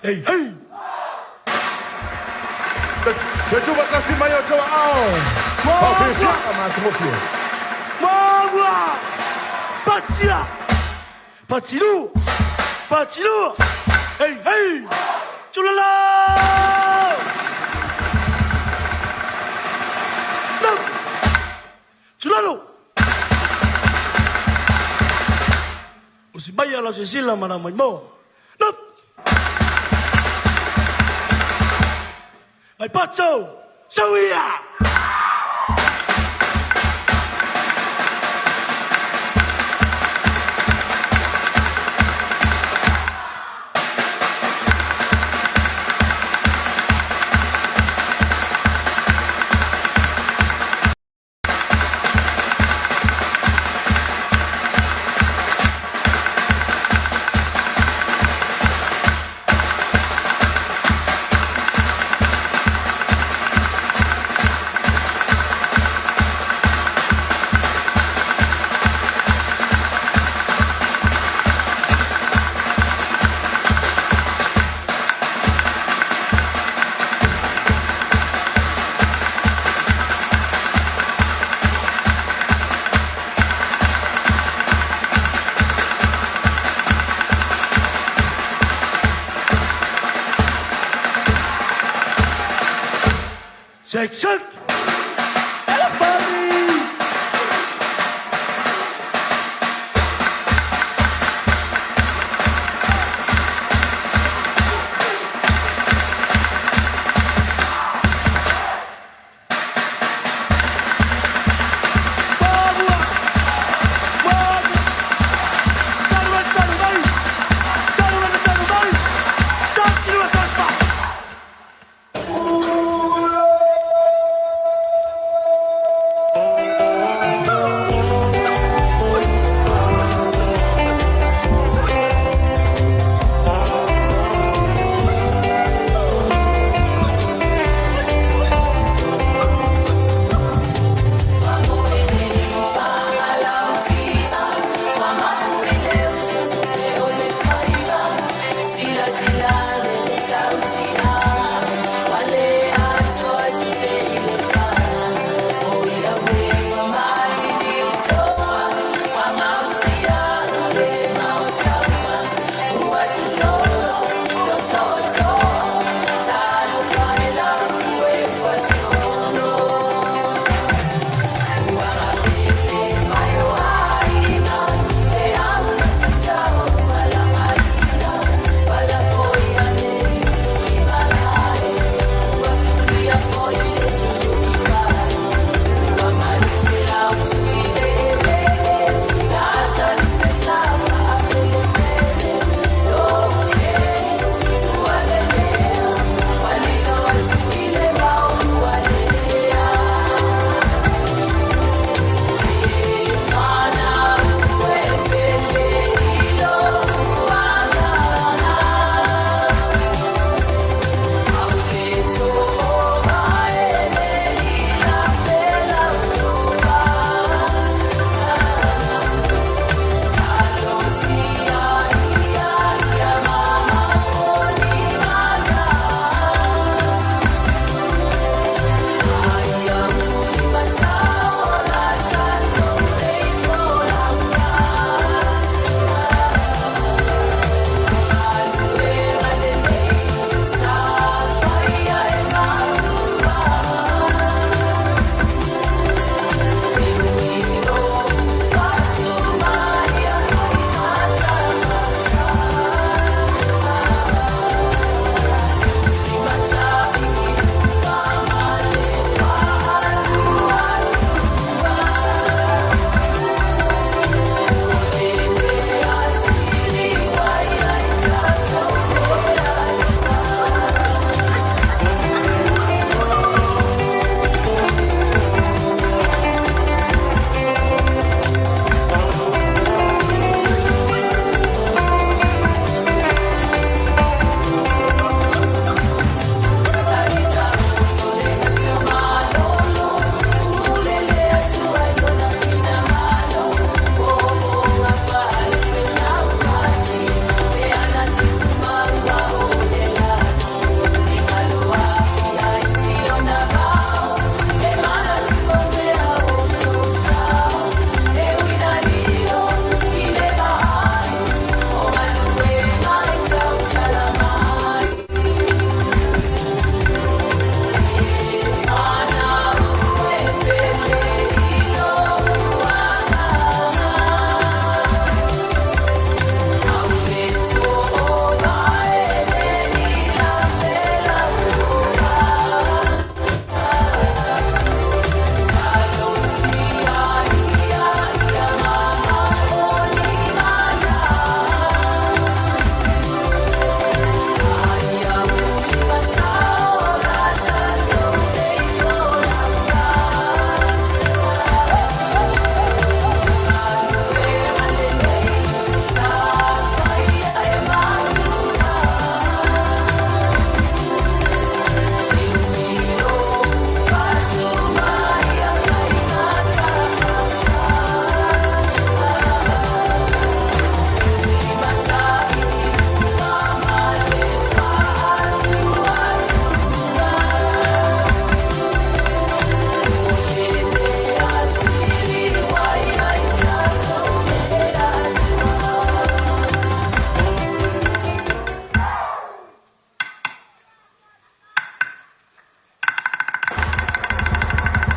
Hey, hey! Tutu patasi mai o tō ao. Whawhiwhianga mātangofie. Maua! Patia! Patilu! Patilu! Hey, hey! Tulala! No! Tulalo! O si maya la sisila mana mai mo. No! Mai pato! Sauia! Shake, shake. Elephant.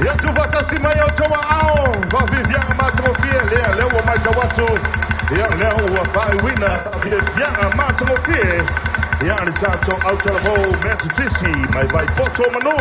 Ia tufatasi mai o taua ao, faafiafiaga matagofie lea lea ua matau atu. Ia lea ua faaiuina faafiafiaga matagofie. Ia le tatou autalavou Metotisi mai Vaipoto o Manu.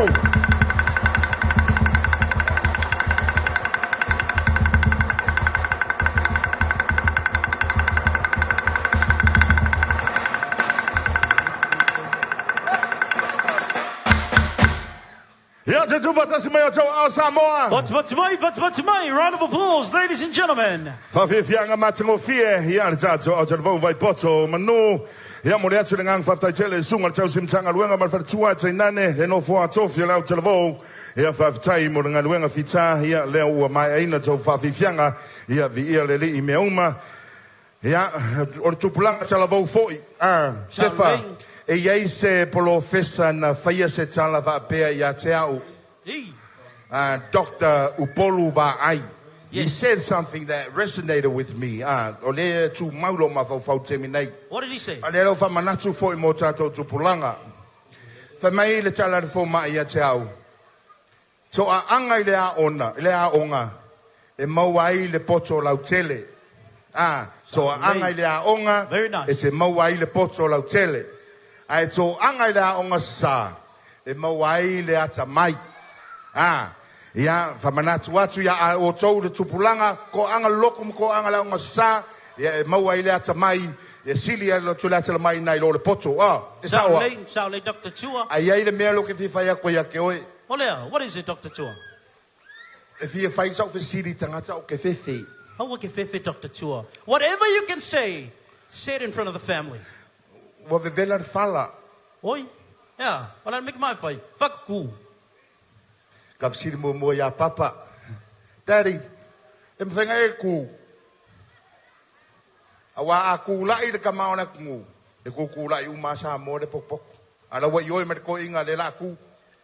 Ia te tufatasi mai o taua ao Samoa. Fatufatu mai, fatufatu mai. Round of applause, ladies and gentlemen. Faafiafiaga matagofie ia le tatou autalavou Vaipoto o Manu. Ia mo le atu le agaga faafetai tele i susuga i le tausi Matagaluega ma le faletua tainane le nofo a tofi o le autalavou. Ia faafetai mo le galuega fita ia lea ua maeaina tou faafiafiaga. Ia viia le Alii i mea uma. Ia o le tupulaga talavou foi a Sefa e i ai se polofesa na faia se tala faapea ia te au. Doctor Upolu Vaai. He said something that resonated with me. O lea e tumau lou mafaufau i le taimi nei. What did he say? A lea lau faamanatu foi mo tatou tupulaga. Fai mai le tala a le fomai ia te au, Toaaga i le aona, i le aoga e maua ai le poto lautele. Toaaga i le aoga e te maua ai le poto lautele. Ae toaga i le aoga sā e maua ai le atamai. Ia, faamanatu atu ia a outou le tupulaga, toaga le lotu ma toaga le aoga sā, ia e maua ai le atamai, ia sili atu le atamai nai lo le poto. E sao a? Sao lelei, Dr. Tua. Ae i ai le mea lea ou te fia fai atu ia te oe. O lea, what is it, Dr. Tua? E fia fai sau fesili i tagata o ke fefe. Aua ke fefe, Dr. Tua. Whatever you can say, say it in front of the family. Ua vevela le fala. Oi, ea, o le a le mea ke maifai? Whakaku. Ka fesili muamua iā Papa, Daddy, e mafai ona e kū? Aua a kūlaʻi le tama o le atunuu, e kūkūlaʻi uma lava Samoa le potopoto. A o la ua ioe mai le toeaina lea o le a kū.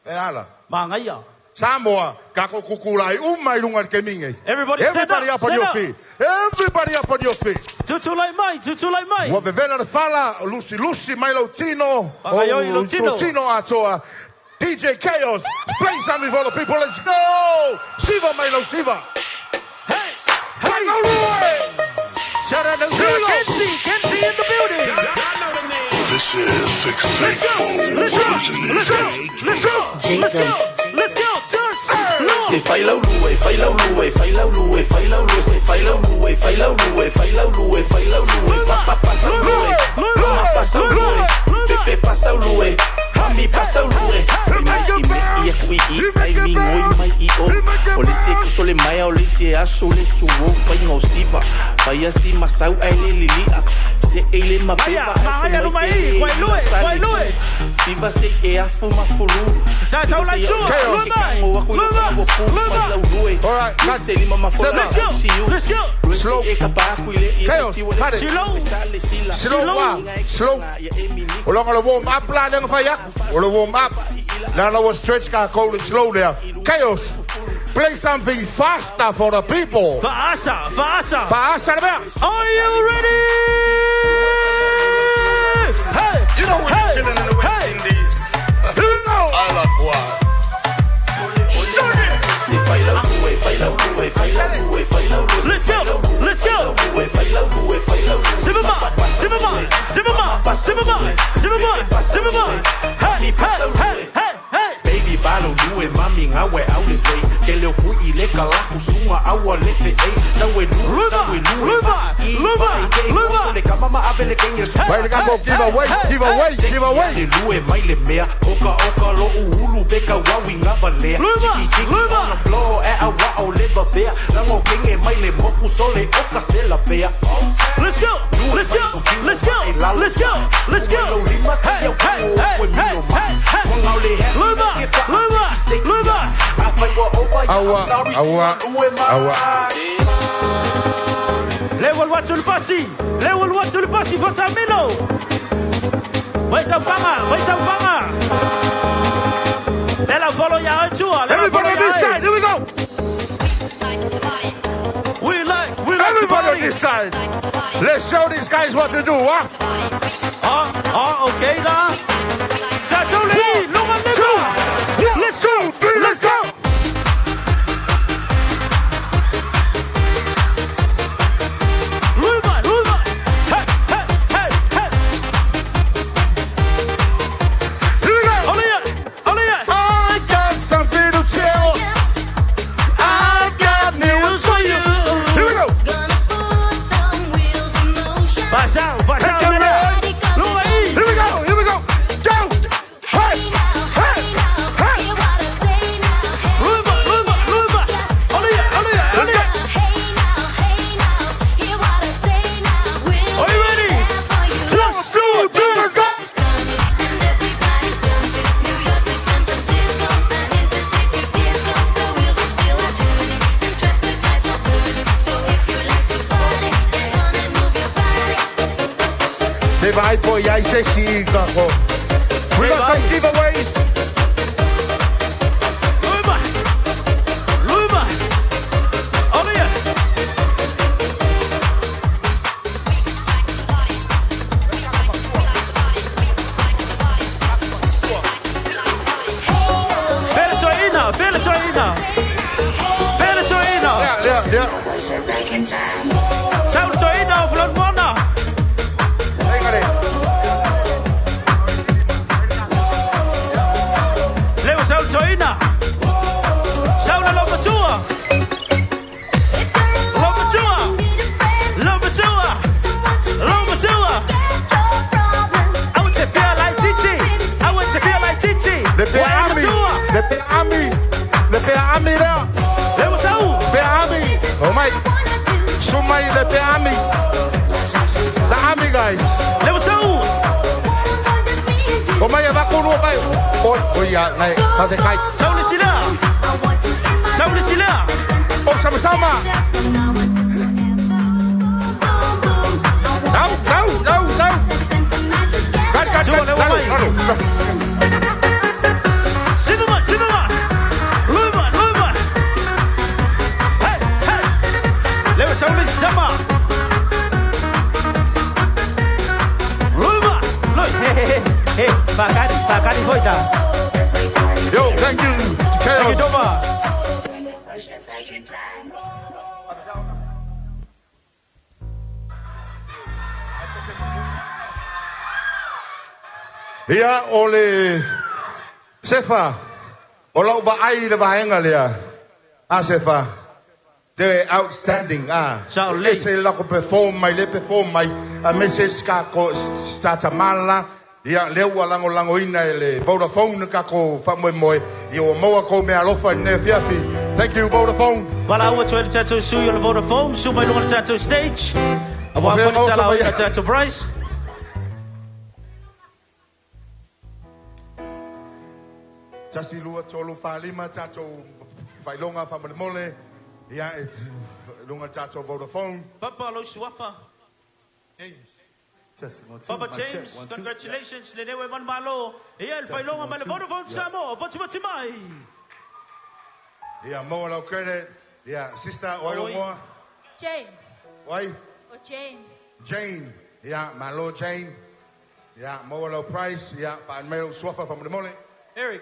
E a la? Manaia. Samoa, tatou kūkūlaʻi uma i luga i le taimi nei. Everybody stand up, Everybody up on stand your up. feet. Everybody up on your feet. Tutulai mai, tutulai mai. Ua vevela le fala, lusilusi mai lou tino, Whakaioi lou tino. tino atoa. DJ Chaos, play something for the people, let's go! Siva mai lau siva. Hey, hey! Shout out to Kenzie, Kenzie in the building. This is 634 Let's go, let's go, let's go, let's go, let's go, just Se fai lau lue, fai lau lue, fai lau lue, fai lau lue, se fai lau lue, fai lau lue, fai lau lue, fai lau lue, pa pa pa sa lue, mama pa sa lue, pepe pa sa lue, mami pa sa lue. Mai i me i aku i i ai mi ngoi mai i o. O le se kuso le mai o le se aso le su o fai ngau siva. Fai asi masau ai le lilia. Se e le mapeva ai Maya fo luma mai i, e wai lue, wai lue. Siva se e afu mafulu. Tau tau lai tua, luma, luma, luma. Alright, Let's go, let's go. Slow. Chaos, cut it. Slow. Slow, ah, slow. O longa le warm up la lenga fai aku. O le warm up. La la stretch ka ko le slow there. Chaos. Play something faster for the people. Faasa, faasa. Faasa le mea. Are you ready? Hey, You know we're hey, chilling in the West hey. Indies. Here we go. I like why. Se fai lau lue, fai lau lue, fai lau lue, fai lau lue. Let's go, let's go. Zimmerman, Zimmerman, Zimmerman, Zimmerman, Zimmerman, Zimmerman. Hey, hey, hey, hey, hey. Baby balo lue mami ngawe au le play Ke leo fui i le kalaku sunga aua le pe ei Sau e lue, sau e lue Luma, Luma, Luma. Le kamama ave le kenge Wait, le kako, give away, give away, give away. Le lue mai le mea Oka oka lo uhulu peka wawi ngava lea Luma, Tiki tiki Luma. on the floor e a wa o le babea Lango kenge mai le moku sole oka se la pea Let's go, let's go, let's go, let's go, let's go. Hey, hey, hey, hey, hey, hey. Luma, Luma, Luma. Aua, aua, aua. Level 1 le pasi, level 1 le pasi, Fatamino. Vai Sampanga, vai Sampanga. Lela follow ya tua, lela Everybody follow on this ya. side, here we go. We like, we like to Everybody on party. this side. Let's show these guys what to do, huh? Ah, okay la. Tatuli, lunga Two, lima. one, Let's go, three, let's go. Vai po iai se si ka ko. We got some giveaways. Luma. Luma. Oh yeah. Fela toina, fela toina. Fela toina. Yeah, yeah. Sau toina o flon mona. Leo sau toina. Sau la lomatua. Lomatua. Lomatua. Lomatua. I want to feel like Titi. I want to feel like Titi. Le pe ami. Le pe ami. Le pe ami lea. Leo sau. Pe ami. Oh my. Sumai le pe ami. The ami guys. Leo sau. O mai va ku mai. O o ya nai ka te kai. Sau le sila. Sau le sila. O sama sama. Go go go go. Kat kat kat. Lalu lalu. Cinema, cinema. Luma, luma. Hey, hey. Leo sau le sama. Luma. Look, hey, hey, hey. Hey, Fakari, Fakari Hoida. Yo, thank you to Chaos. Thank you, Doma. Ia o le Sefa, o lau vaai le vaenga lea. A Sefa, they're outstanding. Ah, Sao lei. Se la ko perform mai, le perform mai. A message ka ko stata mala. Ia lea ua lagolagoina e le Vodafone kako faamoemoe ia ua maua kou mea alofa i lenei afiafi. Thank you Vodafone. Valaua toe le tatou sui o le Vodafone, su mai luga le tatou stage. A O ua fea foi le maua tala sa o mai- le tatou Bryce. Tasi lua tolu whalima tatou whailonga whamolemole. Ia e lunga tatou Vodafone. Papa lo suafa. Papa James, congratulations. Le lewe man malo. Ia el failonga mai le Vodafone Samoa. Poti mati mai. Ia maua lau credit. Ia sister o ai Oi. ngoa. Jane. Oi. O Jane. Jane. Ia malo Jane. Ia maua lau price. Ia whaanmei lau suafa whamolemole. Eric.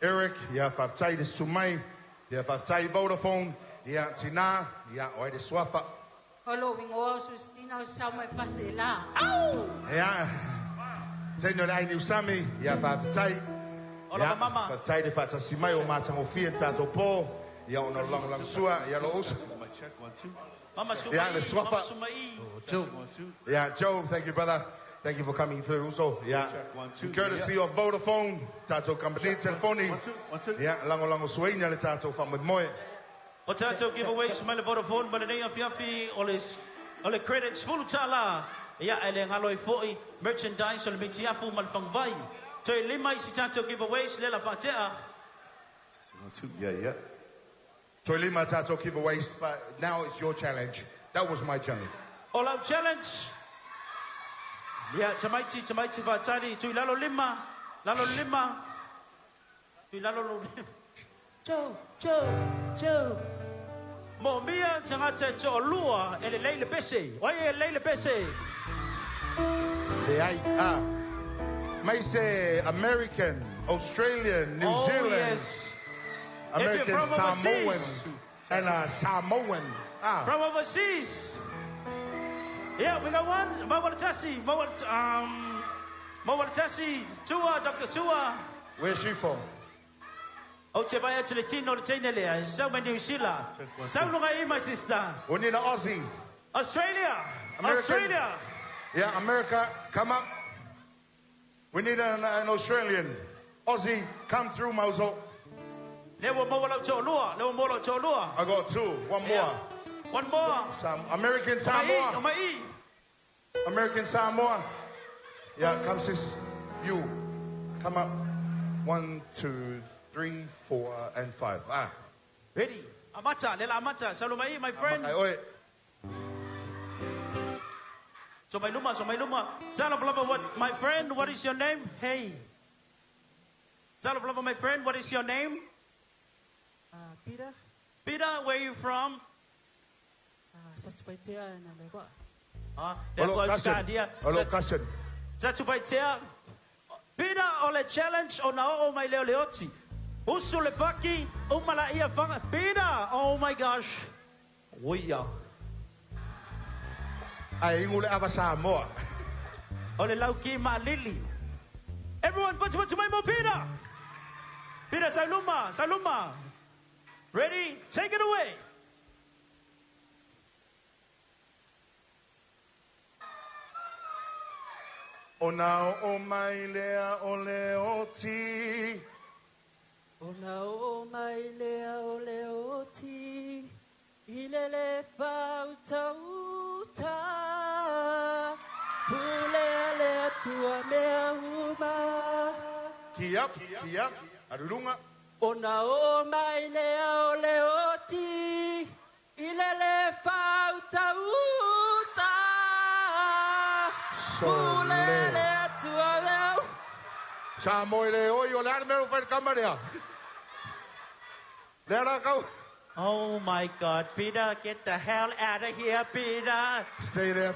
Eric, ia whaftai le sumai. Ia whaftai Vodafone. Ia tina. Ia o ai le suafa. Holo wingoa o Sustina o sau mai fase la. Ia. Tēnei le aini usami. Ia whaftai. Ola Ia mama. whaftai le whatasi mai o mātangofia tātou pō. Ia ona langolango sua. Ia lo usa. Mama sumai. Ia le suafa. Mama sumai. Yeah, Joe, thank you, brother. Thank you for coming through also. Yeah. Courtesy of Vodafone, tātou company telefoni. Yeah, lango lango suaina le tātou whamoemoe. O tatou giveaways mai le Vodafone ma lenei afiafi o le, o le credits fulu tala. Ia e le ngalo i foi merchandise o le mitiafu ma le fangvai. Toe lima isi tatou giveaways le la whaatea. Yeah, yeah. Toi lima tātou giveaways, but now it's your challenge. That was my challenge. O lau challenge. Ia, tamaiti, tamaiti whaatari. Tui lalo lima, lalo lima. Tui lalo lo lima. Joe, Joe, Joe. Mo mia tangata e to'o lua e le leile pese. Oi e leile pese. Le ai, ah. Mai se American, Australian, New Oh, Zealand, yes. If American you're from Samoan, overseas. and Samoan. Ah. From overseas. Yeah, we got one. Mawalatasi, Mawalatasi, Tua, Dr. Tua. Where's she from? O te vai atu le tino le teine lea. Sau mai New Zealand. Sau lunga i, my sister. We need an Aussie. Australia. American. Australia. Yeah, America, come up. We need an Australian. Aussie, come through, Mozo. Lewa mawalau to'olua. Lewa mawalau to'olua. I got two. One more. Yeah. One more. Some American O mai i, Samoa. o mai i. American Samoa. Yeah, come sis. You. Come up. 1, 2, 3, 4, and 5. Ah. Ready. Amata, lela amata. Sau lunga i, my friend. Ai, oi. So mai luma, so mai luma. Talofa lava, what, my friend, what is your name? Hey. Talofa lava, my friend, what is your name? Peter. Peter, where are you from? Satupaitea and Alewa. Hello, cousin. Hello, cousin. Satupaitea. Peter, o le challenge o na o mai leo leoti. Usu le faki, umala ia whanga. Peter, oh my gosh. Uia. Ai ingu le ava Samoa. O le lauki ma lili. Everyone, put mai mo Peter. Peter, saluma, saluma. Ready? Take it away. O na o mai lea o le oti. O na o mai lea o le oti. I lele whauta uta. Pulea lea tua mea uma. Ki up, arurunga. O na o mai lea o le oti. I lele whauta uta. Pulea lea tua mea uma. Sa moi le oi o le armero per kamarea. Le ara kau. Oh my God, Peter, get the hell out of here, Peter. Stay there.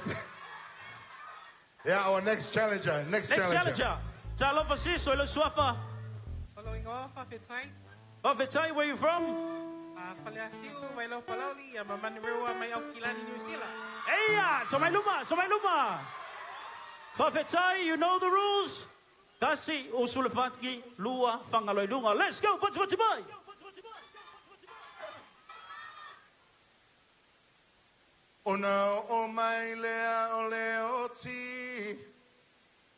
Yeah, our next challenger. Next challenger. Talofa siso, ilo suafa. Following off, Fafetai. Fafetai, where you from? Faleasiu, Wailau Palauli, Mamanirua, mai Aukilani, New Zealand. Eia, so mai luma, so mai luma. Fafetai, you know the rules. Kasi, usulefaki, lua, whangaloi lunga. Let's go, pati pati mai. O na o mai lea o le oti.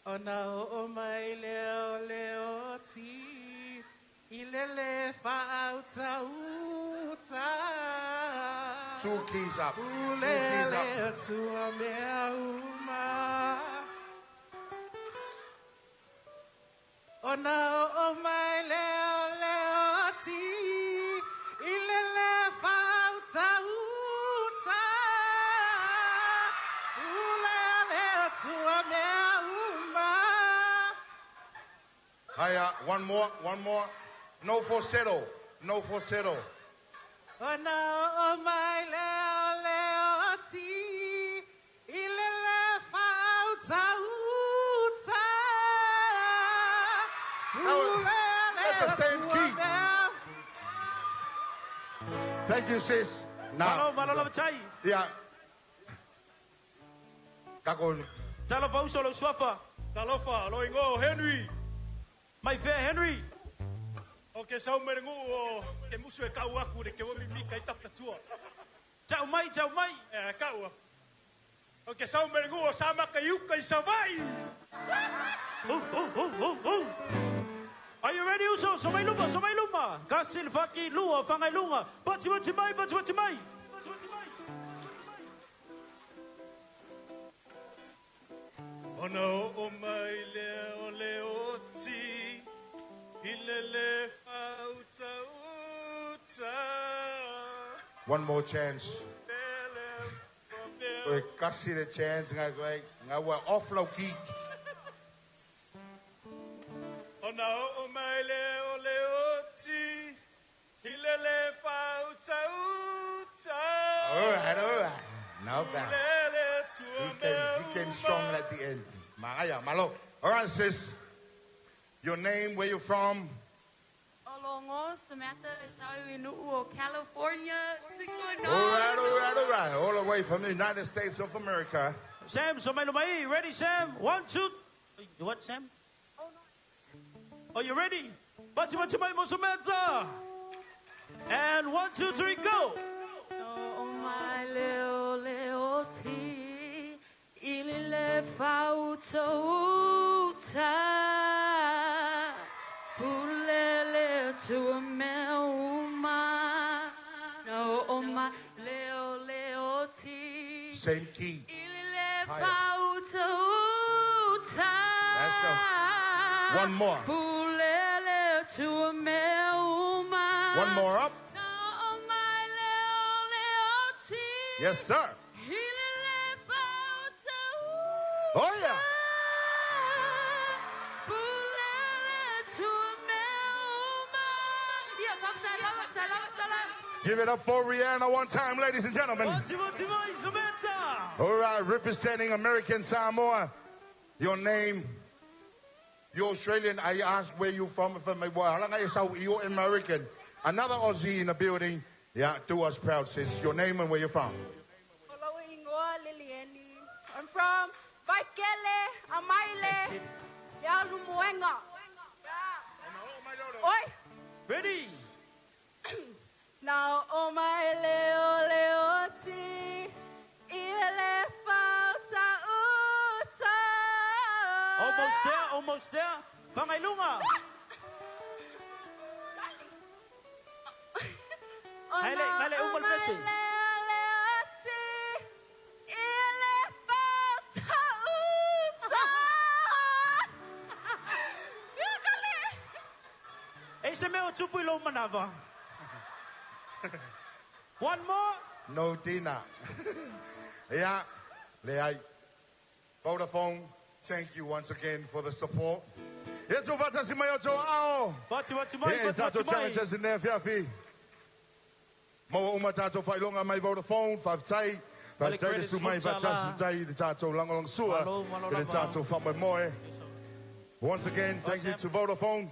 O na o mai lea o le oti. I lele whaauta uta. Two keys up. Two keys Ulele up. tua mea uma. O na o mai lea o le oti. I lele whaauta uta. Ulele tua mea uma. Hiya, one more, one more. No falsetto, no falsetto. O na o mai lea o le oti. I lele whaauta uta. That's the same key. Thank you, sis. Now, Malo, malo lava tai. yeah. Kako. Talofa uso lo suafa. Talofa, lo ingo, Henry. My fair Henry. O ke sau mere ngu o ke musu e kau aku re ke o mimika i taptatua. Tau mai, tau mai. E kau aku. O ke sau mere ngu o sa maka i uka i Savai. Oh, oh, oh, oh, oh. Are you ready, Uso? So mai luma, so mai luma. Kasi le faki, lua, whangai lunga. Pati pati mai, pati pati mai. O na o mai lea o le oti. I lele whauta uta. One more chance. We kasi the chance nga koe nga wa off low key. O na o mai lea o le oti. I lele whauta uta. All right, all right. No bad. Lele tua He came strong at the end. Maaya, malo. All right, sis. Your name, where you from? Olongo, Samantha, Isau, California. All right, all right, all right. All the way from the United States of America. Sam, so mai luma i. Ready, Sam? 1, 2. What, Sam? Are you ready? Pati pati mai mo Samantha. And 1, 2, 3, go. O mai leo leo ti, i lele whauta uta. Pulele tua mea uma. No o mai leo leo ti. Same key. I lele Higher. whauta uta. Let's go. One more. Pulele tua mea uma. One more up. No o mai leo leo ti. Yes, sir. I lele whauta uta. Oh yeah. Give it up for Rihanna one time, ladies and gentlemen. All right, representing American Samoa. Your name, you're Australian. I asked where you from. You're American. Another Aussie in the building. Yeah, do us proud, sis. Your name and where you're from. I'm from Vaikele, Amaile, Yalumuenga. Oi. Ready? Now, o mai leo leo ti, ile fauta uta. Almost there, almost there. Pangailunga. Haile, haile, umal pesi. E se mea o tupu i lou manava. One more. No dinner. Yeah, Leai. Vodafone, thank you once again for the support. Yetu vatasi mai o tō ao. Vati vati mai, Yes, vati tātou vati mai. challenges in there, fiafi. Maua uma tātou whailonga mai Vodafone, whaftai. Wale Whaftai te credits sumai, mutala. whatasi tai, te tātou langolong sua. Malo, malo I te lava. tātou whamwe moe. Once again, thank you to Vodafone.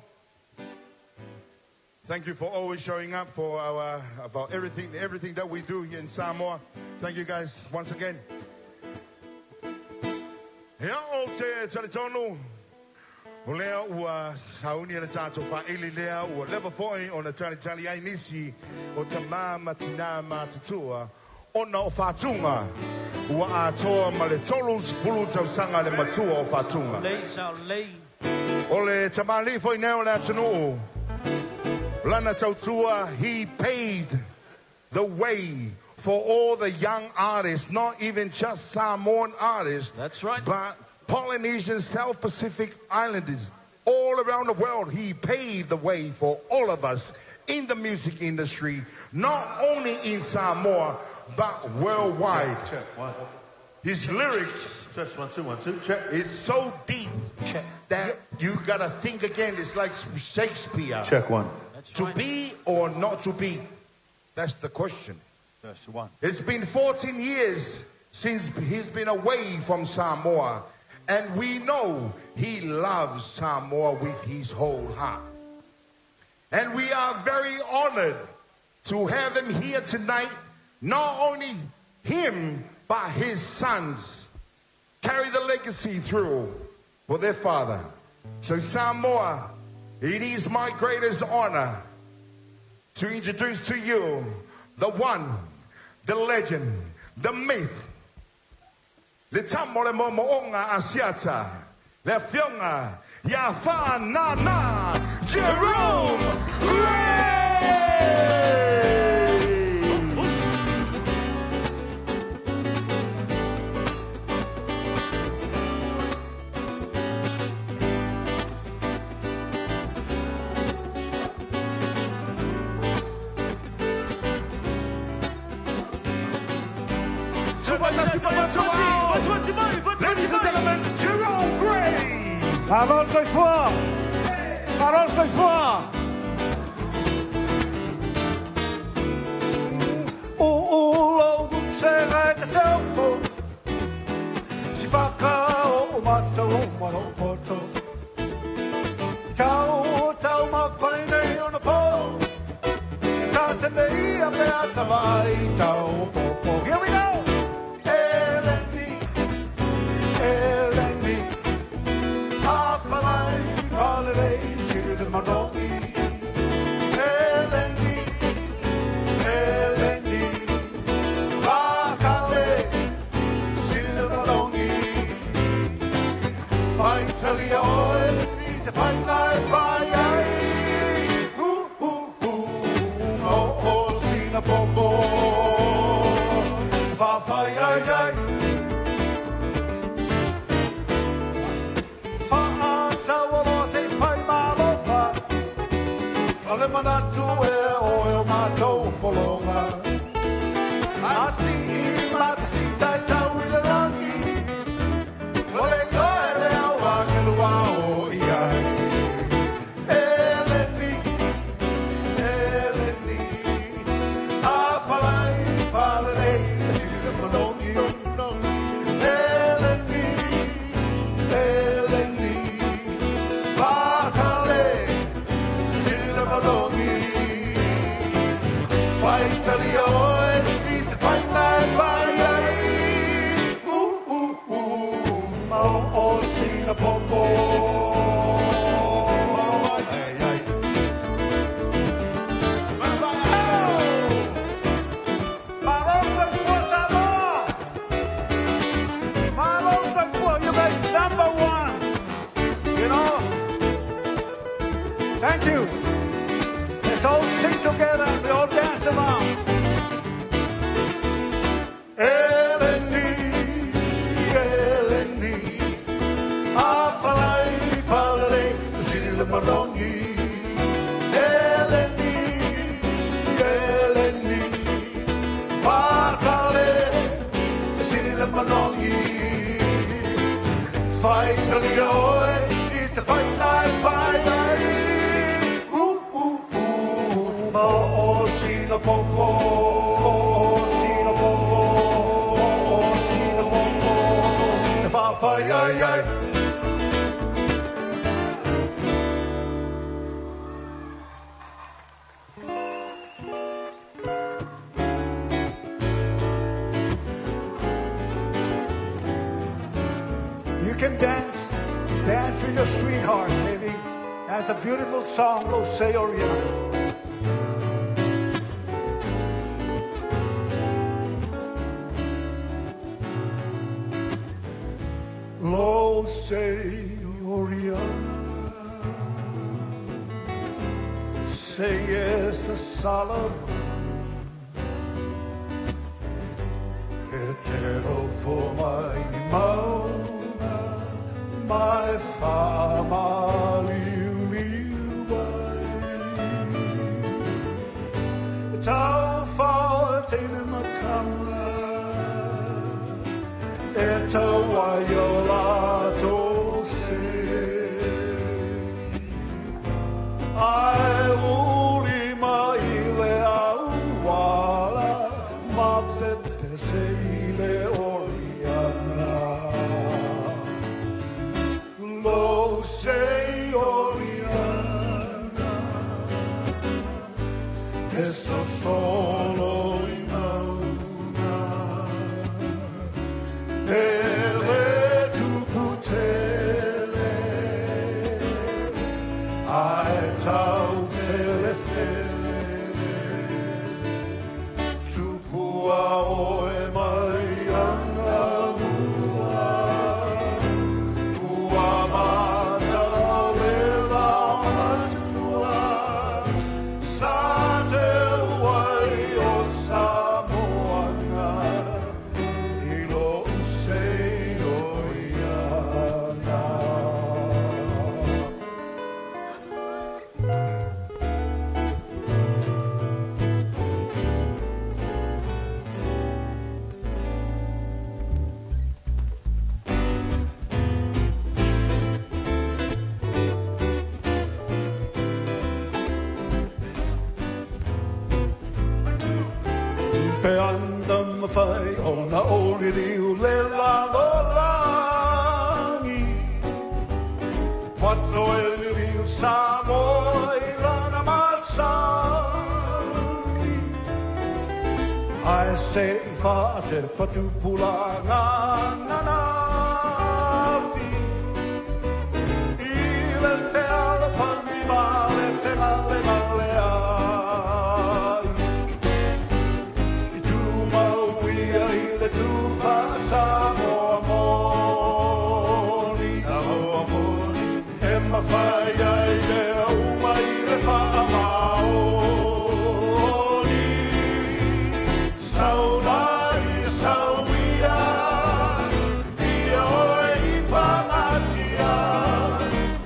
Thank you for always showing up for our about everything that we do here in Samoa. Thank you guys once again. Ia o te taritonu. O lea ua sauni e le tātou whaeli lea ua lewa foi o na talitali ai nisi o te māma tina mātatua ona o whātunga. Ua atoa ma le tolu fulu tausanga le matua o whātunga. Lei, sao, lei. O le tamali foi neo le atunuu. Lana Tautua, he paved the way for all the young artists, not even just Samoan artists. That's right. But Polynesian, South Pacific Islanders, all around the world, he paved the way for all of us in the music industry, not only in Samoa, but worldwide. Check one. His lyrics, Test 1 2 1 2. Check. it's so deep that you gotta think again. It's like Shakespeare. Check one. To be or not to be? That's the question. Test one. It's been 14 years since he's been away from Samoa, and we know he loves Samoa with his whole heart. And we are very honored to have him here tonight. Not only him, but his sons carry the legacy through for their father. So, Samoa, it is my greatest honor to introduce to you the one, the legend, the myth, le tamo le momoonga asiata, le fionga, ya fa na na, Jerome Gray! Ladies and gentlemen, Jerome Gray! Parole soifua! Parole soifua! O lo se ga te tefo. Si waka o mata o maro poto. Tau tau ma whainei o na pō. Tā te nei a mea tawai tau popo. Here we go! Eleni, Eleni, Afalai, falelei, siri manogi. Eleni, Eleni, Vakale, siri manogi. Faitalia oe, i te whainai whai ai. Hu, hu, hu, o, o, sina popo. Whawhai ai ai. Whaatawalo te whai malofa. O le manatu e o e o mātou polonga. Asi i masi tai tau i le rangi. O le Faitalia oe i se faina e fai ai. Ma o sina popo. Ai, ai. Samoa! You guys number one. You know? Thank you. Let's all sing together and we all dance around. Eleni, Eleni, a falai falale, sile malongi. Eleni, Eleni, fatale, sile malongi. Faitalia oe, i se faina e fai ai. Ma o sina popo, sina popo, sina popo, e fa fai ai ai. You can dance, dance with your sweetheart, baby. That's a beautiful song, Lo Seoria. Lo say Oriana, say yes to Solomon. Etero for my mauna, my whamaliuliu ai. Tau wha teina matanga, e tau ai o lato se. Ai uli mai le au wala, ma te te se i le Oriana. Lo se Oriana, e so solo i mauna. Ele tuputele, ai tau fele fele, tupua oe mai anga mua, tua mata le matua, sa te wai o Samoana, i lo se Oriana. Pe anda mawhai o na oriri u le la lo langi. Wato e liri u Samoa i lana masani. Ai se i wha te patupula ngā nanafi. I le te ala whani ma le te ngale ngale ai. I tū mauia i le tū wha Samoa moni. Samoa moni. E mawhai ai le auma i le whaamaoni. Saulai, sauia, ia oe i pangasia.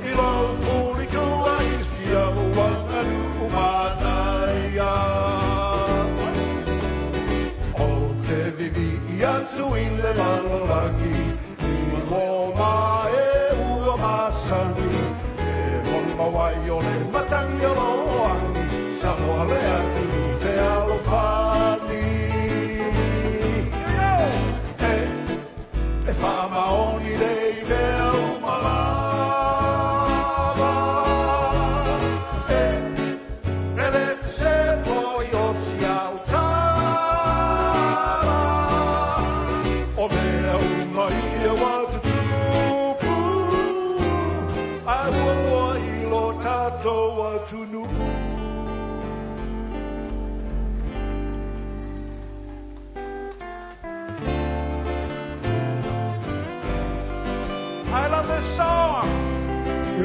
I lo fuli tua i sia uanga numanaia. O te vivi i atu i le lalolangi, i o mae ua masani. E moni mawai o le matangi o loangi, Samoa le atu te alofani. E, e whamaoni le i mea umalava. E, e le se po i o si au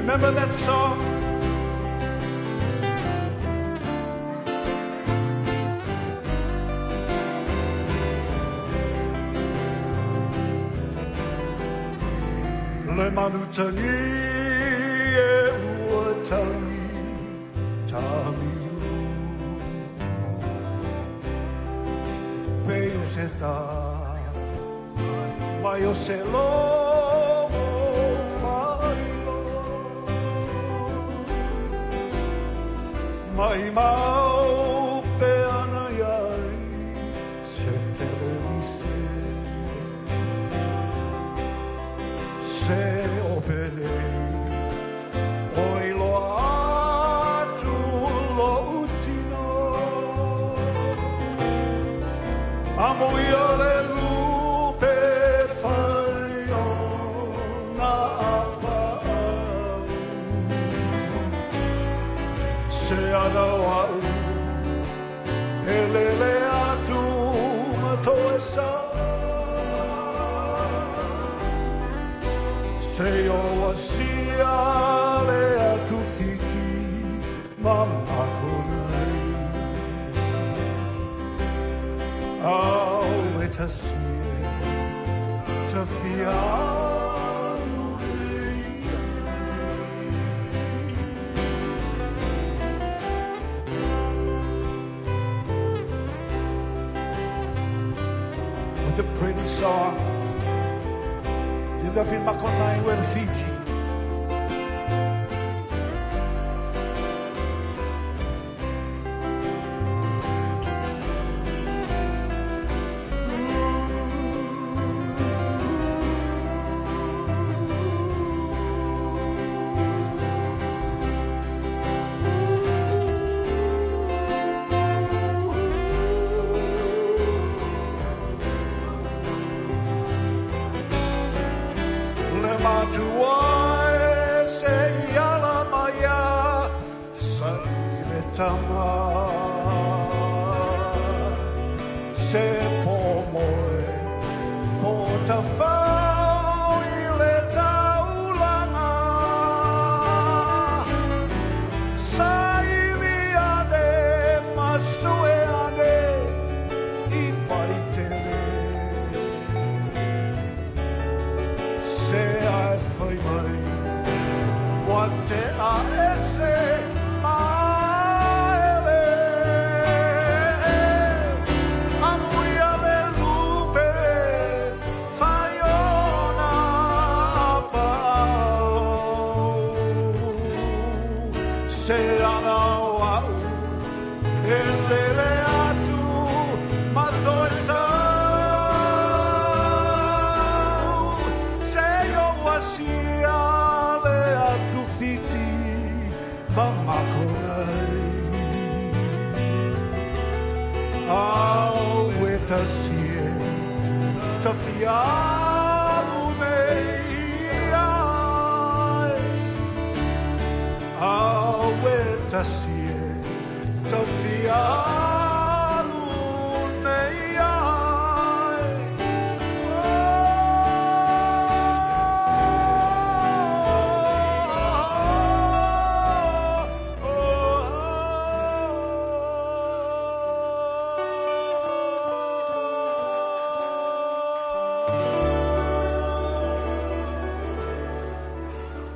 Remember that song? Le manutangi e ua tangi tamiu Pe o se tā mai o se logo whailo Mai mau pe ana iai se te se Se o pele o i loa atu lo utino Amo ia le lupe whai o nā pa'au Se ana wau e lele atu ma toe sa Se o asia le atu whiti ma makonai Au e tasie ta fialu What a pretty song. Did up in Makonai where Fiji. Le matua e se iala maia sa i le tama Se po moe po ta whau i le taulanga Sa ili ane masue ane i waitere Se ai whai mai Wa te a ese maele Amu ia le lupe whai ona pa'au Se ana wau e lele atu ma toe sau Se o asia le atu whiti ma makonai Au e tasie ta fialu nei ai Au e tasie ta fialu nei ai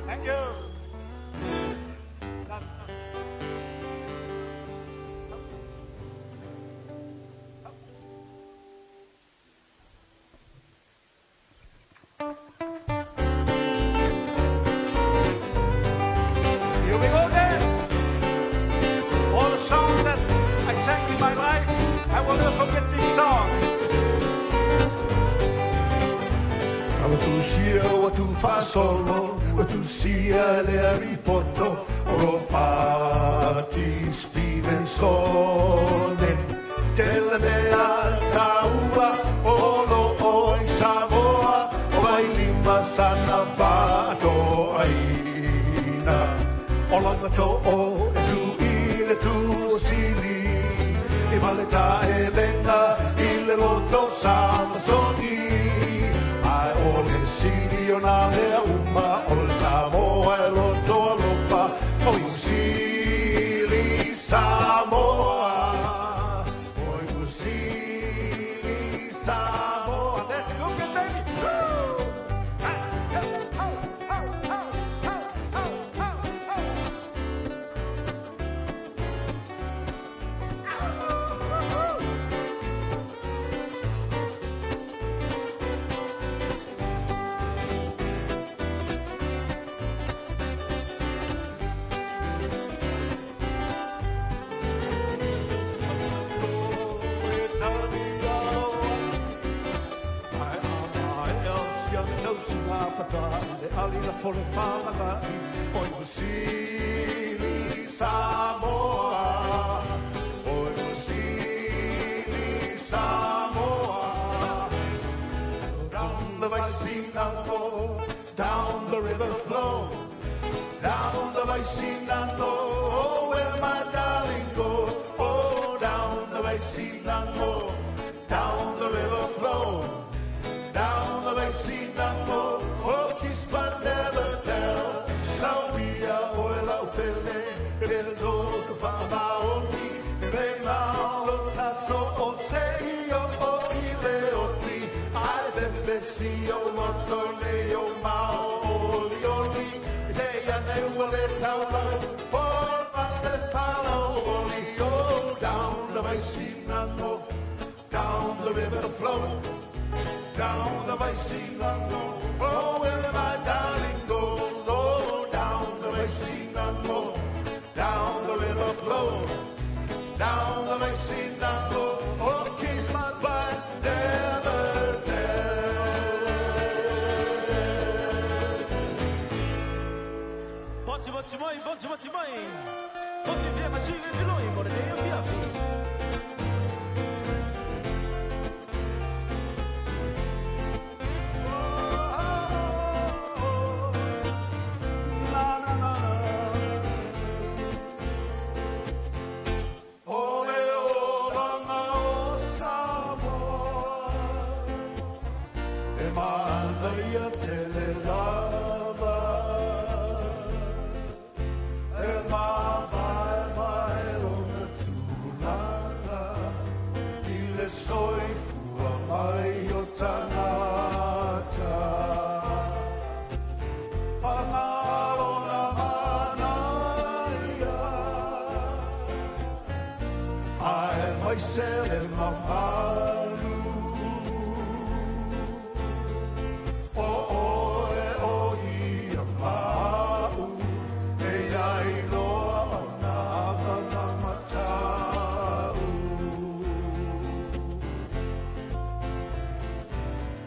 Thank you. Here we go again. All the songs that I sang in my life, I will never forget this song. Ua tu sia, ua tu fasolo, ua tu sia le aripoto, o Ropati Stevensone. Te le mea taua, o lo oi Samoa, o vai lima sana whato aina. O longa to o e tu i le tu o sili, i vale ta e lenga, i le loto Samsoni. Ai o le sili o nā mea uma, o le Samoa e loto la fole whalangai Oi Vasili Samoa Oi Vasili Samoa Down the Vaisinano, down the river flow. Down the Vaisinano, oh, where my darling go. Oh, down the Vaisinano, down the river flow. Down the Vaisinano, oh, kiss but never tell. Sauia oe lau pele, pele zo ka whaamaoni. Me malo taso o te i o o i le oti. Ai pepe si o loto ne o mao oli oli. Te ia ne ua le taulau, for ma te whanau oli. Oh, down the Vaisinano, down the river flow. Down the Vaisinano, oh, where my darling goes. Oh, down the Vaisinano, down the river flow. Down the Vaisinano, oh, kiss but never tell. Poti poti mai, poti poti mai. Poti fia masinga piloi, mo le nei fia fi. Ole olanga o Samoa E maanaia tele lava E mavae mai ona tulaga I le soifua mai o tagata Pagalo na manaia Ae mai se le mamalu O oe o ia mau E ai loa o nā matau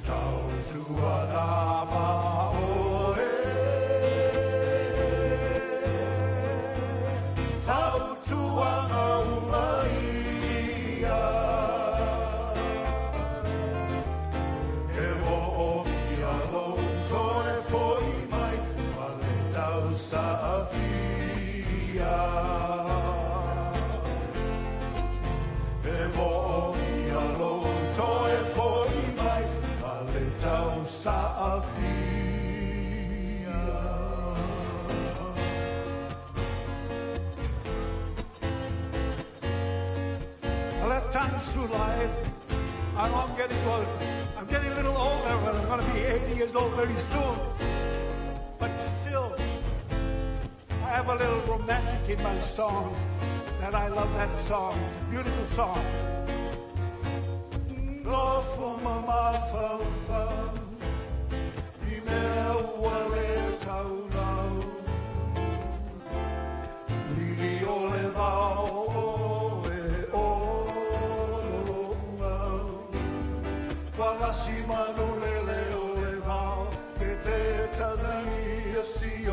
Tautua nā ma oe Tautua ngā umaia E o o ia lou toe foi mai Ma le tau saafia E o o ia lou toe foi mai Ma le tau saafia. Well, at times through life, I know I'm getting old. I'm getting a little older, but I'm going to be 80 years old very soon. But still, I have a little romantic in my songs, that I love that song. It's a beautiful song. No fuma mafaufau I mea ua le taulau Lili o le vao o e o au Walasi manu lele o le vao Ke te tangia si o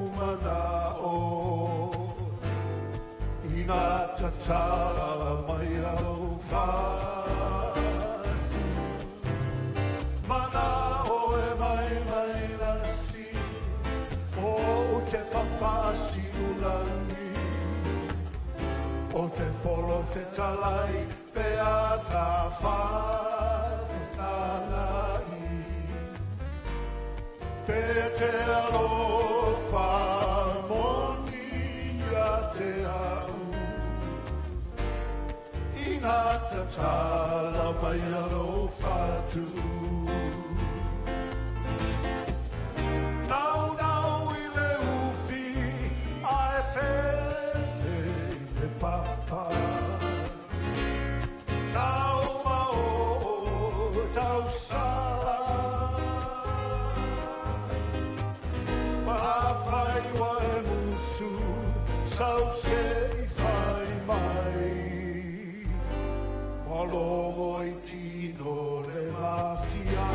umana o Ina tatala mai au fatu Mana o e mai mai lasi O te whawhasi ulangi O te folo te talai Pe a ta whatatangai Te te alofa moni ia te au Ina tatala mai alofa tu Nau nau i le ufi Ae fefe i te papa Tau mao tau sala Whai wa e musu Sau se i whai mai Wa longo i tino le mafia.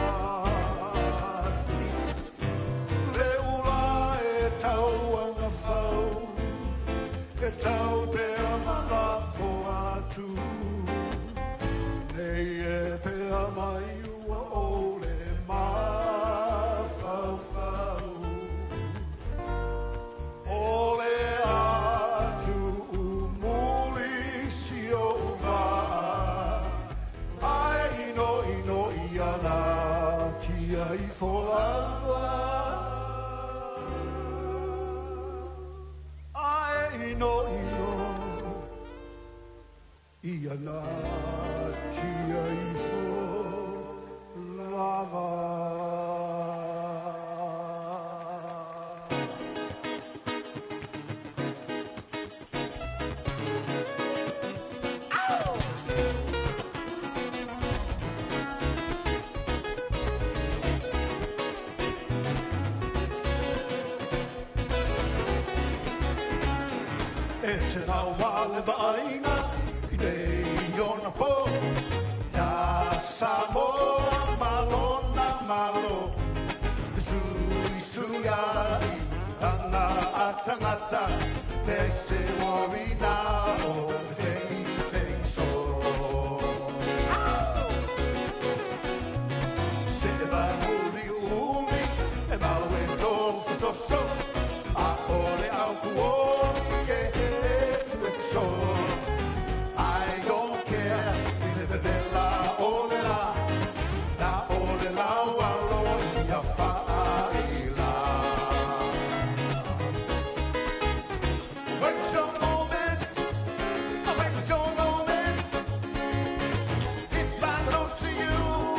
Ia na tia ifo lava. E se rau le vaaiga i nei ona po, ia Samoa malona malo, fesuisuiai anga a tangata, leai se uaina o fefeifeiso. Se vai uli uli, e mau e toso toso, a ole au kuoni ke e tu e so. I don't care, i le vevela o le la, na o le lau alo ia faaila. Wait your moment, wait your moment. If I look to you,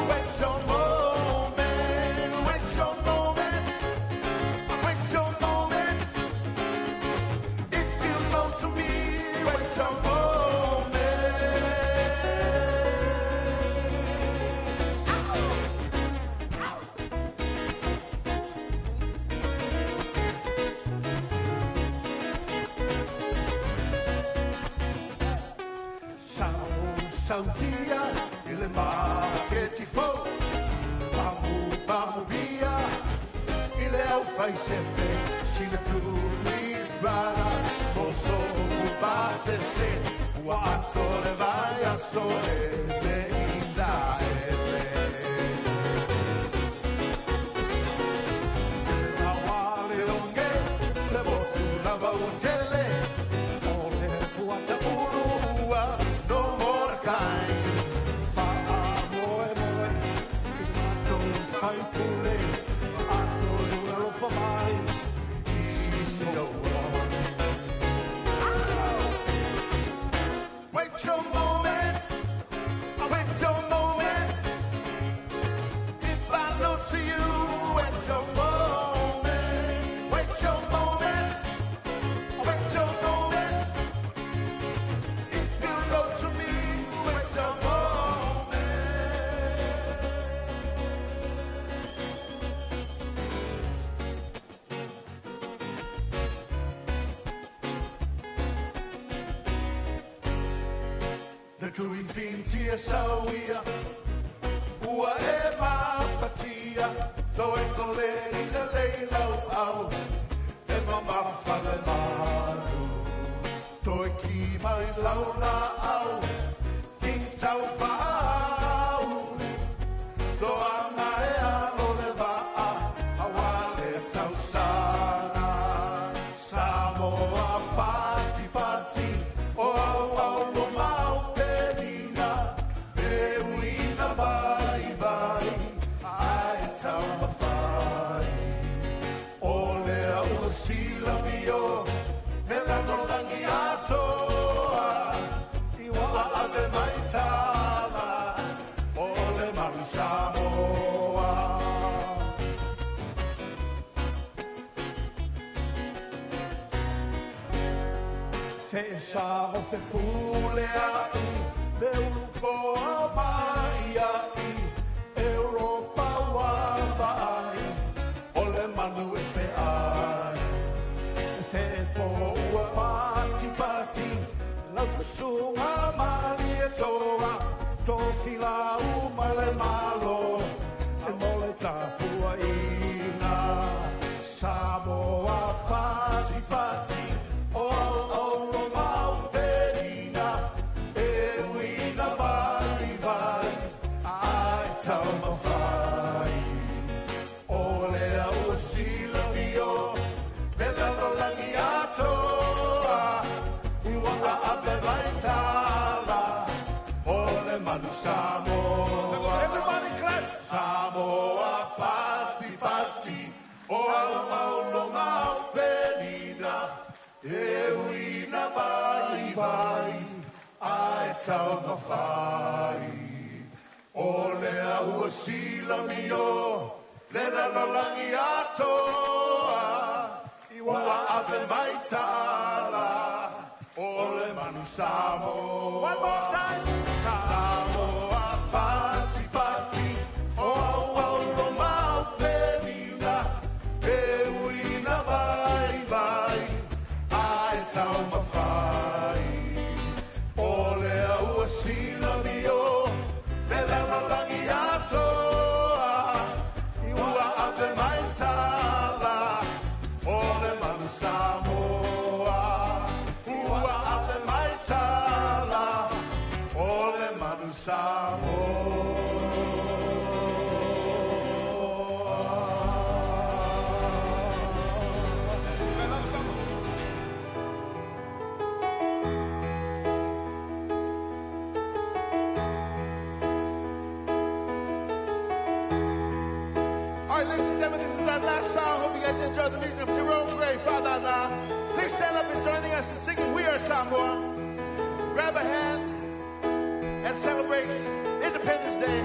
wait your moment, wait your moment, wait your moment. If you look to me, wait your moment. Sautia i le maketi fou, pamu pamu via i le au fai sefe, sina turis brada, oso kupasese, ua aso le vai aso e le isa e le. Awale onge, le motu lava o tele, o le puata uru ua no more kai. Whaa moe moe, i matou whai pule, ato lura lofa mai, i sisi aua. Wait your moment, wait your moment. If I look to you, wait your moment, wait your moment, wait your moment. If you look to me, wait your moment. Le tui fintia sauia, ua e mafatia, toe tole i le leilau au, e mamafa le manu. Toe ki mai lau la au, ki tau whaauri, toa e alo le vaa, awale tausana. Samoa pati pati, o au au lo mau penina, e uina vai vai, ai tau mawhai. O lea ua sila mio, me lano langi atoa, i wa ave mai tala, o le maru Samoa. Se sa o se pule ai, le ulupo a mai ai, Europa wa vai, o le manu e fe ai. Se po ua pati pati, lau tusunga mali e toa, tofi lau mai le malo, e mole tapua ina. Samoa pati pati, o au au lo mau perina, e uina vai vai, ai tau mawhai. O lea ua sila mio, me lalo langi atoa, ua ave mai tala, o le manu Samoa. Everybody clap. Samoa. taumafai. O lea ua silamio le lalolagi atoa, ua ave mai tala o le manu Samoa. One more time. Samoa fati fati, o au au lo mau pelina, e uina vai vai, ai taumafai. O lea ua silamio le lalolagi atoa, ua ave mai tala o le manu Samoa. Ua ave mai tala o le manu Samoa. All right, ladies and gentlemen, this is our last song. Hope you guys enjoy the music of Jerome Grey, Fa'anana. Please stand up and joining us in singing We Are Samoa. Grab a hand and celebrate Independence Day.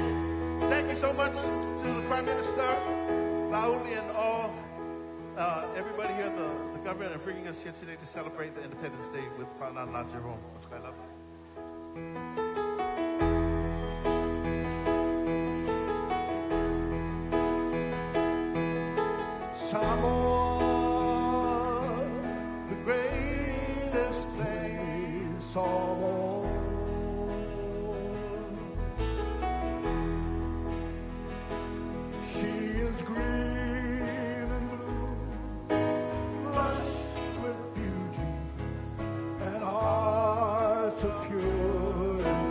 Thank you so much to the Prime Minister, Laauli, and all everybody here in the government are bringing us here today to celebrate the Independence Day with Fa'anana Jerome. Samoa, the greatest place of all. She is green and blue, lush with beauty, and hearts of pure.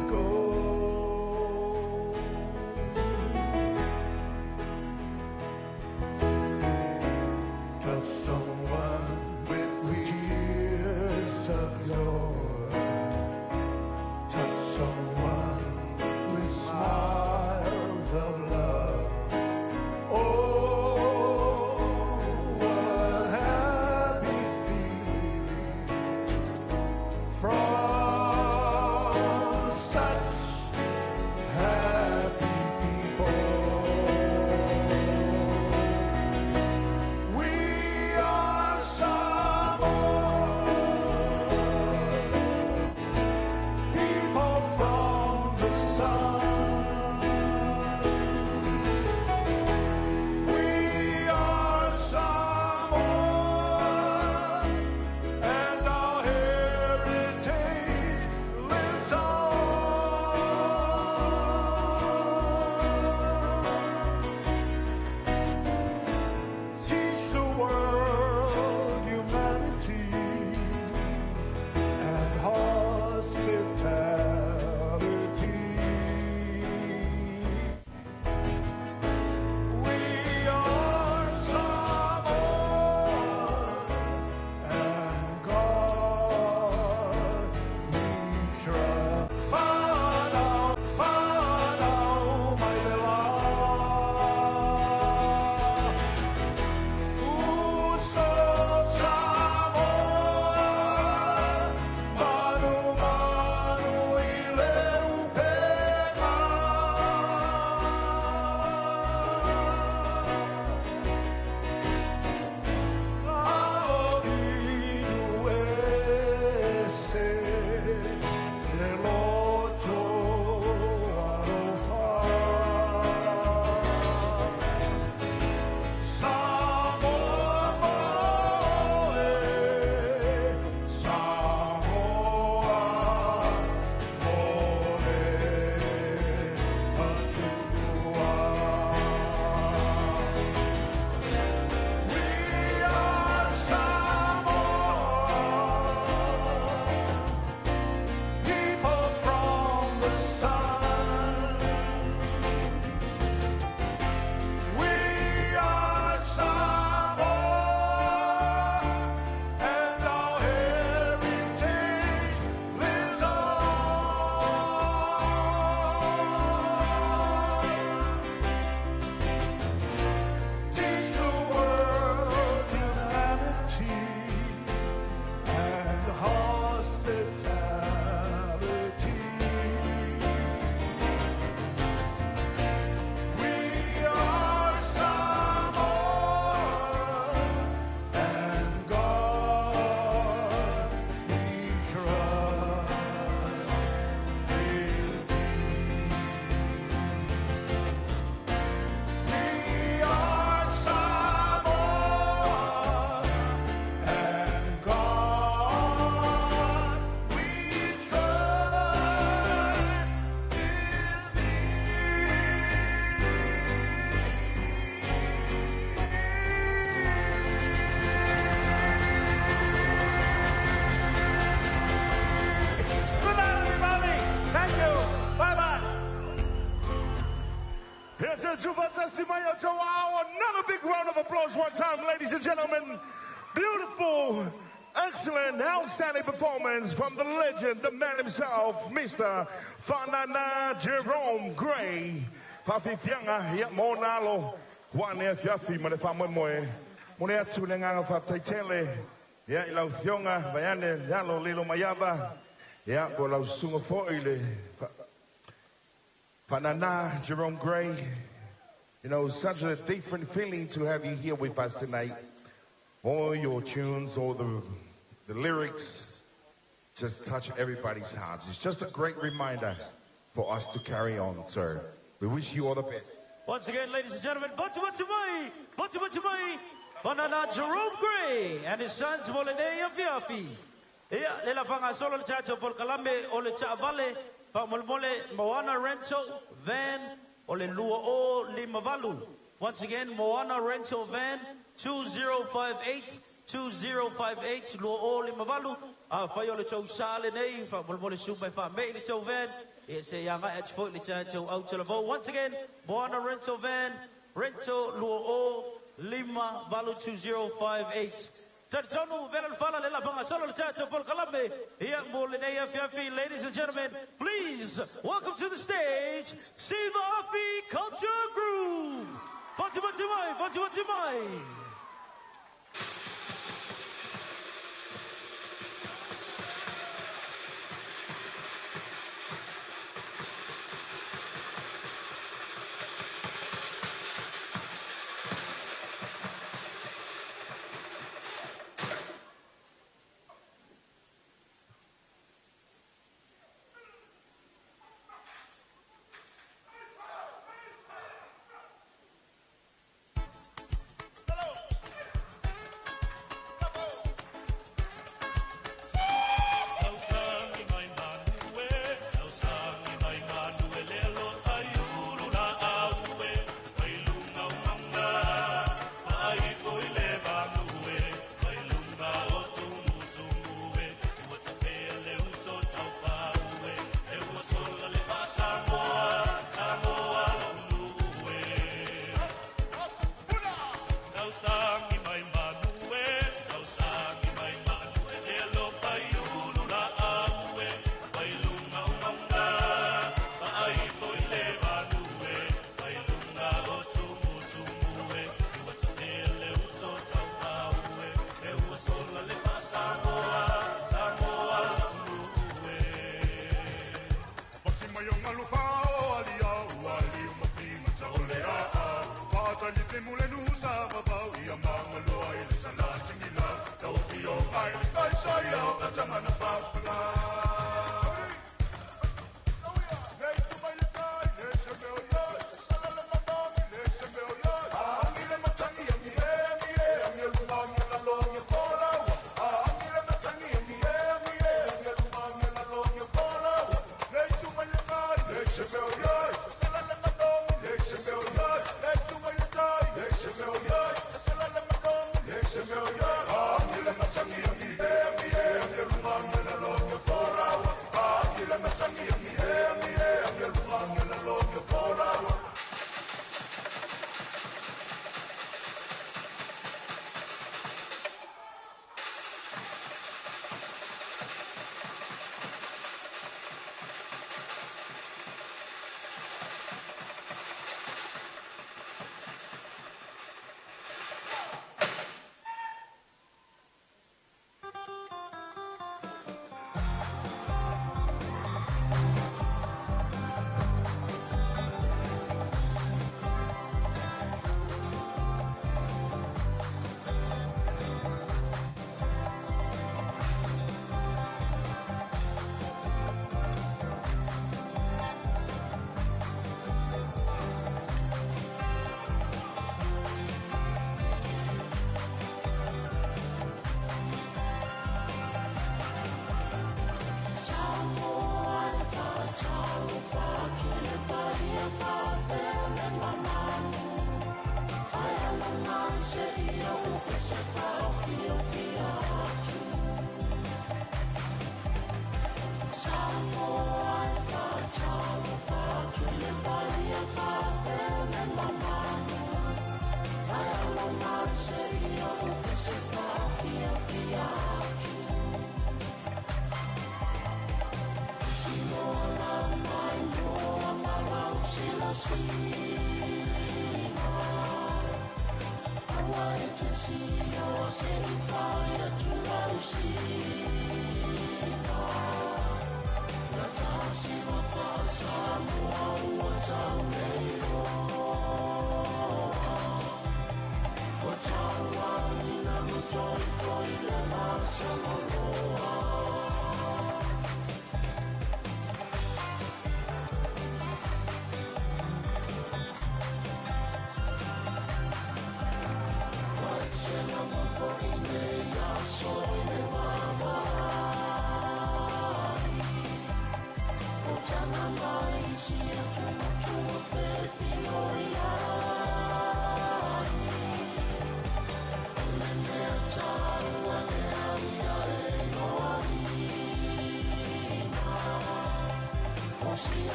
Faatasi mai o tou aao. Another big round of applause one time, ladies and gentlemen. Beautiful, excellent, outstanding performance from the legend, the man himself, Mr. Faanana Jerome Gray. Faafiafiaga, ia mo nalo. Wa ne afiafi ma le faamoemoe. Mo le atu le agaga faafetai tele. Ia i lau afioga, vaiane le alo Lilo Maiava. Ia, po o lau susuga foi le Faanana Jerome Gray. Such a different feeling to have you here with us tonight. All your tunes, all the lyrics just touch everybody's hearts. It's just a great reminder for us to carry on, sir. We wish you all the best. Once again, ladies and gentlemen, Batu Batu Mai, Batu Batu Mai, Faanana Jerome Gray and his sons mo lenei afiafi. Ia, le la whangasolo le tatou polokalame o le taavale, faamolemole Moana Rental Van o le 2058. Once again, Moana Rental Van 2058, 2058, 2058. Afai o le tou sa lenei, faamolemole susu mai faamei le tou van. Ia se i agai atu foi le tatou autalavou. Once again, Moana Rental Van, Rental 2058 2058. Talitonu, vela le fala le la whangasolo le tatou polokalame. Ia mo lenei afiafi, ladies and gentlemen, please welcome to the stage, Siva Afi Culture Group. Batu batu mai, batu batu mai.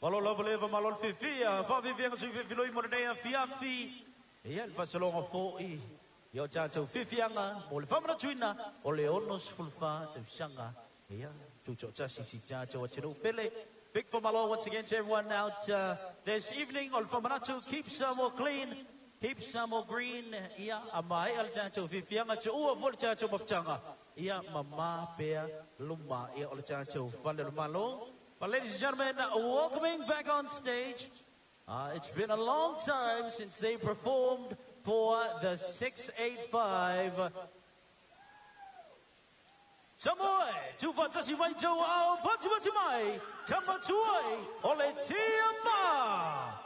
Malo lava leva malo le fifia, fa fifianga sui fifiloi mo lenei afiafi. Ia le faasologa fo'i ia o tatou fifiaga mo le faamanatuina o le 64 tausaga. Ia, tutoatasi si tatou atunuu pele. Big famalo once again to everyone out this evening. O le faamanatu, keep Samoa clean, keep Samoa green. Ia, a maea le tatou fifiaga, tuua foi le tatou mafutaga. Ia, mamā pea luma. Ia, o le tatou fale o le Malo. But ladies and gentlemen, welcoming back on stage. It's been a long time since they performed for the 685. Samoa, tufatasi mai tau ao, patipati mai, tamatuai, o le Tiama.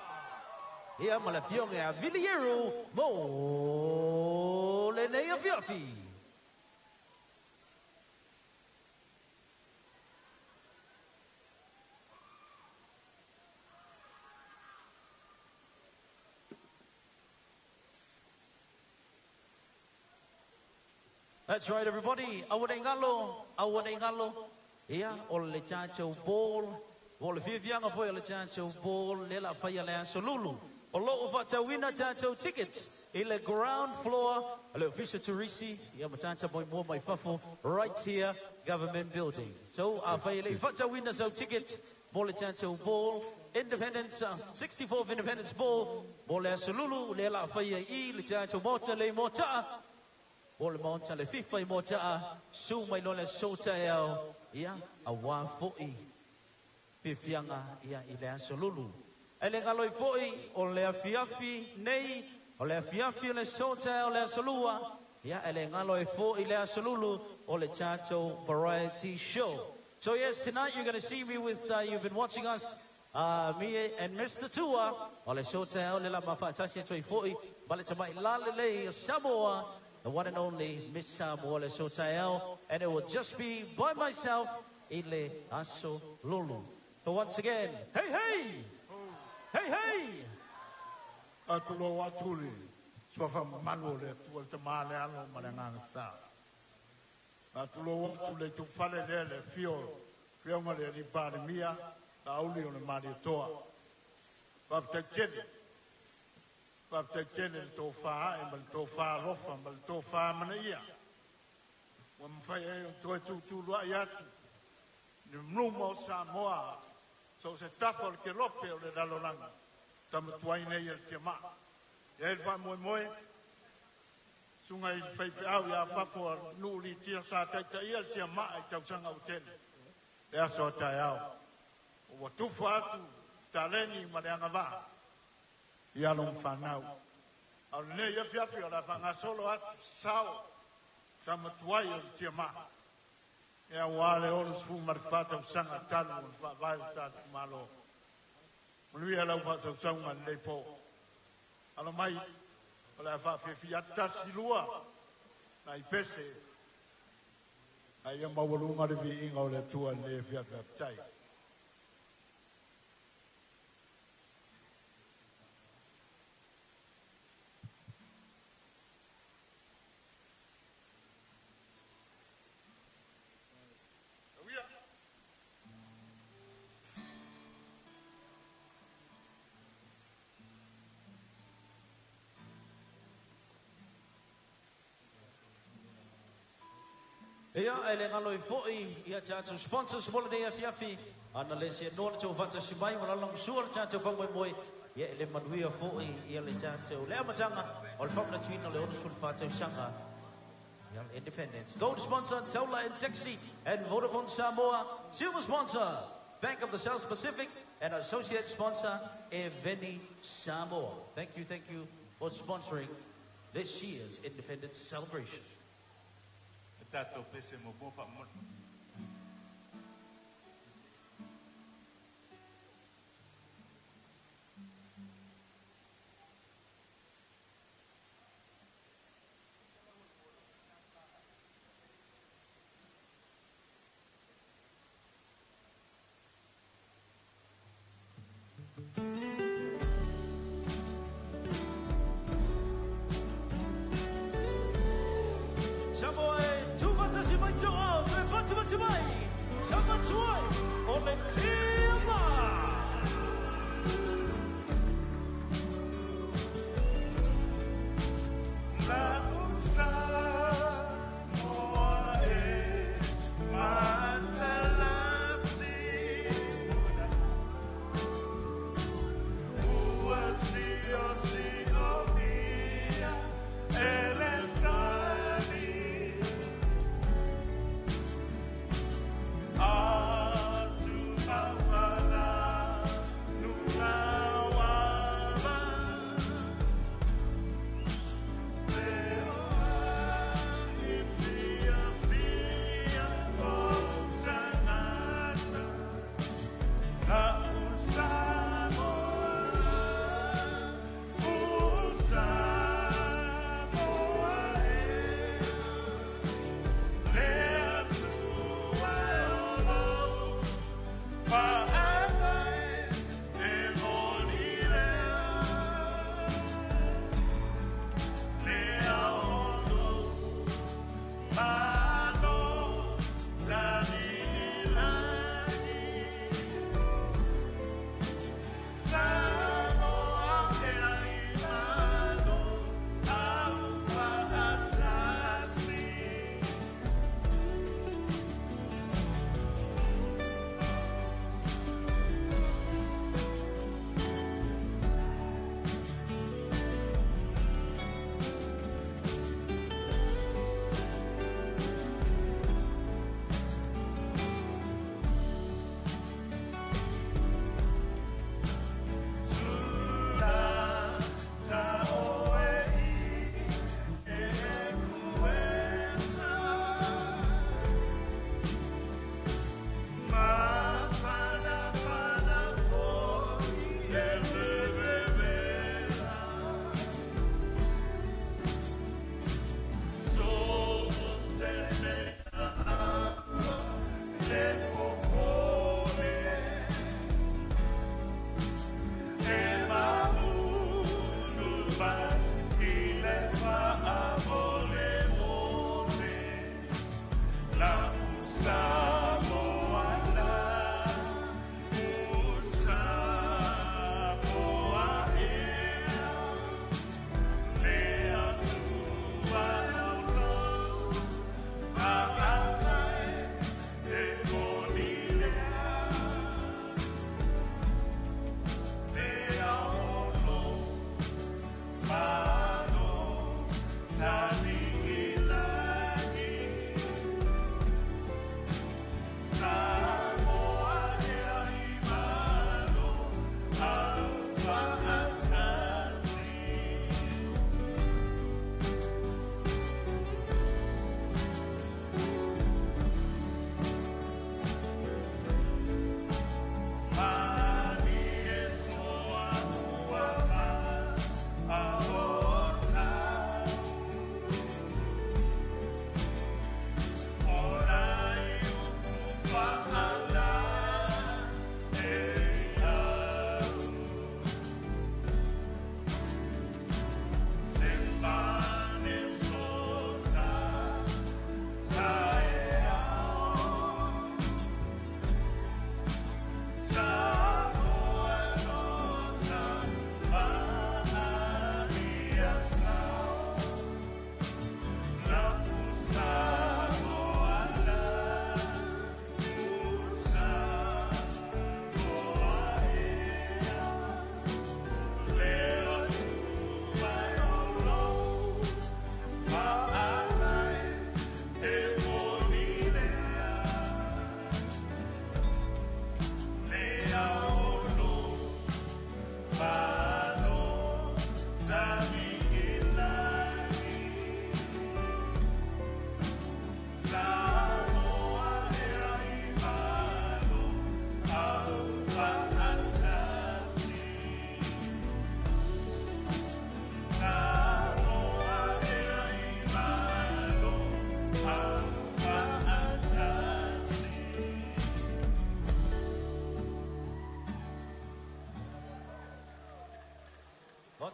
Ia ma le afioga ia Vilieru mo lenei afiafi. That's right, everybody. Aua nei galo, aua nei galo. Ia, o le tatou ball. O le fiafiaga foi o le tatou ball, lea la faia le aso Lulu. O loo faatauina tatou tickets i le ground floor, le Ofisa Turisi, ia ma tatou moemoe mai fafo, right here, Government Building. So, afai e le i faatauina sau ticket mo le tatou ball, Independence, 64th Independence Ball, mo le aso Lulu, lea la faia i le tatou maota le motaa. O le maota le FIFA i Moataa, su mai loa le aso taeao, ia, auā fo'i fiafiaga ia i le aso Lulu. Ae le galo ai fo'i o le afiafi nei, O le afiafi o le sota o le asolua. Ia ele ngalo e fo i le asolulu o le tatou variety show. So yes, tonight you're going to see me with, you've been watching us, me and Mr. Tua. O le sota o le la mafatasi toi foi. Bale tamai lalele o Samoa, the one and only Miss Samoa le Sotael, and it will just be by myself, ile aso lulu. But once again, hey, hey! Hey, hey! Atulo atuli, suafa malu le tua le tamale alo ma le nganga sa. Atulo atu le tufale le le fio, fio ma le ripare mia, la auli o le mari toa. Wapte tele, wapte tele le tō wha e ma le tō wha alofa ma le tō wha mana ia. Ua mawhai e o toe tūtū lua i atu. Ni mluma o Samoa, so se tafa o le kelope o le lalolagi. Tamatuai nei e le tiamaa. Ia e le faamoemoe, suga i le faifeau iā fafo a nuu litia sa taitaia le tiamaa i tausaga ua tele. Le aso a taeao. Ua tufa atu taleni ma le agavaa i alo ma fanau. A o lenei afiafi o le a faagasolo atu sao tamatuai o le tiamaa. E auā le 64 tausaga talu ona faavae o tatou Malo. Manuia lau faasausauga lenei po. Alo mai o le a faafiafia atu tasi lua nai pese a ia maualuga le viiga o le Atua i lenei afiafi. Faafetai. Ia, e le ngalo i foi, ia tātou sponsors mo le afiafi, ana le se noa le tau vata si mai, ma lalang sua le tātou pangwe moe, ia e le manuia foi, ia le tātou le amatanga, o le whamna tuina le 64 tausaga, ia le Independence. Gold sponsor, Taula and Taxi and Vodafone Samoa. Silver sponsor, Bank of the South Pacific, and associate sponsor, Eveni Samoa. Thank you for sponsoring this year's Independence celebration. Tātou pese mo mo pa mo. Atu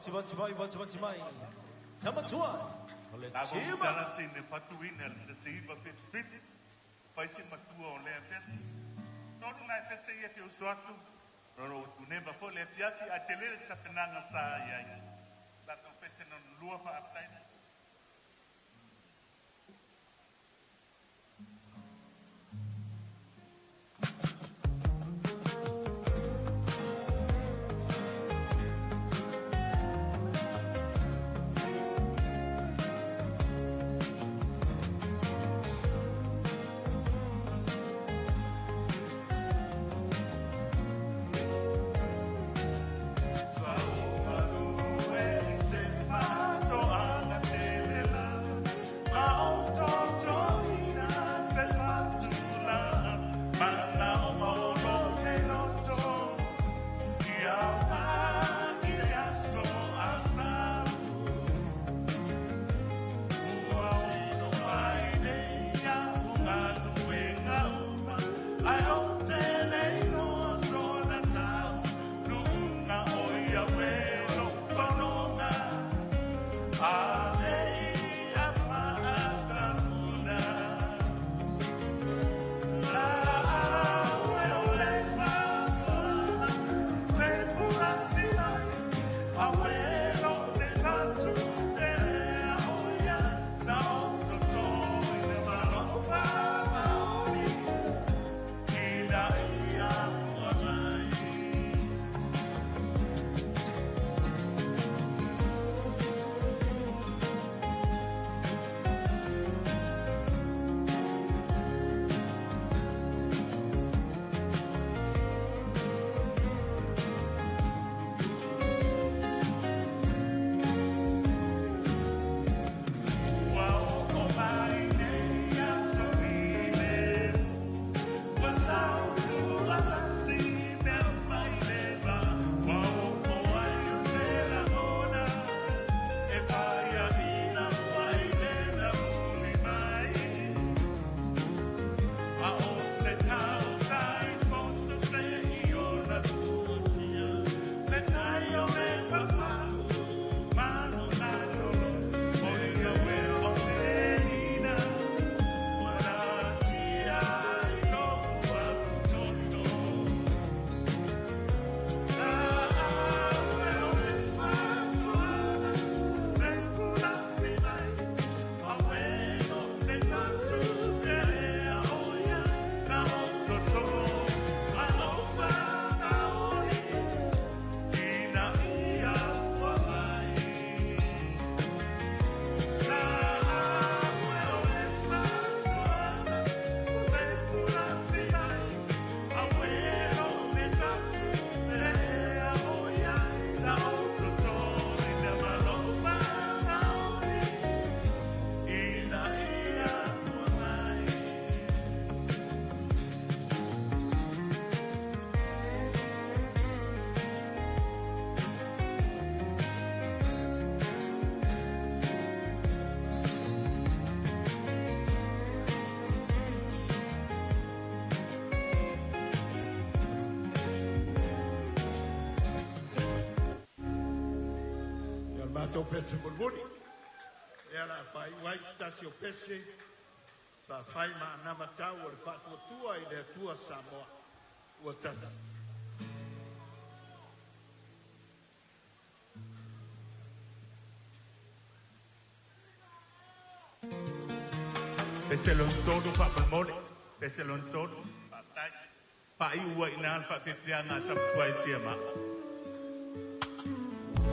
Vati vati mai, vati vati mai. Tamatua. O le Lava tima. tala sine fatuina le se iva whitu whitu. Whai se matua o lea pesi. Tolu nai pese ia te uso atu. Roro o tuneba fo le fiafi a te lele tapenanga sa ia ia. Tatou pese non lua wha aptaina. Matou pese mulimuli. Ia la fai wai stasi o pese. Sa fai ma namatau o le faatuatua i le Atua Samoa. Ua tasi. Pese lon tolu wha pese lon tolu wha tai. Wha i ua ina wha whiwhianga taputua i tia maa. Thank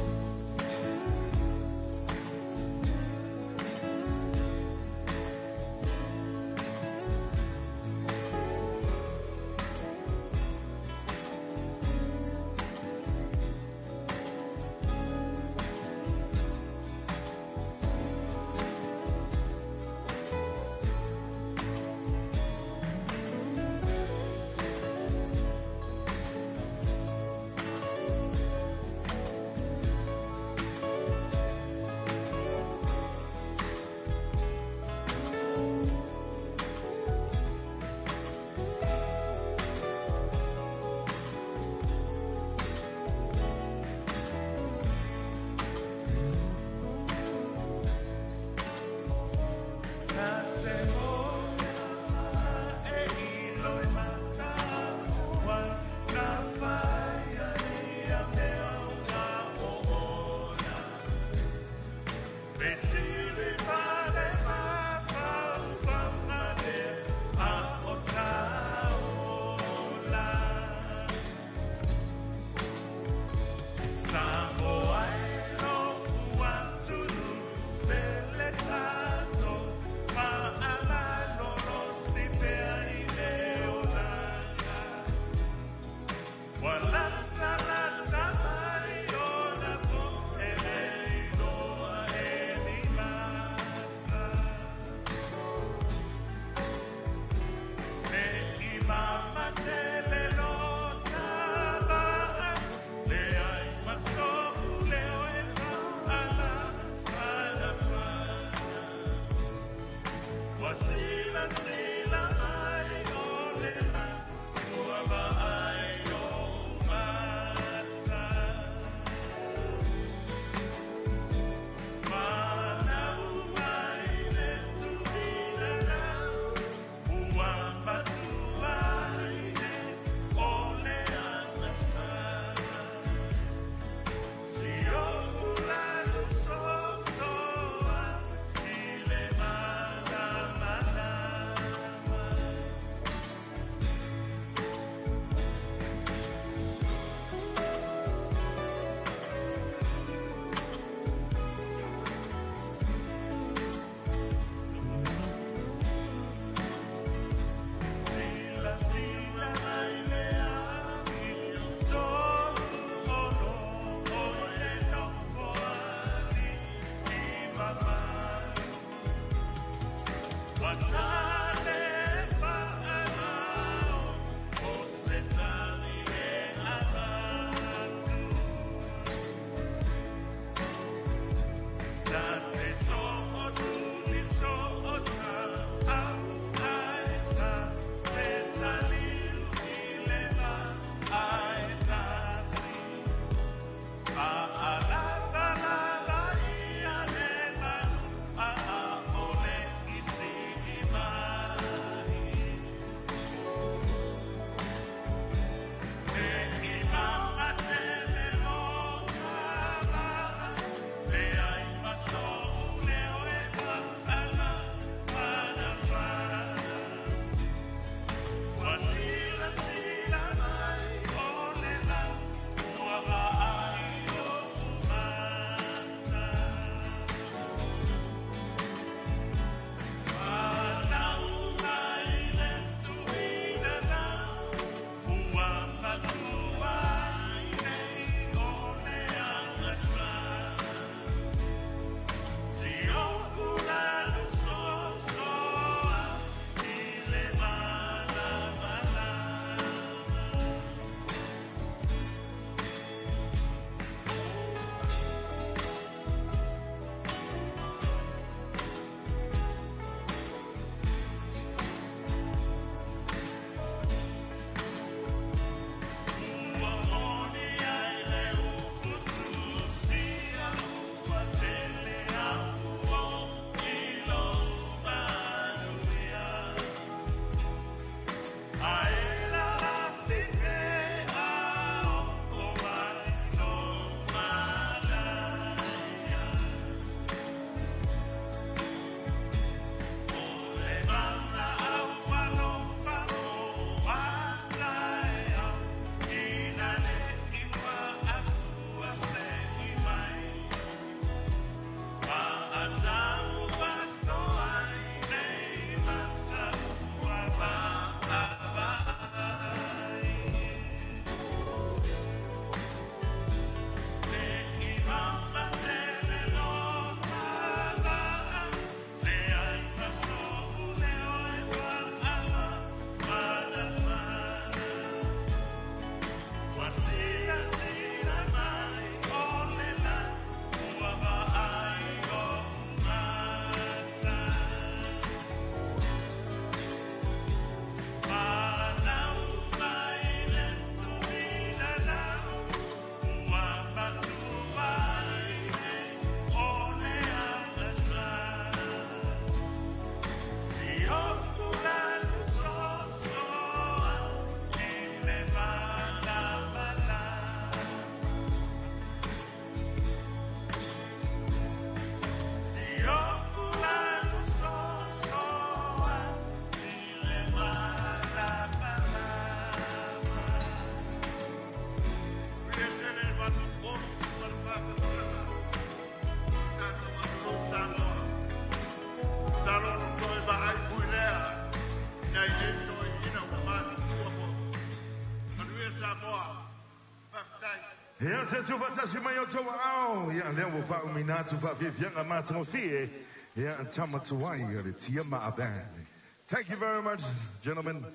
Ia te tufatasi mai o tau ao. Ia lea ua faaumina atu faafiafiaga matagofie. Ia tamatuai o le Tiamaa Band. Thank you very much, gentlemen.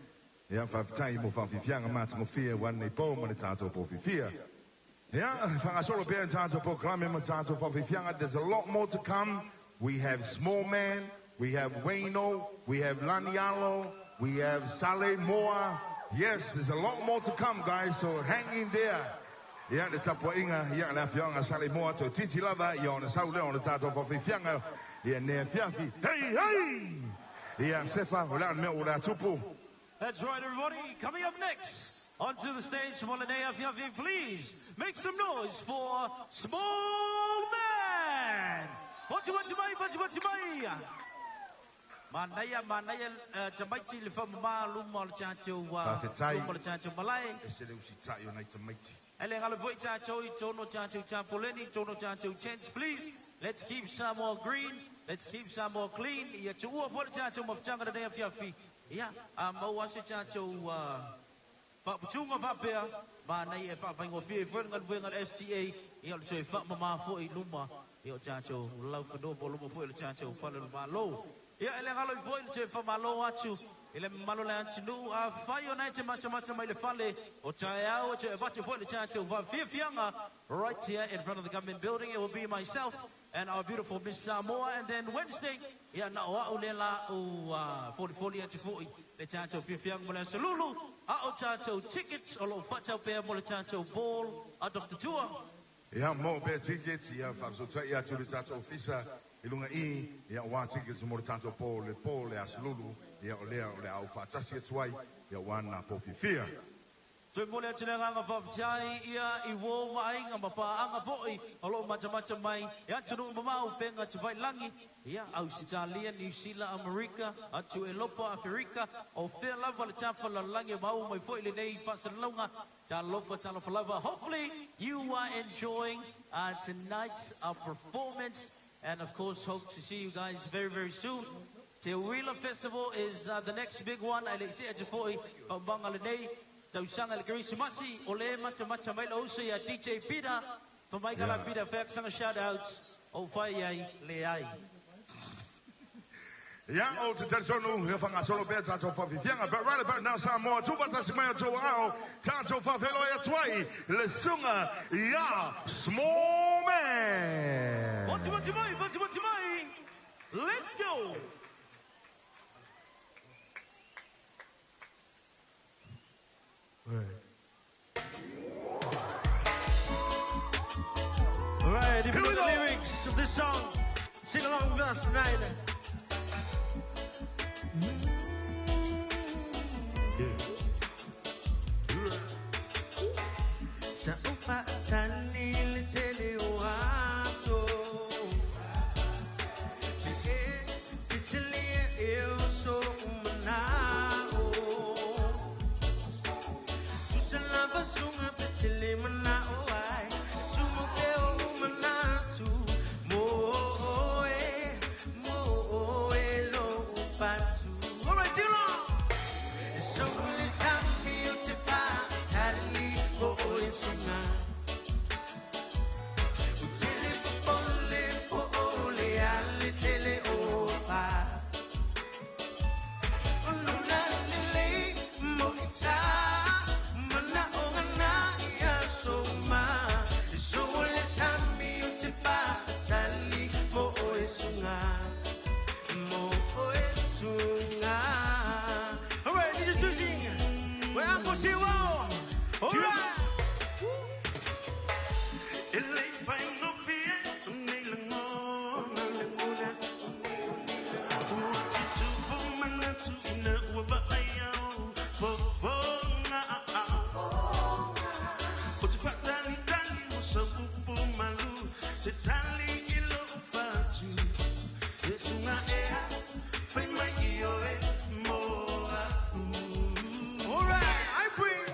Ia faafetai mo faafiafiaga matagofie ua nei po ma le tātou pōfiafia. Ia, whangasolo pea tātou polokalame ma tātou faafiafiaga. There's a lot more to come. We have Small Man, we have Wayno, we have Lanialo, we have Saleh Moa. Yes, there's a lot more to come, guys, so hang in there. Ia le tapuaiga, ia le afioaga Saleh Moa, to titi lava, ia ona sau lea o le tātou faafiafiaga, ia nea fiafi. Hey, hey! Ia Sefa, o le a le mea o le a tupu. That's right, everybody. Coming up next, onto the stage from Olenea Fiafi, please make some noise for Small Man! Poti poti mai, poti poti mai! Manaia, manaia, tamaiti le whamama luma o le tātou, Faafetai. luma o le tātou malae. E se le usitai o nai tamaiti. Ele ngalo foi tātou i tono tātou tampoleni, tono tātou tents. Please, let's keep Samoa green, let's keep Samoa clean. Ia tuua po le tātou mawhitanga le nea fiafi. Ia, a mau ase tātou, whaputunga whapea, manaia e whaawhaingo fia i wharinga le le STA, ia o le toe whamama foi luma, ia o tātou lauwhanoa po luma foi le tātou whalelu malo. Ia ele ngalo i foi le toe whamalo atu, i le malo le antinu, a whai o nei te mata mata mai le whale, o tae au, o te wate foi le tātou whafiafianga, right here in front of the government building. It will be myself and our beautiful Miss Samoa, and then Wednesday, ia na o au le la o 44 atu foi, le tātou fiafianga mo le asolulu, a o tātou tickets, o lo whatau pea mo le tātou ball, a Dr. Tua. Ia mo pea tickets, ia whasotai atu le tātou ofisa, i lunga i, ia wā tickets mo le tātou po le po le asolulu, ia o lea o le au whaatasi atu ai, ia wā nā pō fifia. Toe mole atu le nganga whawhitai ia i wō mainga mapaanga foi o lo mata mata mai e atu nuu mamau penga te vailangi ia Ausitalia, New Zealand, Amerika, atu Elopa, Afrika o whea lava le tafa la langi mau mai foi le nei whasanalonga talofa talofa lava. Hopefully you are enjoying tonight's performance, and of course hope to see you guys very very soon. Te Uila Festival is the next big one. Ale se atu foi whaubanga le nei Tausanga le Kerisimasi, o le mata mata mai la usa ia DJ Peter, for Michael yeah. Peter Faxanga shout outs, o whai ai, le ai. Ia, o te talitonu, ia whangasolo pea tātou whawhiwhianga, but right about now Samoa, tūpatasi mai o tō ao, tātou whawheloi atuai, le sunga ia Small Man. Poti poti mai, poti poti mai, let's go! All right, if you know the lyrics of this song, sing along with us tonight. Sa upa tani le tele o aso, te tele eu sou manao. Tu se lava sunga te tele manao ai, sumo ke o manatu mo e lo patu. All right, sing along. So le sampi o te pa tali o e sunga. O tele pole pole ale tele o pa. O luna lele mo ita mana o ngana ia soma. So le sampi o te pa tali mo e sunga. Mo e sunga. All right, this is Tuesday. We're Uncle Siwa. All right. All right, I bring.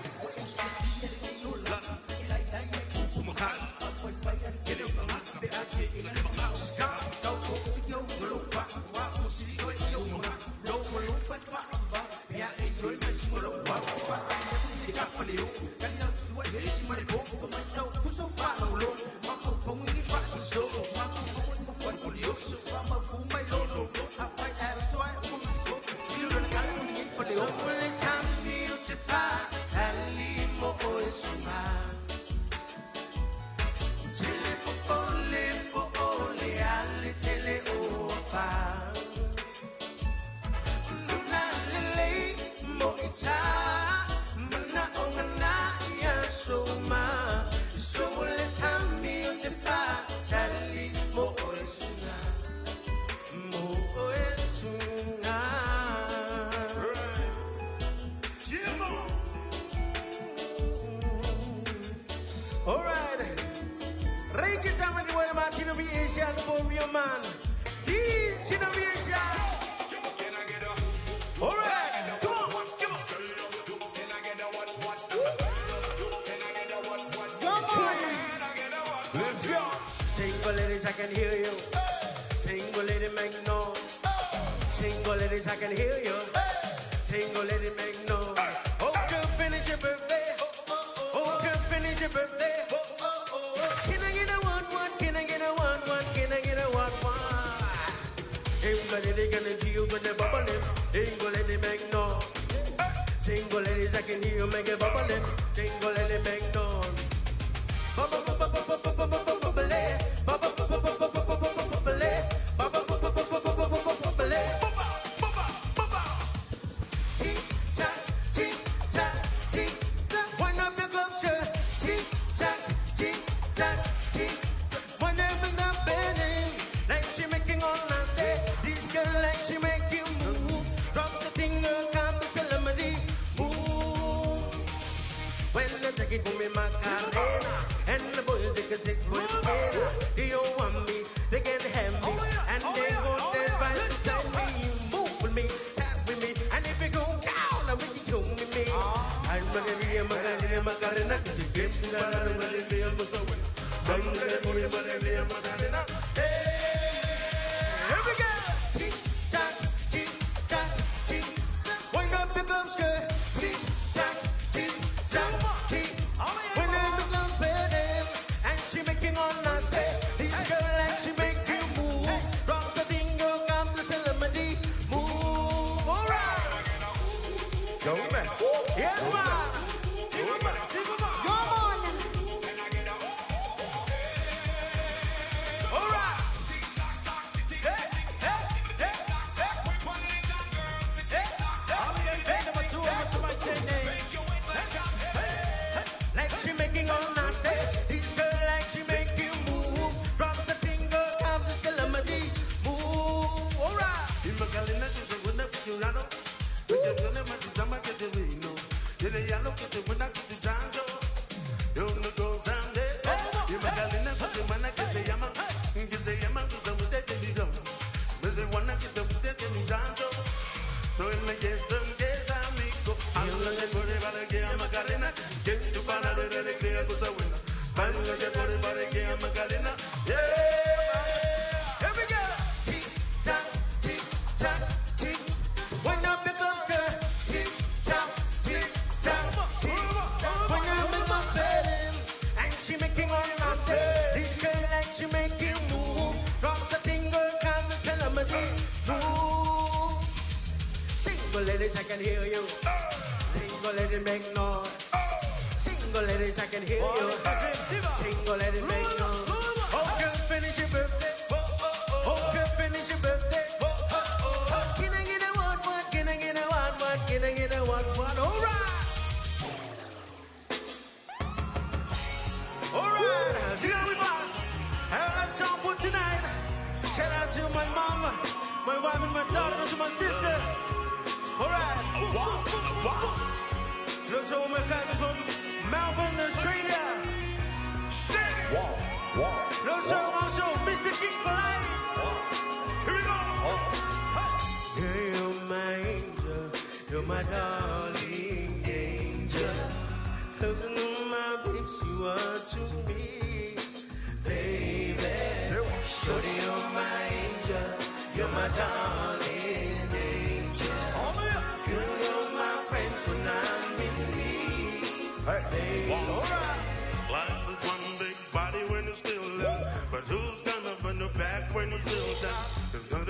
But who's gonna put the back when you feel down?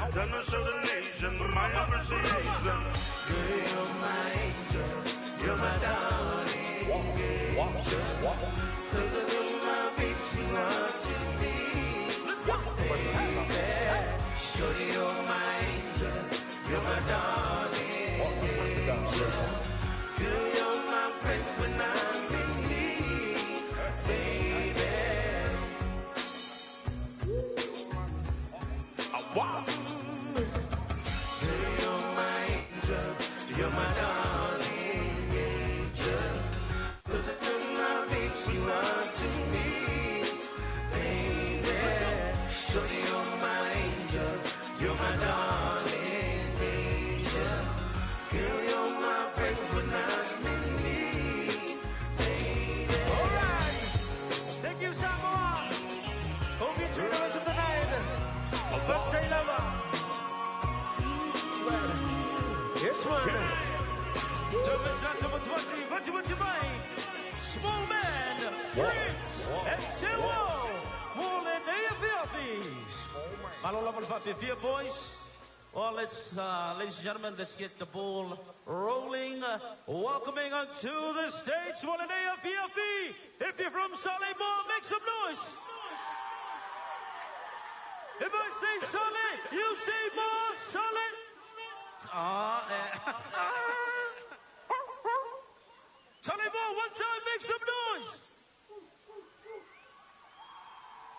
Time to show the nation my appreciation. Girl, you're my angel, you're my darling angel. Cause I know my babes belong to me. Baby, shorty, you're my angel, you're my darling angel. Girl, you're my friend when I'm in need, baby. Girl, you're my angel, you're my darling angel. 'Cause I know my babes belong to me, baby. Shorty, you're my angel, you're my darling angel. Girl, you're my friend when I'm in need, baby. All right. Thank you, Samoa. Hope you enjoy the rest of the night. Birthday lover. Yes, one. Small man, Prince, and Sewo, Mullen Afiafi. Malola Malfafia, boys. Well, let's, ladies and gentlemen, let's get the ball rolling. Welcoming onto the stage, Mullen Afiafi. If you're from Salemoa, make some noise. If I say Sale, you say more Sale. Salemoa, one time, make some noise.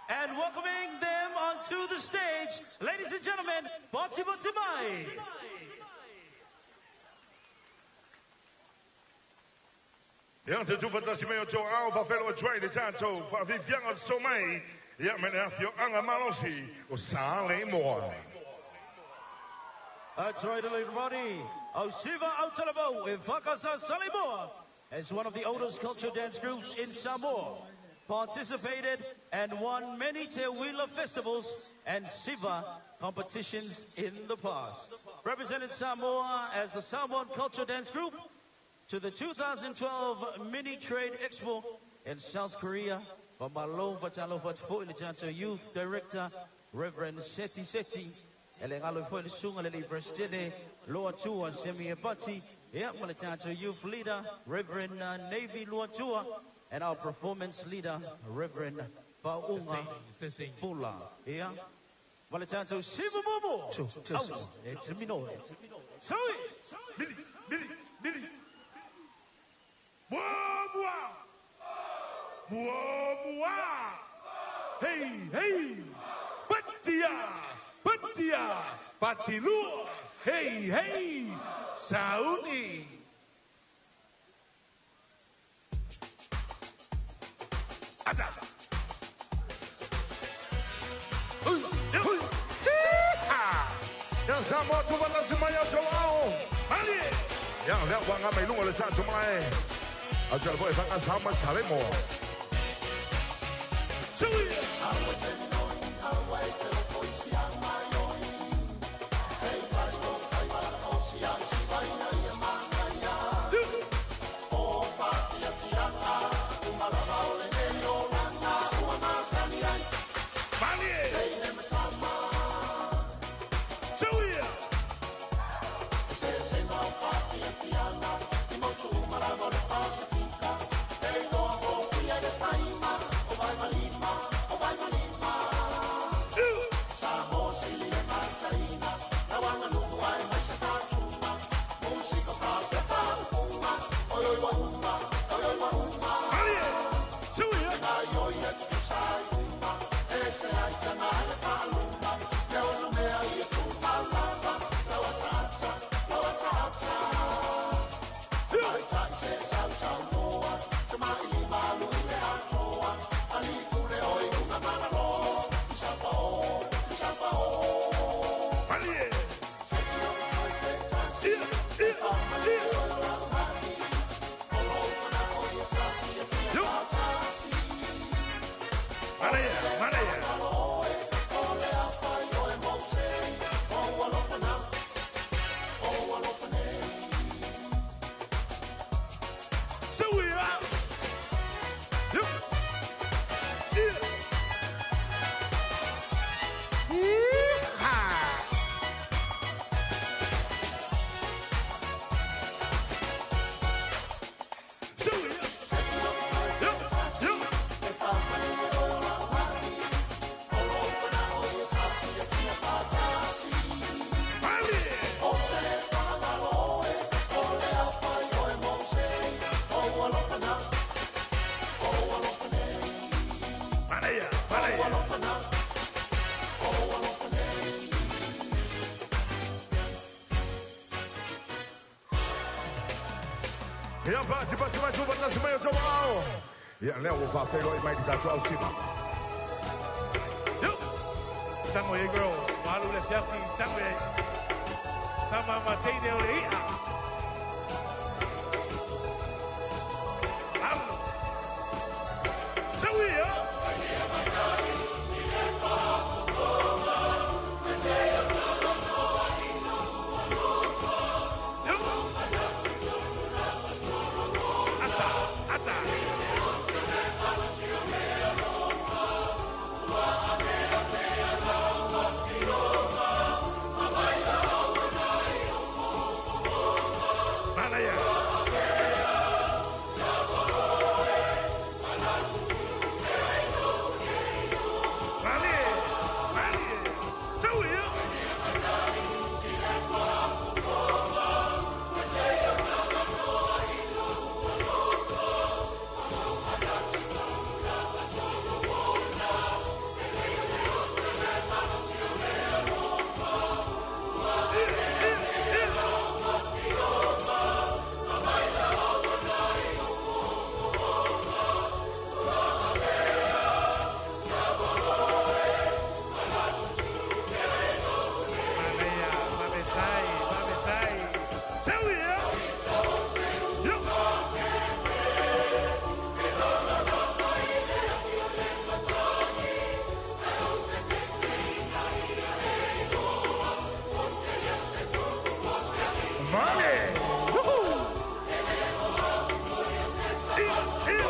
And welcoming them onto the stage, ladies and gentlemen, Bati Bati Mai. Ia te tupatasi mai o tō ao whawhelo o tuai le tātou whawhiwhianga o tō mai. Ia mene awhio anga malosi o Salemoa. That's right, everybody. Ausiva Autalavou e Fakasa Salemoa as one of the oldest cultural dance groups in Samoa. Participated and won many Teuila festivals and Siva competitions in the past. Represented Samoa as the Samoan Cultural Dance Group to the 2012 Mini Trade Expo in South Korea. Famalo Fatalo Fatfo Ilijanto Youth Director, Reverend Seti Seti, Elengalo Fo Sunga Lele Brestede, Loa Tua Semi Abati, Yamalatanto Youth Leader, Reverend Navy Loa Tua, and our performance leader, Reverend Faunga Fula. Yeah. Malatanto Siva Momo. It's a minor. Sorry. Billy, Billy, Billy. Mua, mua. Mua. Hey, hey. Patia, patia, patilua. Hey, hey. Sauni. Ata. Hui, hui. Tia. Ya Samoa tuvatasi mai o tō ao. Mali. Ya lea wanga mai lunga le tātou mai. Autala po e whakasama Salemoa. Ia pati pati mai su patasi mai o tau. Ia lea ua faafeiloai mai le tatou ausima. Tango e girl, malu le fiafi, tango e. Tama ma teine o le ia. Alu. Tau ia. Ata, ata. Manaya. Mali, mali. Tau ia. Manaya, mametai, mametai. Tau ia. Yo. Male. Woohoo. Ia, ia.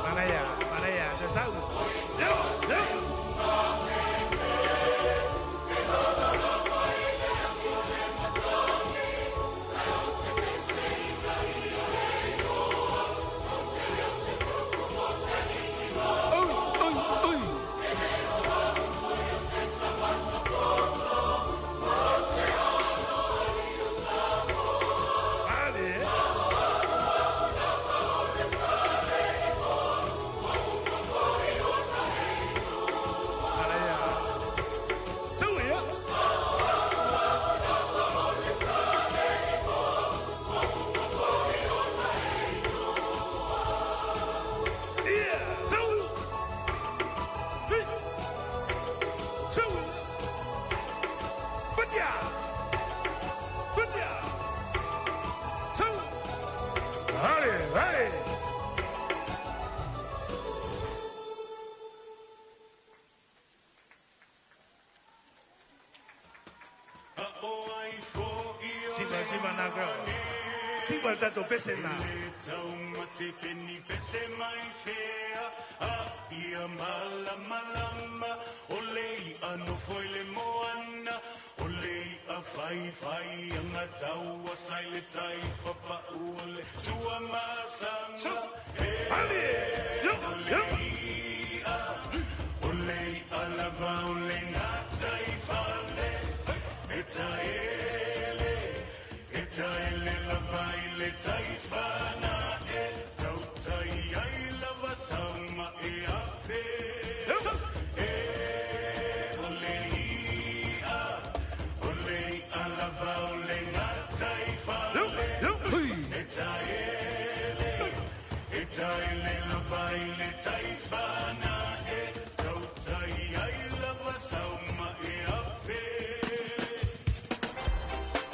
Manaya, manaya, te sau. Yo, yo. Ui, ui, ui. Male. Manaya. Tau ia. Ia, sau. Hi. Sau. Fatia. Fatia. Sau. Hale, hale. Siva, siva na girl. Siva tato pese na. Hale. Yo, yo.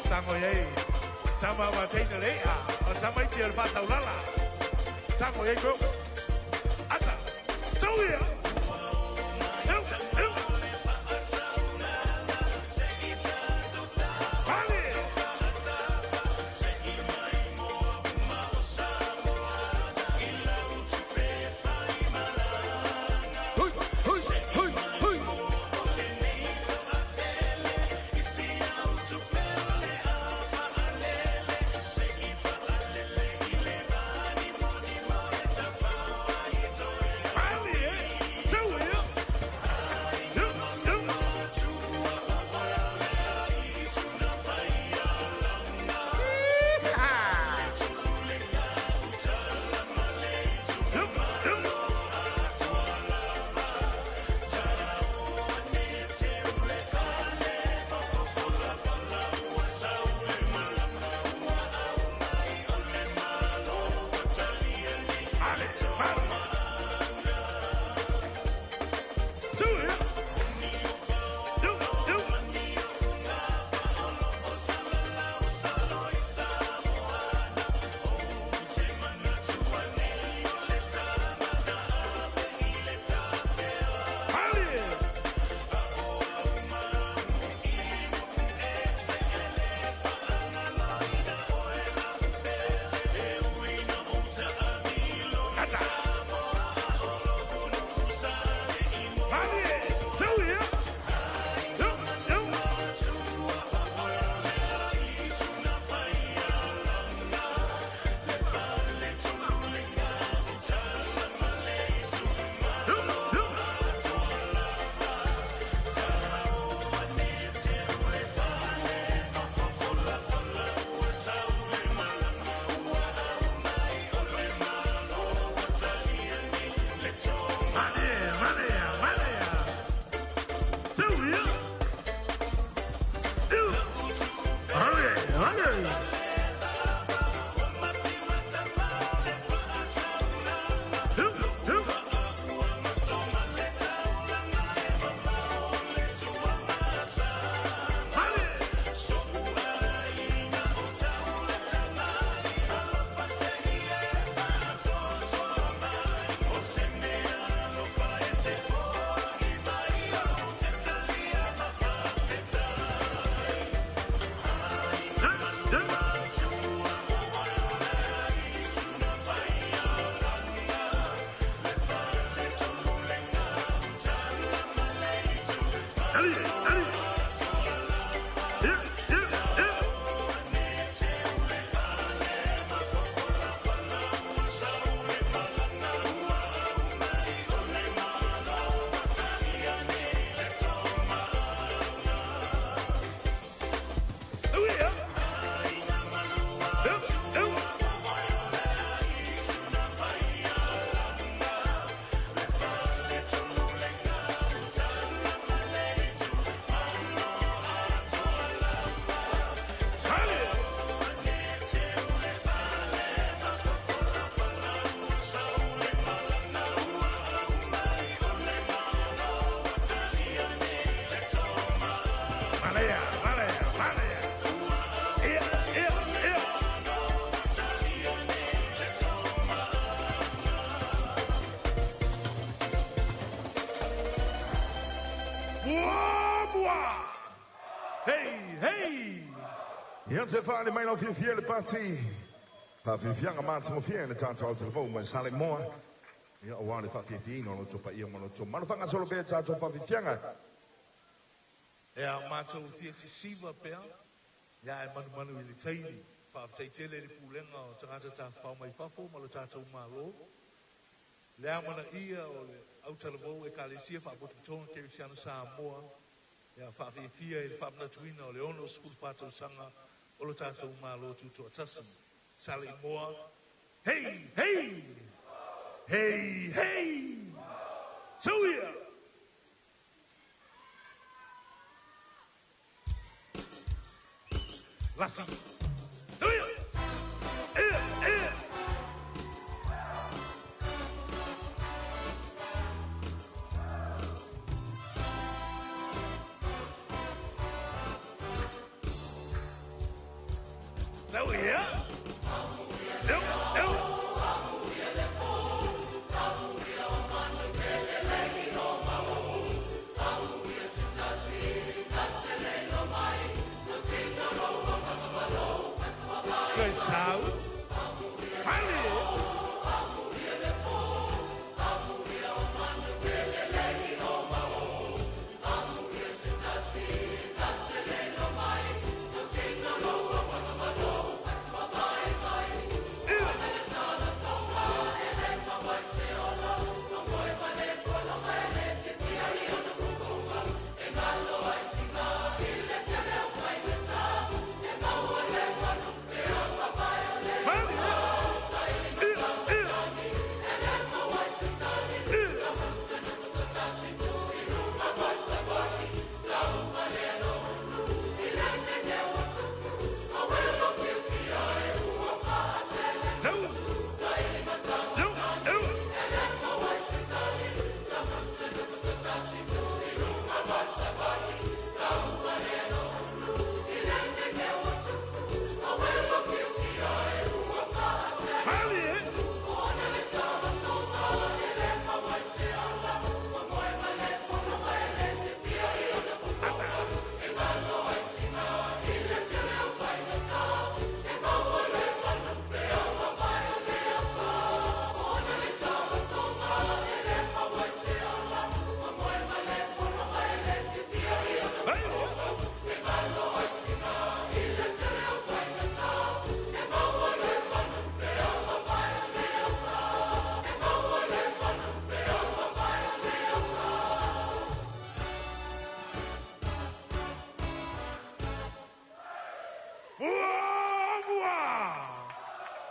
Tango ei. Tama ma teine le ia. O tama i te o le whātaulala. Tango ei girl. Ata. Tau ia. Yo, yo. Male. Hui, hui, hui, hui. Male. Malea, malea, malea. Ia, ia, ia. Mua, mua. Hey, hey. Ia te whaale mai lau fiafia le pati. Whaafiafianga mātangofia le tātou au telefou mai sale moa. Ia o wā le whaafiafiina o loto pa ia ma loto. Manu whanga solo pea tātou whaafiafianga. Ea mātou fia si siwa pea. Ia e manu manu i le taini. Whaafteitele le pulenga o tangata tā whau mai fafo ma lo tātou malo. Le amana ia o le autalavou e kalesia whaapotopotonga Kerisiana Samoa. Ia whaafiafia i le whaamanatuina o le ono skulu whātau sanga o lo tātou malo tutoa tasi. Sale moa. Hey, hey! Hey, hey! Suia! Lasi. Suia! Ia, ia! Suia! Eu, eu! Sau. Male!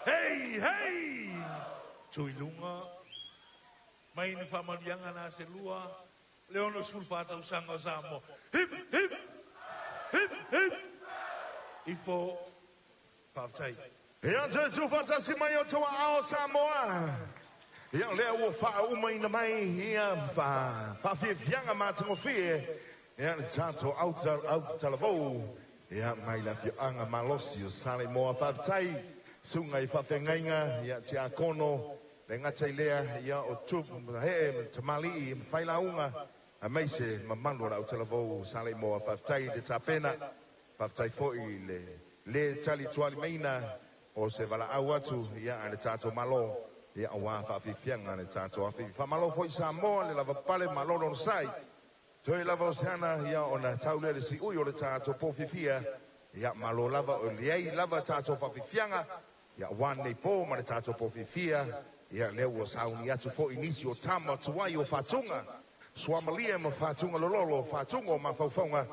Hey, hey! Tuilunga, mai ni whamalianga nā se lua, le ono sulu whātau sanga o Samoa. Hip, hip! Hip, hip! Ifo, whaatai. Ia te tūwhatasi mai o tua ao Samoa. Ia lea ua whaa ina mai ia whaafiafianga mātangofie. Ia le tātou autalavou. Ia mai la fianga malosi o sale moa whaatai. Sunga i whawhengainga, ia te akono, le ngata i lea, ia o tupu, he, tamali, i whailaunga. A meise mamalo la autalavou sale moa whaatai le tapena. Whaatai foi le tali tuali meina. O se wala au atu, ia a le tātou malo, ia o wā whaafifianga le tātou awhi. Whamalo foi Samoa, le lava pale malolo no sai. Toi lava o seana, ia o na taule le si ui o le tātou pōwhiwhia. Ia malo lava o liei lava tātou whaafifianga. Ia wane pō ma le tātou pōwhiwhia. Ia leo o sauni atu foi nisi o tama tuai o whatunga. Suamalia ma whatunga lololo, whatunga o mawhaufaunga.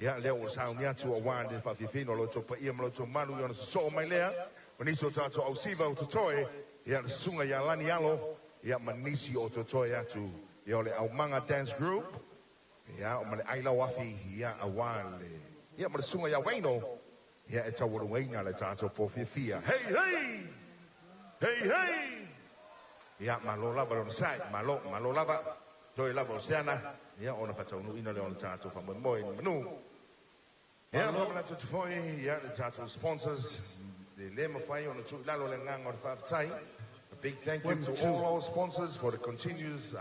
Ia leo o sauni atu o wane whaafiwhino lo tō pa ia ma lo tō malu i ona sosoo mai lea. O nisi o tātou au siva o totoe, ia le sunga ia lani alo, ia manisi o totoe atu. Ia o le Aumanga Dance Group, ia o male ailau afi, ia a wale. Ia ma le sunga ia waino, ia e tauaruaina le tātou pōwhiawhia. Hey, hey! Hey, hey! Ia malo lava lona sai, malo, malo lava, toi lava o seana, ia ona whataunuina le ona tātou whamoemoe ni manu. Ia, faamanatu atu foi, ia, le tatou sponsors, e le mafai ona tuu i lalo le agaga o le faafetai. A big thank you to all our sponsors for the continuous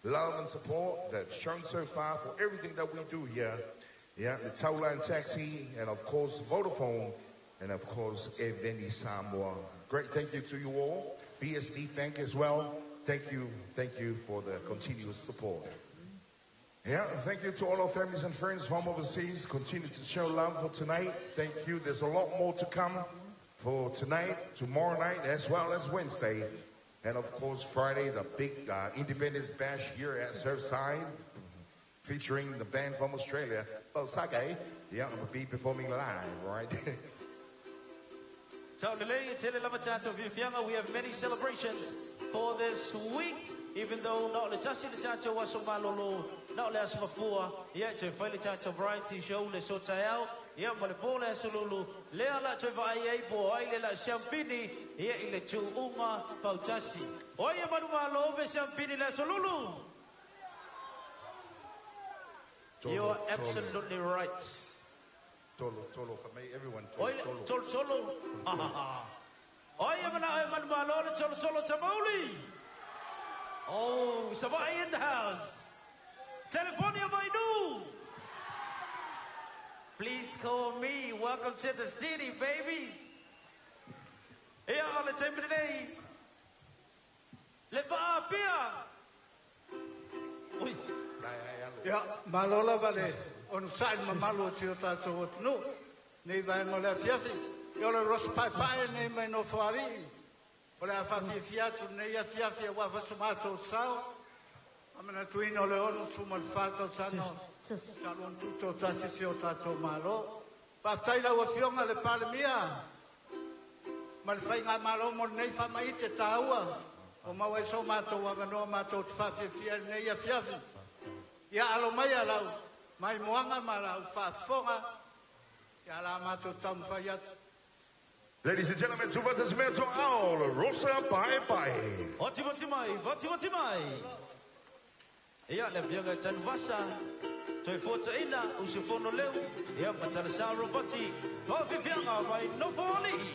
love and support they've shown so far for everything that we do here. Yeah, the Tauline Taxi, and of course Vodafone, and of course Eveni Samoa. Great thank you to you all. BSB Bank as well. Thank you, thank you for the continuous support. Yeah, thank you to all our families and friends from overseas. Continue to show love for tonight. Thank you. There's a lot more to come for tonight, tomorrow night, as well as Wednesday. And of course, Friday, the big Independence Bash here at Surfside, featuring the band from Australia, Bosake. Yeah, will be performing live, right? So, lelei e tele lava tatou fiafiaga, we have many celebrations for this week. Even though na o le tasi le tatou aso malolo, na o le aso mafua, ia, e toe fai le tatou variety show le aso taeao, ia, ma le po le aso lulu, lea o le a toe vaai ai po o ai le la'a siampini, ia, i le tuuga pautasi. O ai e manumalo pe siampini i le aso lulu? You are absolutely right. Tolo, tolo, for me, everyone, tolo, tolo. Tolo, tolo. O ai e mana'o e manumalo le tolo tolo tamauli? Oh, Savaii in the house. Telefonia mai nu. Please call me. Welcome to the city, baby. Ia, o le taimi lenei. Le vaa Apia. Ui. Ia, malo lava le onosai le mamalu o si o tatou atunuu nei vaega o le afiafi. Ia o le Ross Paepae nei mai Nofoalii. O le a faafiafia atu lenei afiafi aua fa so matou sao. Faamanatuina o le 64 tausaga o talu ona tutoatasi si o tatou Malo. Faafetai i lau Afioga i le Palemia ma le Faigamalo mo lenei faamaite taua ua maua ai so matou avanoa matou te faafiafia i lenei afiafi. Ia alo maia lau maimoaga ma lau faafofoga, ia la matou taumafai atu. Ladies and gentlemen, Tuvatas mea toa Rosa Paepae. Vativati mai, vativati mai. Ia, le Afioga i Tanuvasa, Toefuataiga, Usufono Leu, ia ma Talasa Ropati, Faafiafiaga mai Nofoalii.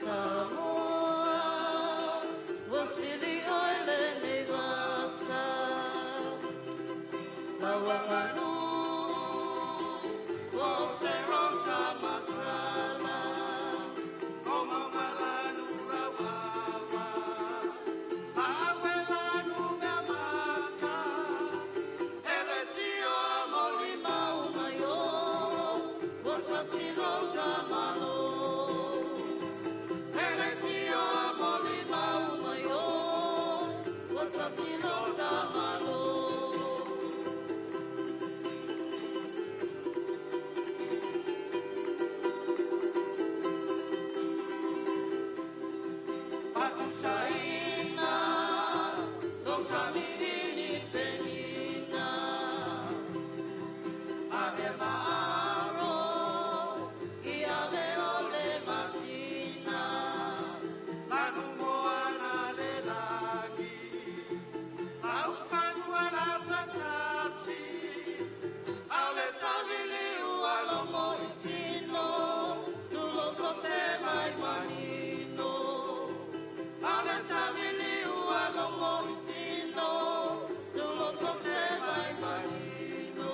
Samoa, ua sili oe lenei vasa. Lau aganuu, ua ofe rosa matala. Fatusaina, lou sami i ni penina. Ave maaro, i ave o le masina. Lanu moana le lagi, lau fanua lautatasi. Au le savili ua logo i tino, tuloto se mai manino. Au le savili ua logo i tino, tuloto se mai manino.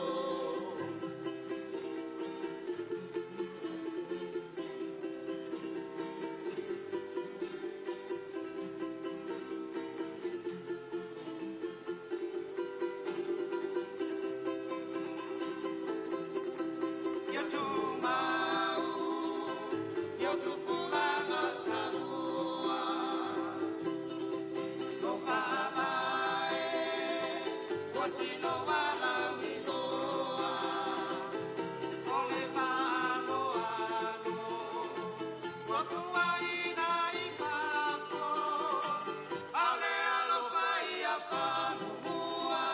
Ia tumau, ia tupulaga Samoa. Lo faavae, ua tino alauiloa. O le faaaloalo, ua tuaina i fafo. A o le alofa ia faamumua,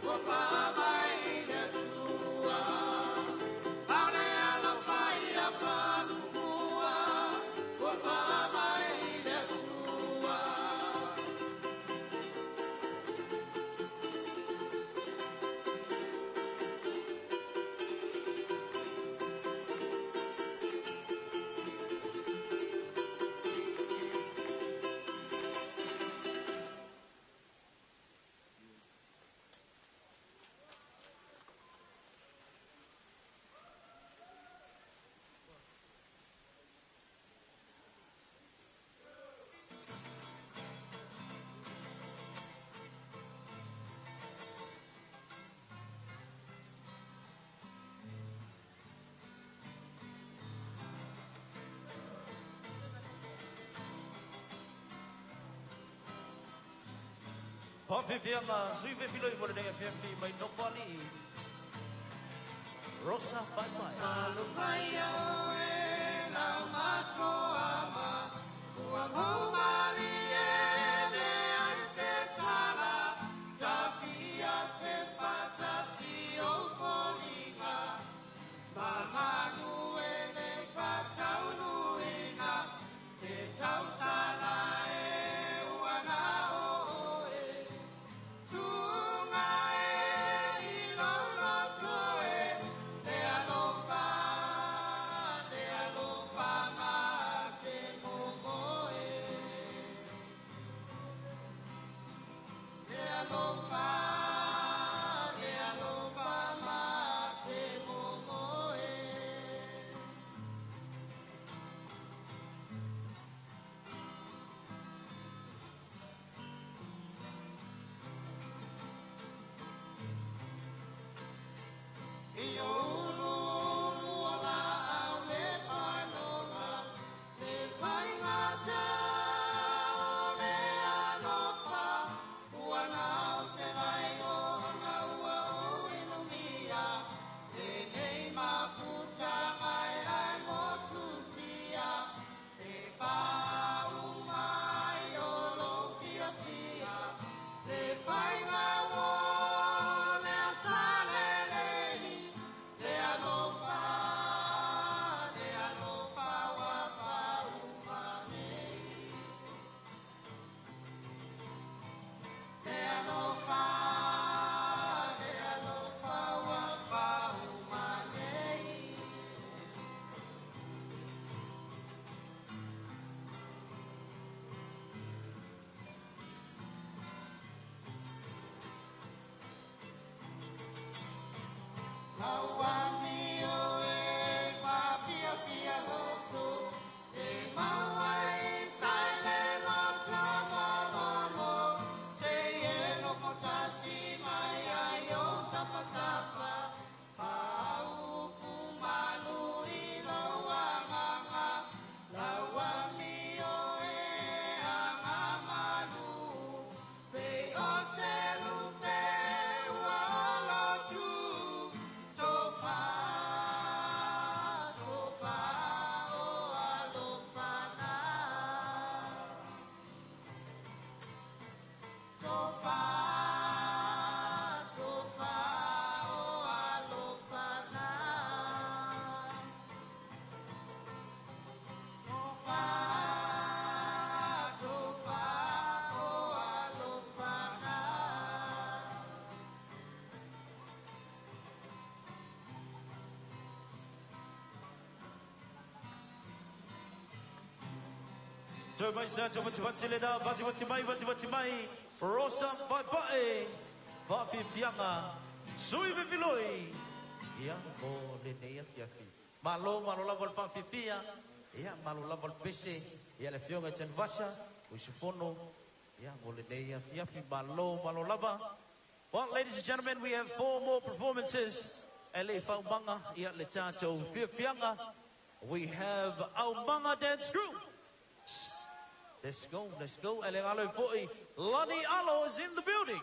ua faavae i le Atua. A o le alofa ia faamumua, ua faavae i le Atua. Faafiafiaga sui fefiloi mo lenei afiafi mai Nofoalii. Rosa Paepae. Talofaia oe lau masoama, ua maumalie leai se tala, tafia se fatasi o foliga, mamanu e le fataunuina, te tausala e ua na oe. Tuga e i loloto e, le alofa, le alofa ma te momoe. Le alofa, le alofa ma te momoe. I o ulu ulu o la au le panoga, le faigata o le alofa, ua nao se vai ona ua o inumia, lenei mafuta mai ai motusia, e whauma ai o lo fiafia, le faiga o le asalelei, le alofa, le alofa wa whauma nei. Le alofa, le alofa wa whauma nei. Lau o e whawhiawhia loto, e maua e tai le loto momomo, te e no kotasi mai ai o tapatapa, pāupu malu i lau anganga, lau amio e anga malu, pe o se lupe ua olotu, tofa, tofa o alofana. Tofa, tofa o alofana. Tofa, tofa o alofana. Toe mai sa te wati wati le na, wati wati mai, wati wati mai, Rosa Paepae, Faafiafiaga, sui fefiloi, ia mo lenei afiafi. Malo, malo lava le faafiafia, ia malo lava le pese, ia le afioga i Tanuvasa, usufono, ia mo lenei afiafi, malo, malo lava. Well, ladies and gentlemen, we have 4 more performances. E le faaumaga, ia le tatou fiafiaga. We have Aumaga Dance Group. Let's go, let's go. Ele alo foi. Lani Alo is in the building.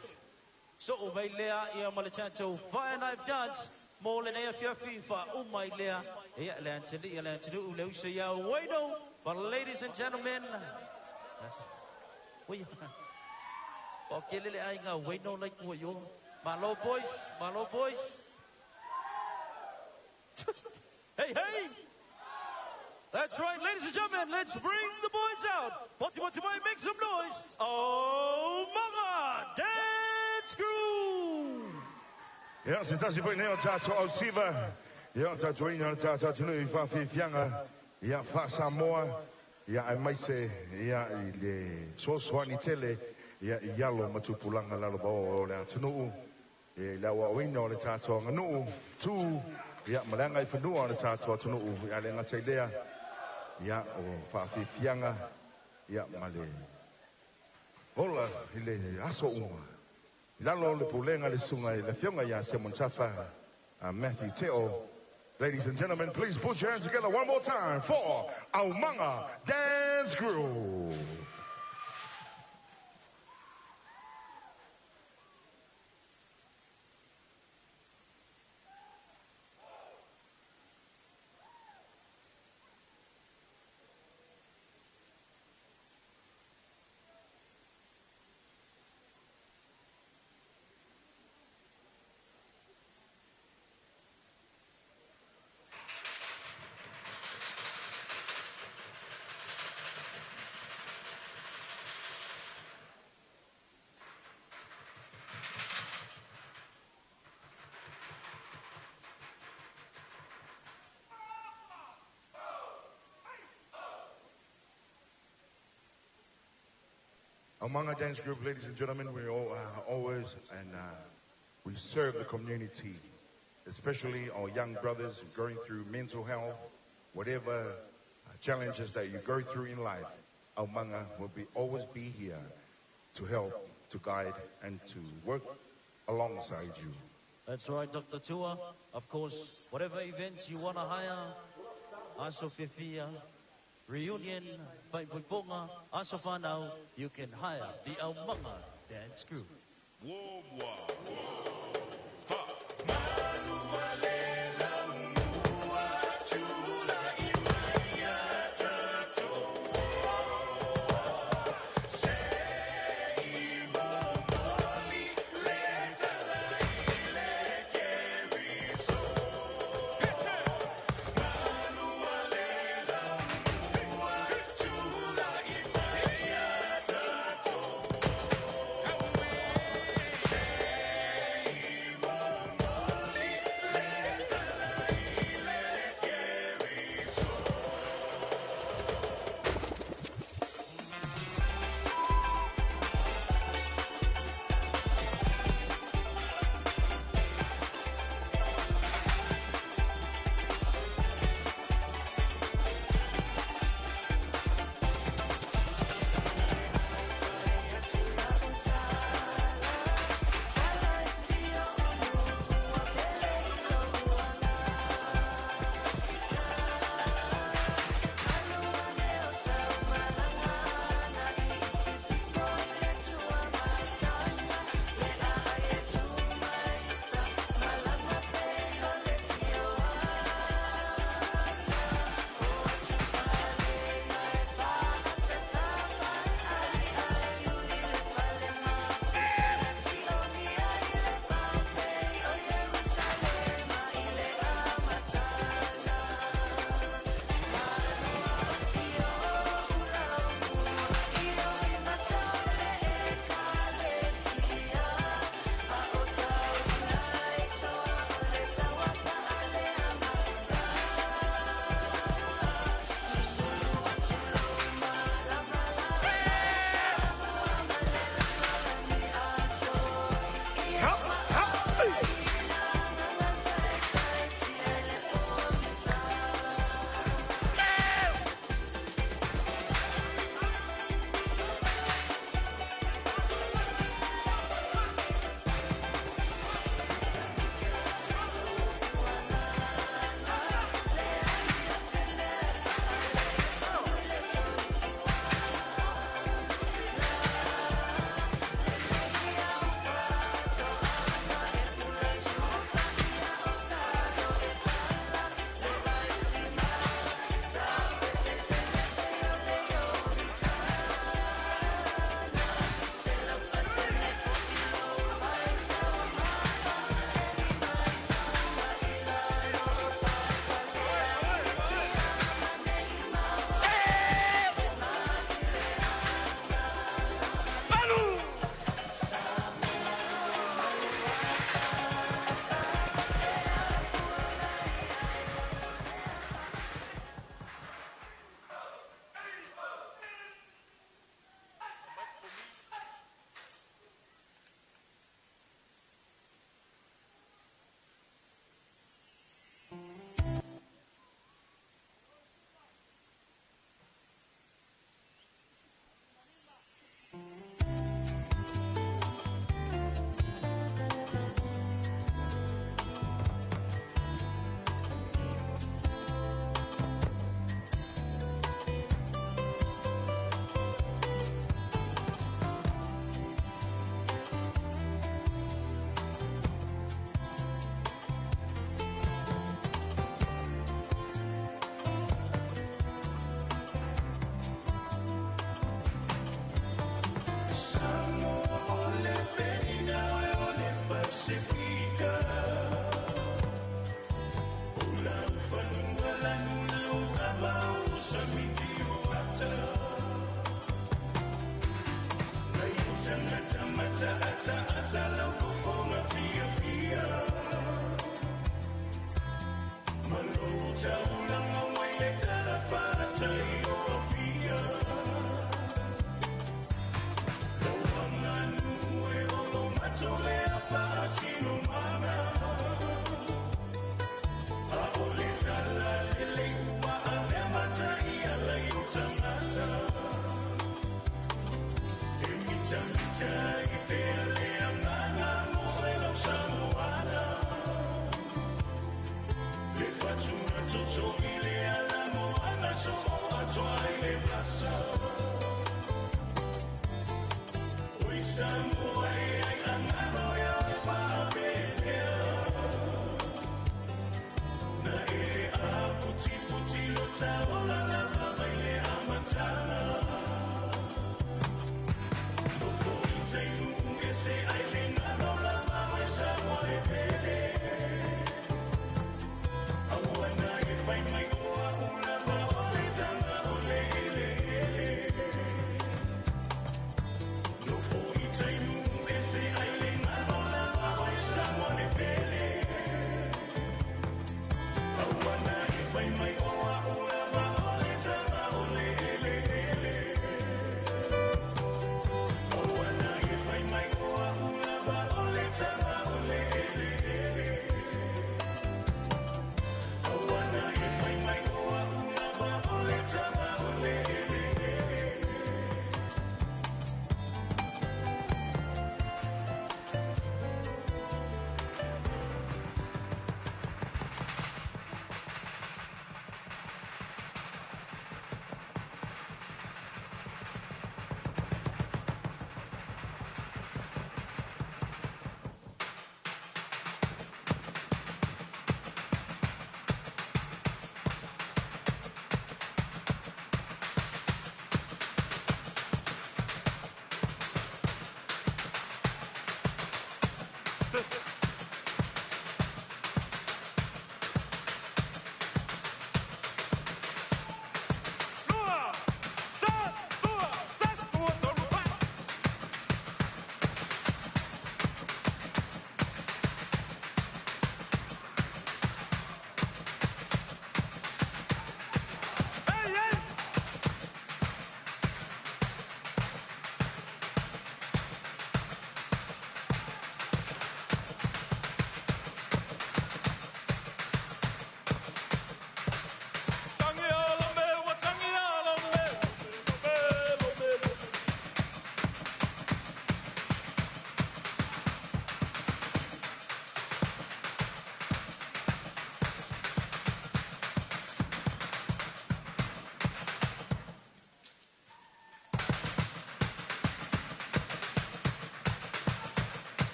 So o mai lea ia ma le tatou Fire Knife Dance. Mo lenei afiafi faauma i lea. Ia le antili, ia le antili, le uso ia Wayno. But ladies and gentlemen, that's it. Ui. O ke lele ai ngā Wayno like kua yo. Malo boys, malo boys. Hey, hey. That's right, ladies and gentlemen, let's bring the boys out. Poti poti mai, make some noise. Aumaga Dance Crew. Ia, se tasi foi nei o tātou au siva. Ia, o tātou ina o tātou atunuu i whawhiwhianga. Ia, wha Samoa. Ia, ai mai se, ia, i le sosoani tele. Ia, i alo matupulanga lalo bao o le atunuu. Ia, i le aua oina o le tātou anganuu. Tū, ia, malanga i whanua o le tātou atunuu. Ia, le ngata i lea. Ia, o whawhiwhianga. Ia, ma le ola i le aso uma. I lalo o le pulega le sunga i le fionga ia Simon Tafa, Matthew Teo. Ladies and gentlemen, please put your hands together one more time for Aumaga Dance Crew. Aumaga Dance Group, ladies and gentlemen, we all always and we serve the community, especially our young brothers going through mental health, whatever challenges that you go through in life. Aumaga will always be here to help, to guide, and to work alongside you. That's right, Dr. Tua. Of course, whatever events you want to hire, Aso Fifia, reunion, Faipuiponga, Aso Whanau, you can hire the Aumaga Dance Group.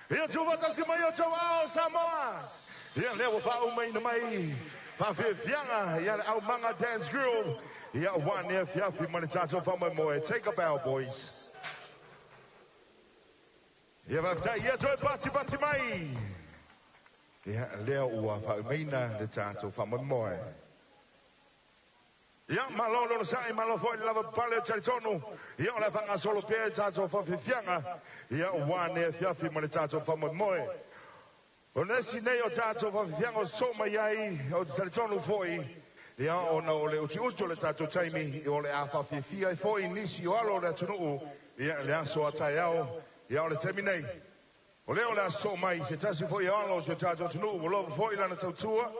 Ia tufatasi mai o tou ao Samoa. Ia lea ua faaumaina mai faafiafiaga ia le aumaga dance group. Ia ua ne afiafi ma le tatou faamoemoe. Take a bow, boys. Ia faafetai ia toe patipati mai. Ia lea ua faaumaina le tatou faamoemoe. Ia, malo le onosai, malo foi le lava pale o talitonu. Ia, o le faagasolo pea i tatou faafiafiaga. Ia, ua ne afiafi ma le tatou faamoemoe. O le isi nei o tatou faafiafiaga o sosoo mai ai, ou te talitonu foi, ia, ona o le utiuti o le tatou taimi, o le a faafiafia ai foi nisi o alo o le atunuu, ia, le aso a taeao, ia, o le taimi nei. O lea o le a sosoo mai se tasi foi o alo o si o tatou atunuu ua lova foi lana tautua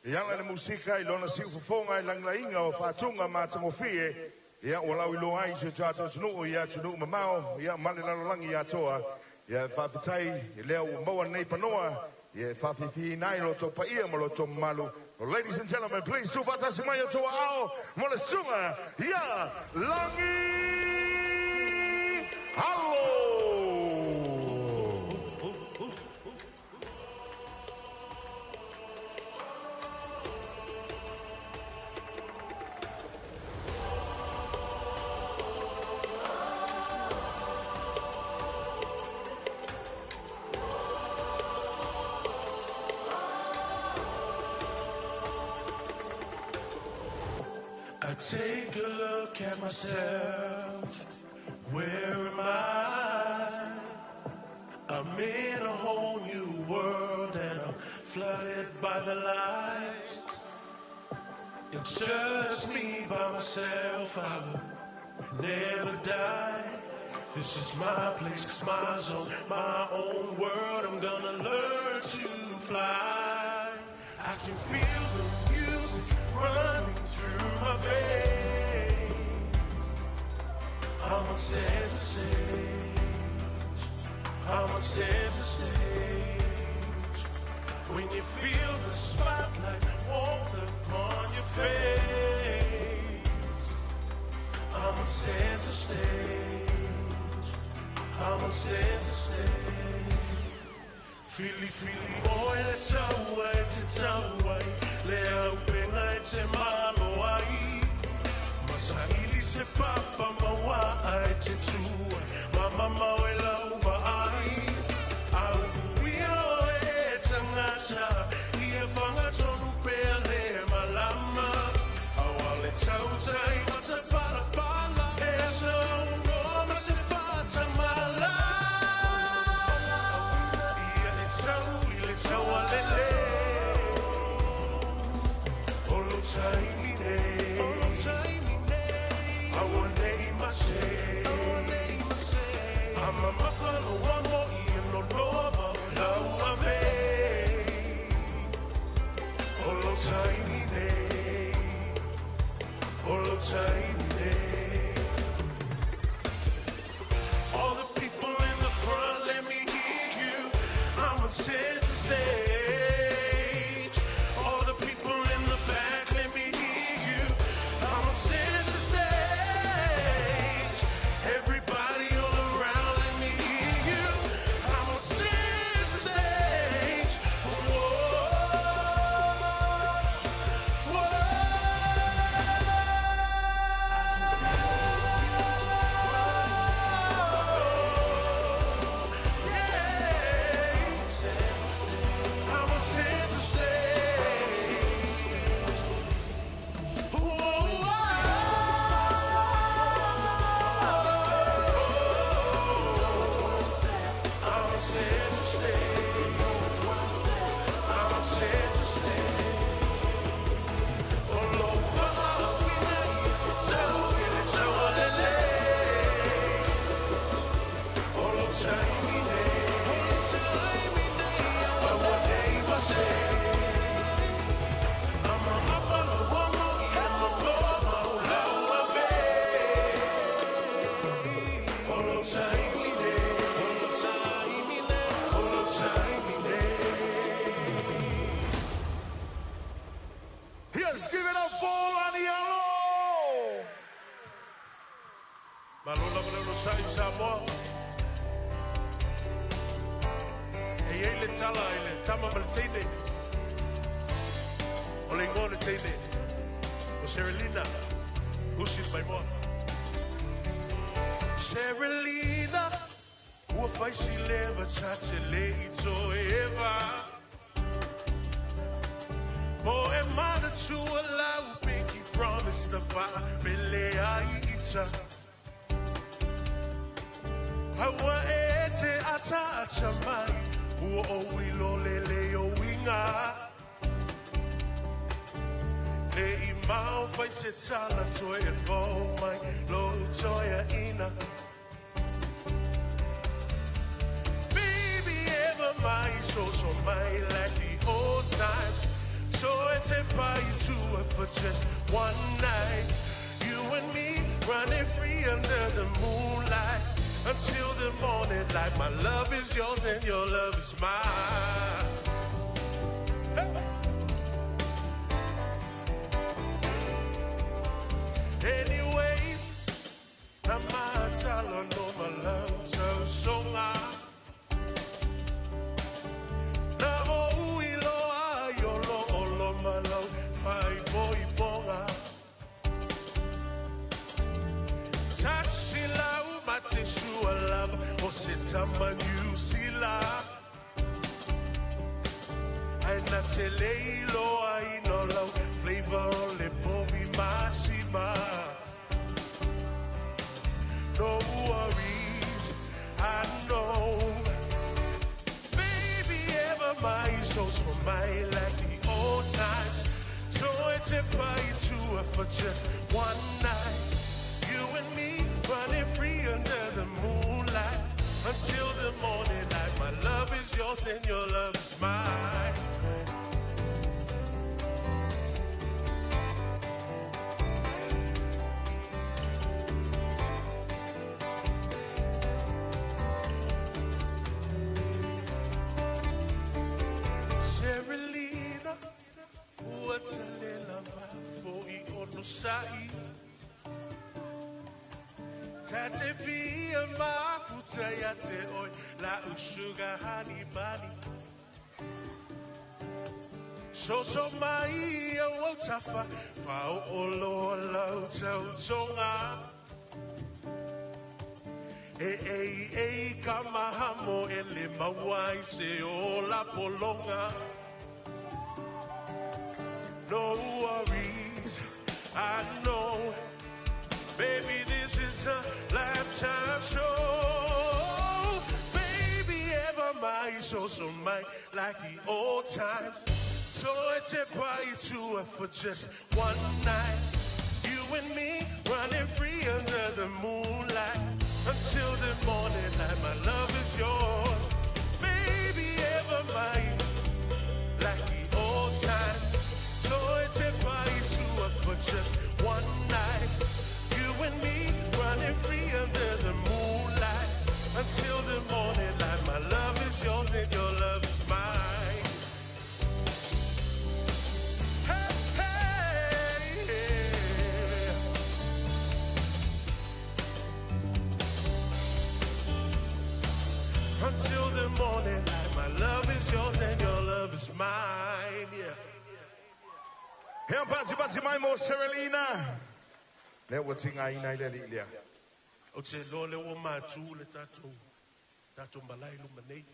e ala i le musika i lona siufofoga i lagilaiga o faatuga matagofie, ia ua lauiloa ai si o tatou atunuu i atunuu mamao, ia ma le lalolagi atoa. Ia e faafetai i lea ua maua lenei panoa, ia e faafiafiaina ai lo outou paia ma lo outou mamalu. Ladies and gentlemen, please tuufaatasi mai outou aao mo le susuga ia Lagi Alo. I take a look at myself. Where am I? I'm in a whole new world and I'm flooded by the lights. It's just me by myself. I will Never die. This is my place, my zone, my own world. I'm gonna learn to fly. I can feel the music running through my veins. I'm on center stage. I'm on center stage. When you feel the spotlight warmth upon your face, I'm on center stage. I'm on center stage. Fili fili oe le tau e te tau ai, le au penga e te malo ai. Masaili se papa maua e te tua, mama mau e lauva ai. Au uia oe e tangata, ia whangatonu pea le malama. Au ale tautai o te parapala, e asa o se whatamala. Ia e tau i le tau alele, o lo taimi nei, aua nei mase. Ama mafalo wa mo i no lova o lau ave. O lo taimi nei, o lo taimi nei. All the people in the front, let me hear you. I'm on center stage. All the people in the back, let me hear you. I'm on center stage. Everybody all around, let me hear you. I'm on center stage. Whoa, whoa. I'm on center stage. Whoa, I'm on center stage. I'm on center stage. All over, it's so alele. All taimi nei, aua nei mase. Ama mafalo wa mo i no lova o lau ave. Olo taimi nei, olo taimi nei. Yes, give it up for Lanialo! Malo lava le sa i Samoa. E iai le tala i le tama ma le teine. O le ingoa o le teine, o Serelina, usi mai moa. Serelina, ua faisi leva tate le i toe eva. Po e mana tua lau pinky promise na wha mele ai ita. Haua e te ata ata mai, ua o wilo lele o winga. Le i mau fai se tala toe e vau mai, lo toe a ina. Baby, ever mai, so so mai like the old times. Toe te pai tua for just one night. You and me running free under the moonlight until the morning light. My love is yours and your love is mine. Anyway, na matalo no malau tau songa. Na o ilo ai o lo o lo malau fai poi ponga. Tasi lau mate sua lava o se tama New Sila. Ai na te leilo ai no lau flavor o le povi masima. No worries, I know. Baby, ever my so so my like the old times. So it's a pai to for just one night. You and me yours and your love is mine. Serelina, ua tele lava foi o no sai. Tate fia mafuta ia te oi la u sugar honey bunny. So so mai o tafa pao o loa lau tau tonga. E e e ka mahamo e le mauai se o la polonga. No worries, I know. Baby, this is a lifetime show. Baby, ever my so so my like the old times. So it's a party to for just one night. You and me running free under the moonlight until the morning light. My love is yours, baby, ever mine like the old times. So it's a party to for just one night. You and me running free under the moonlight until the morning light. My love is yours and your love is mine. Hey, hey, yeah. Until the morning light, my love is yours and your love is mine. Yeah. Hea pati pati mai mo Serelina. Le ua tinga ina i le li lea. O te loa le ua mātū le tātou, tātou malai luma nei.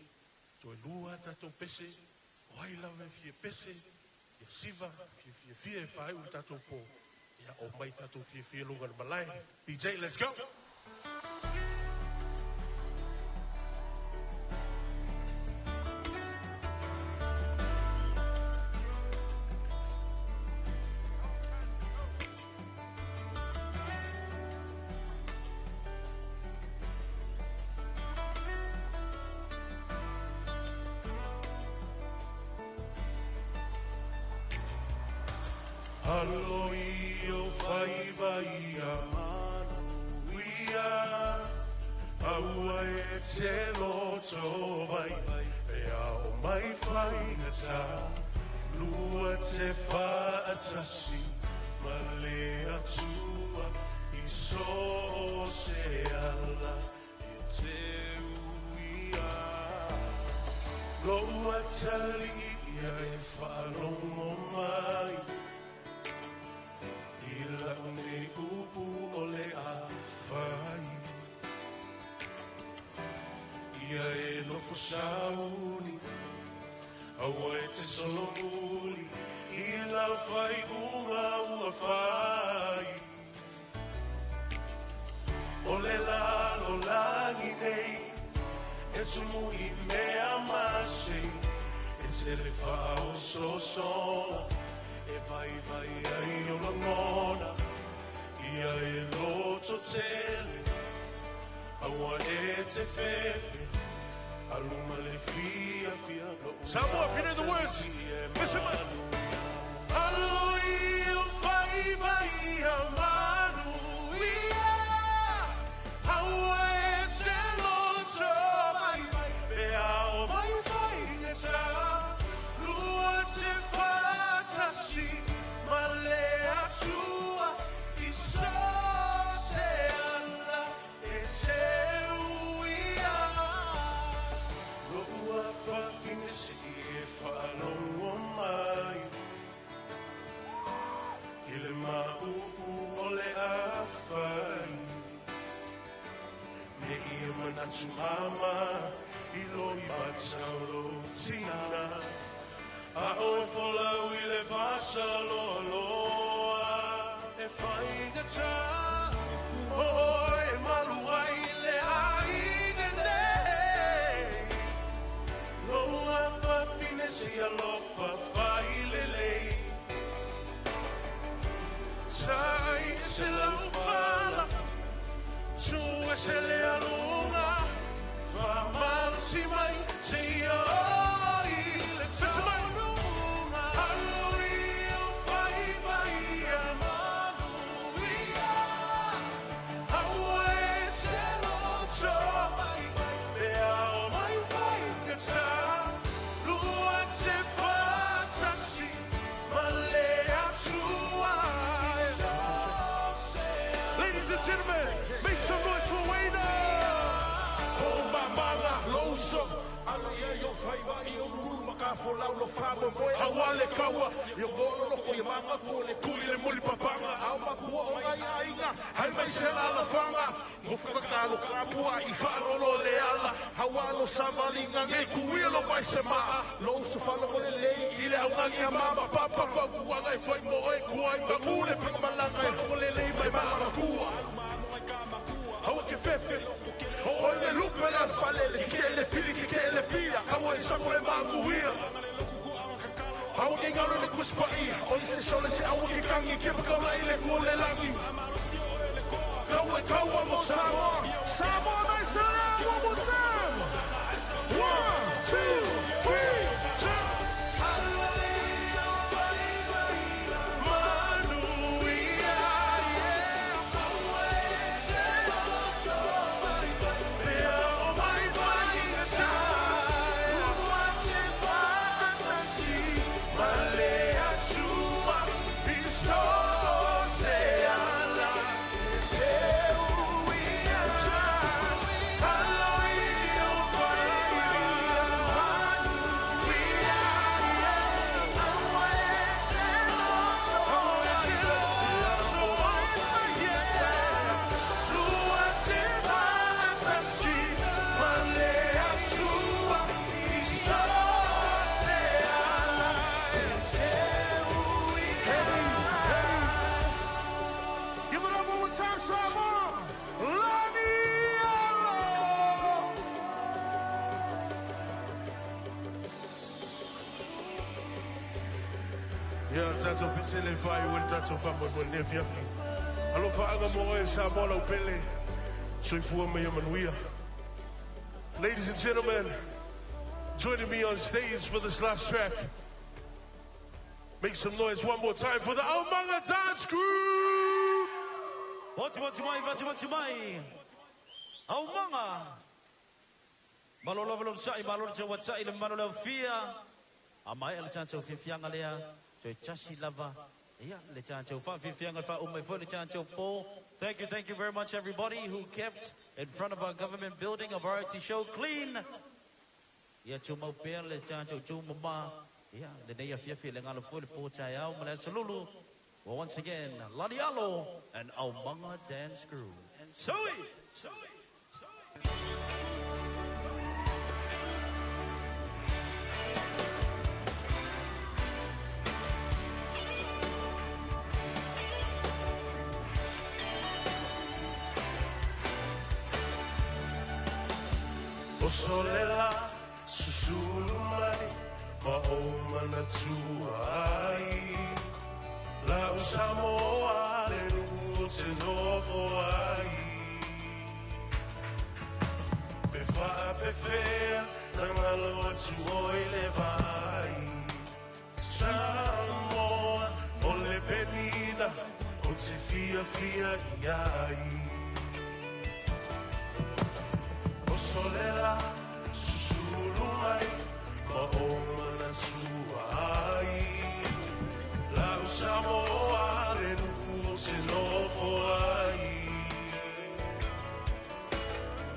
Toe lua tātou pese, o ai lava e fia pese, ia siva, fia fia fia e whai u tātou pō. Ia o mai tātou fia fia lunga le malai. DJ, let's go! Alo i o whaiva ia manu ia, aua e te loto vai, e ao mai whaingata, lua te whaatasi, ma le atua i so se ala e te uia. Loa tali ia e whalongo mai, i lau nei upu o le a whai. Ia e nofo sauni, aua e te solomuli, i lau whai unga ua whai. O le lalo langi nei, e tumu i mea mase, e te le whao sosola, e vai vai ai o langona, ia e loto tele, aua e te fefe, aluma le fia fia. Samoa, if you know the words, listen up. Alo i o whai vai a manu ia, aua e te loto vai, e ao mai whai e tā, lua te whatasi, ma le atua i so se ala e te uia. Loa whawhine si e whalongo mai, i le mauu o le awhai. Me ia manatu mama, i lo i batau tina, a o e folau i le vasa loa loa, e whaingata, o e malu ai le aine nei. Loa whawhine si alofa whai lelei, tai e se lau whala, tu e se le alunga, whamalo si mai te ia. le kaua Ia molo loko ia manga ko le kui le muli papanga Au makua o ngai ainga Hai mai se la la fanga Mofuka kalo kapua i whaarolo le ala Hawalo samalinga nge kuia lo vai se maa Lo uso whalo mo le lei I le aungangi a mama papa Whafuanga e whai mo e kua i mangule Panga malanga e whalo le lei mai maa kua Haua ke fefe O oi le lupe la falele Ke le pili ke le pia Haua e sango le manguia Haua ke ngaro le kuspaia Oi se sole se aua ke kangi Ke pakaula i le kua le langi Kaua kaua mo Samoa Samoa nice and loud one more time 1, 2, 3, 2 Tato pisele fai o tato famo mo le fiafi. Alofa anga mo e sa mo lau pele. Soifua mai manuia. Ladies and gentlemen, joining me on stage for this last track. Make some noise one more time for the Aumaga Dance Group. Wati wati mai, wati wati mai. Aumaga. Malo lava lo sai, malo te watai le malo le fia. Amai le chance o fianga lea. So chasi lava. Ia le chance o fa fianga fa o mai fo le chance o po. Thank you very much everybody who kept in front of our government building a variety show clean. Ia chu mau pea le chance o chu mama. Ia le nei afia le ngalo fo le po tai au ma le salulu. Well, once again, Lani Alo and Aumaga Dance Crew. Sui! Sui! O solela susulu mai ma o manatua ai La o Samoa le nuu te nofo ai Pe whaa pe whea na ngalo atu oi le vai Samoa o le penina o te fia fia i ai O solela susulu mai ma o manatua ai La o Samoa le nuu te nofo ai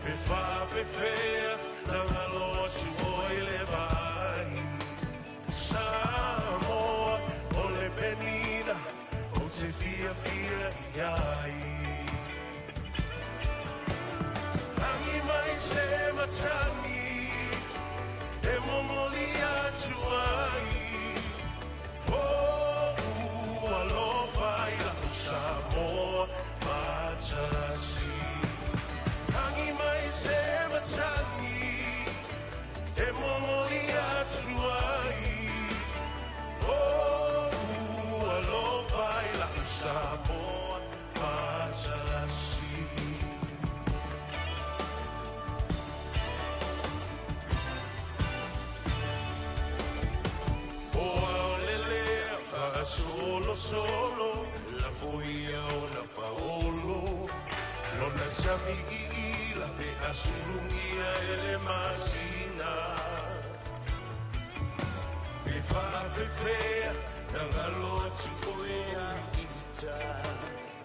Pe whaa pe whea na ngalo atu oi le vai Samoa o le penina o te fia fia i ai Tangi mai se matangi e momoli atu ai O alofa i lau Samoa matasi Tangi mai se matangi e momoli atu ai O alofa i lau Samoa matasi Solo, solo, la foia o na paolo Lona sami i ila pe asulungia ele masina Pe whaa pe whea, na ngalo atu foea ita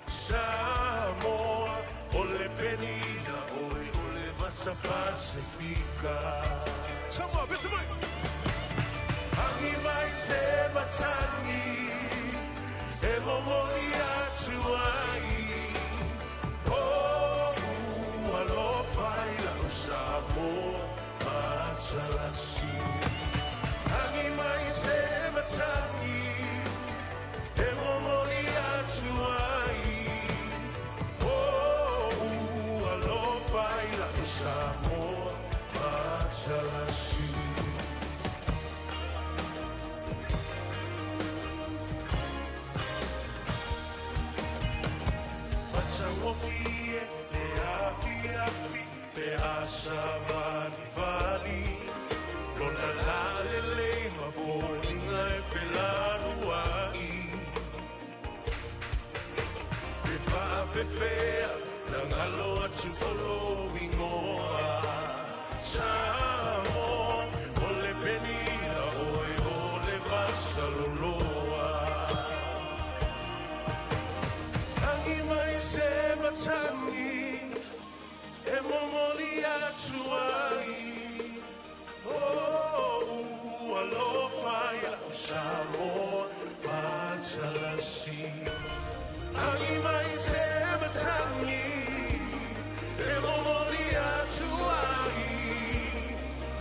Samoa, o le penina, oe o le vasa Pasifika Samoa, pese mai! Angi mai se matangi e momoli atu ai. Oh, alofa i lau Samoa matalasi. Angi mai se matangi e momoli atu ai. Oh, alofa i lau Samoa matalasi. Matangofie le afi afi pe asa vali vali. Lona lalele mafolinga e felaluai. Pe faapefea nangalo atu folo ingoa. Samoa o le penina oe o le vasaloloa. Angi mai se matangi e momoli atu ai. Oh, alofa i lau Samoa matalasi. Angi mai se matangi e momoli atu ai.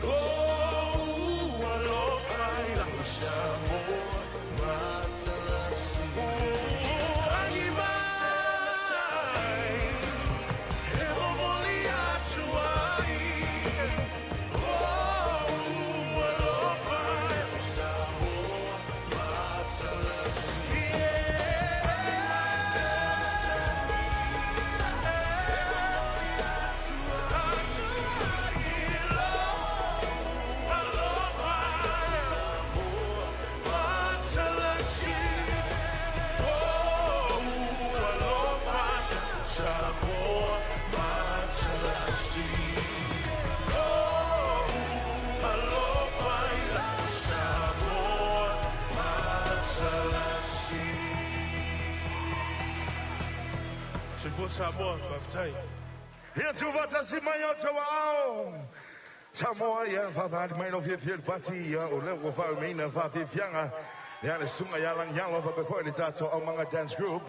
Oh, alofa i lau Samoa matalasi. Oh, angi mai e momoli atu ai. Oh, alofa i lau Samoa matalasi. Soifua Samoa, faafetai. Ia tufatasi mai o tau ao. Samoa ia whawhari mai lo fiafia le pati ia o leo ua whaumeina whawhiwhianga. Ia le sunga ia lang yalo whapekoi le tātou Aumanga Dance Group.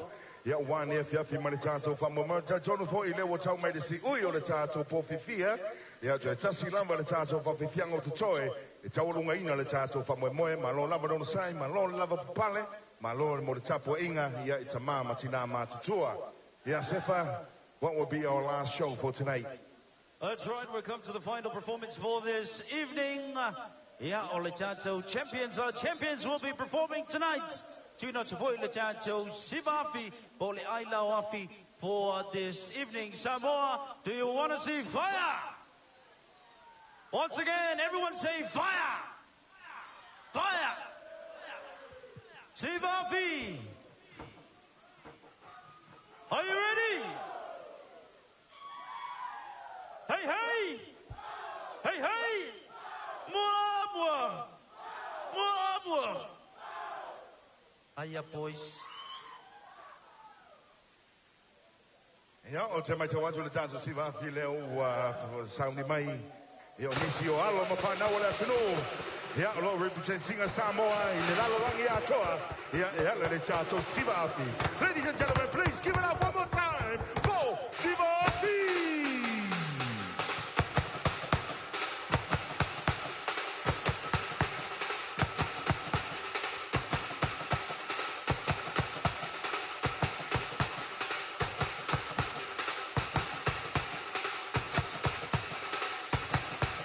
Ia ua nia fiafi ma le tātou whamua tau fo i leo tau mai le si ui o le tātou pōwhiwhia. Ia toe tasi lava le tātou whawhiwhianga o te toe. E taualunga ina le tātou whamoemoe. Malo lava nono sai, malo lava papale. Malo le mo le tapo inga ia i tamā matina mātutua. Ia Sefa, what will be our last show for tonight? That's right, we come to the final performance for this evening. Yeah, o le tātou champions, our champions will be performing tonight. Tuna tupoi le tātou Sivafi, po le ailau afi for this evening. Samoa, do you want to see fire? Once again, everyone say fire! Fire! Sivafi! Are you ready? Hey, hey! Hey, hey! Mua, mua! Mua, mua! Aya, boys. Ia, o te mai te watu le tātou Sivafi leo ua sauni mai. Ia o nisi o alo ma whanau o le atunu. Ia, o lo representing Samoa i le lalo rangi atoa. Ia, e ala le tātou Sivafi. Ladies and gentlemen, please give it up one more time for Sivafi!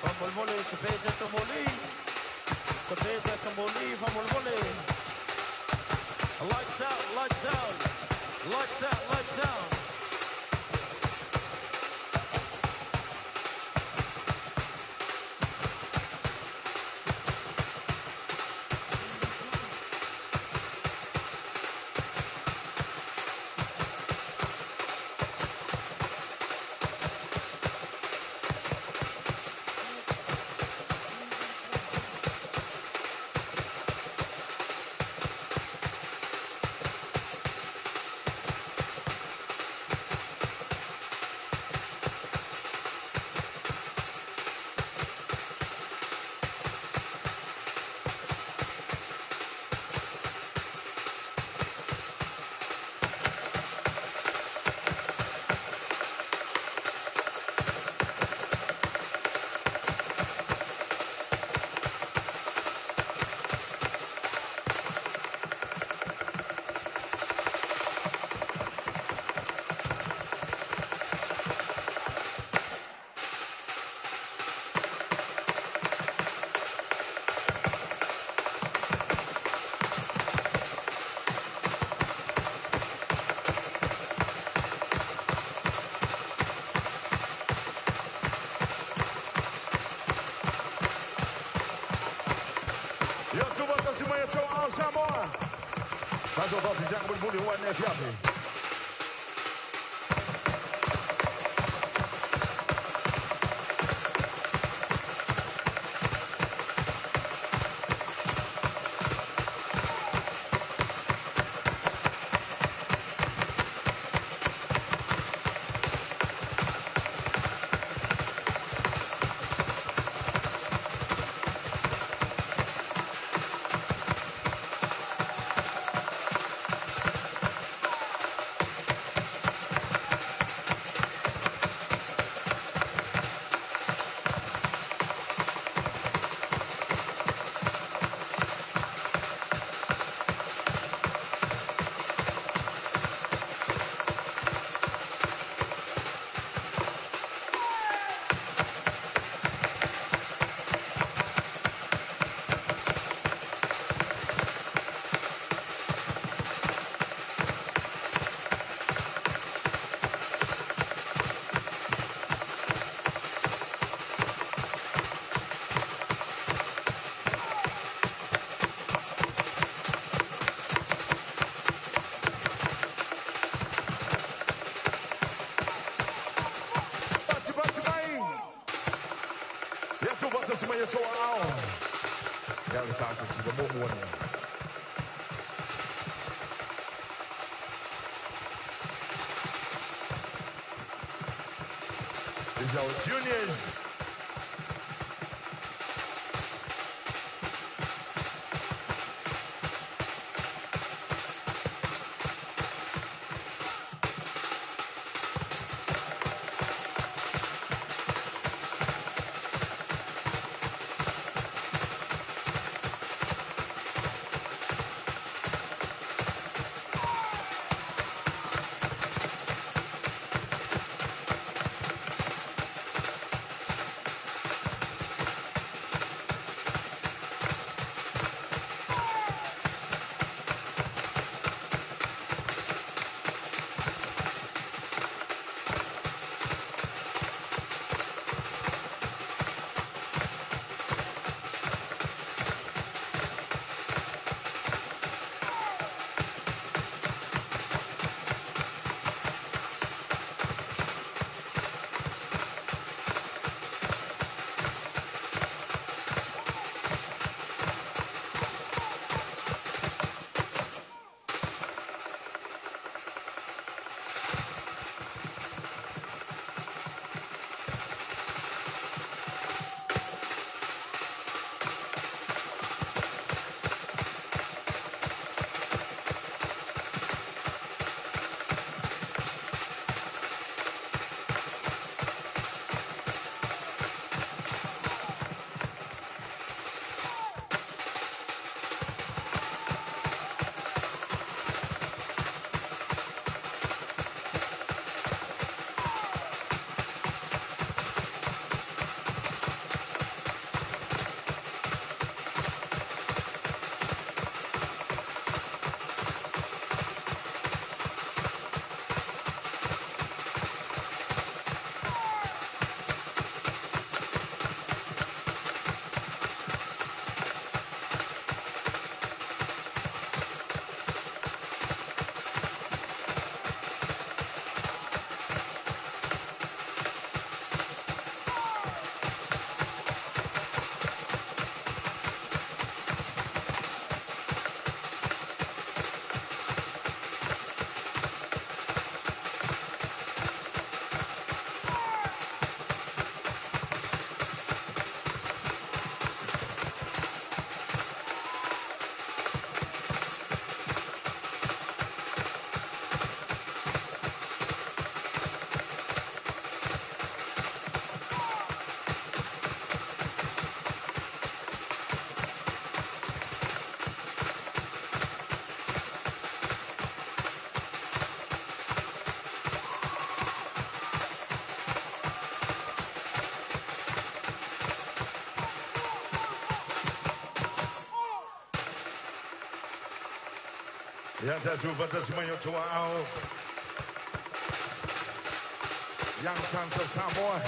Famolmole, sepeta tamoli. Sepeta tamoli, famolmole. Lights out, lights out. Lights out, lights out. Samoa. Tatou faafitaga mulimuli ua nei afiafi. Pati pati mai. Ia tou faatasi mai e tou aao. Ia le tatou sila muamua nei. These are our juniors. Ia tatou faatasi mai o tou aao. Young Sons of Samoa.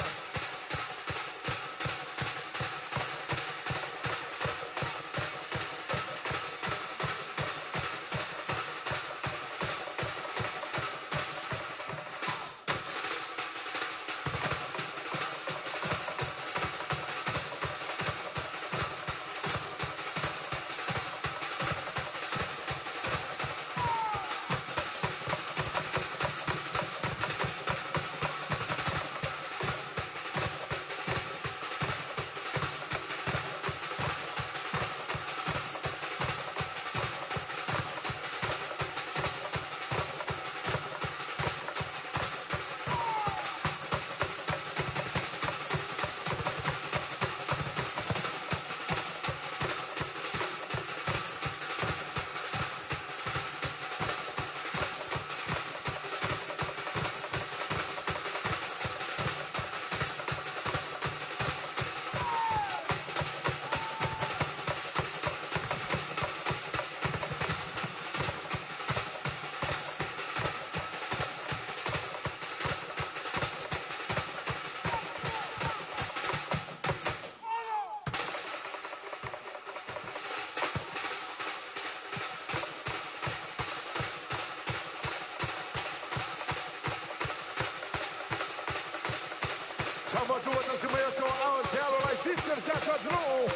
Samoa tuufatasi mai o tou aao e se alo laitiiti o le tatou atunuu.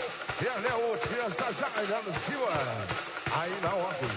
Ia lea ua tia saasaga i lalo siua. Ai lau aku.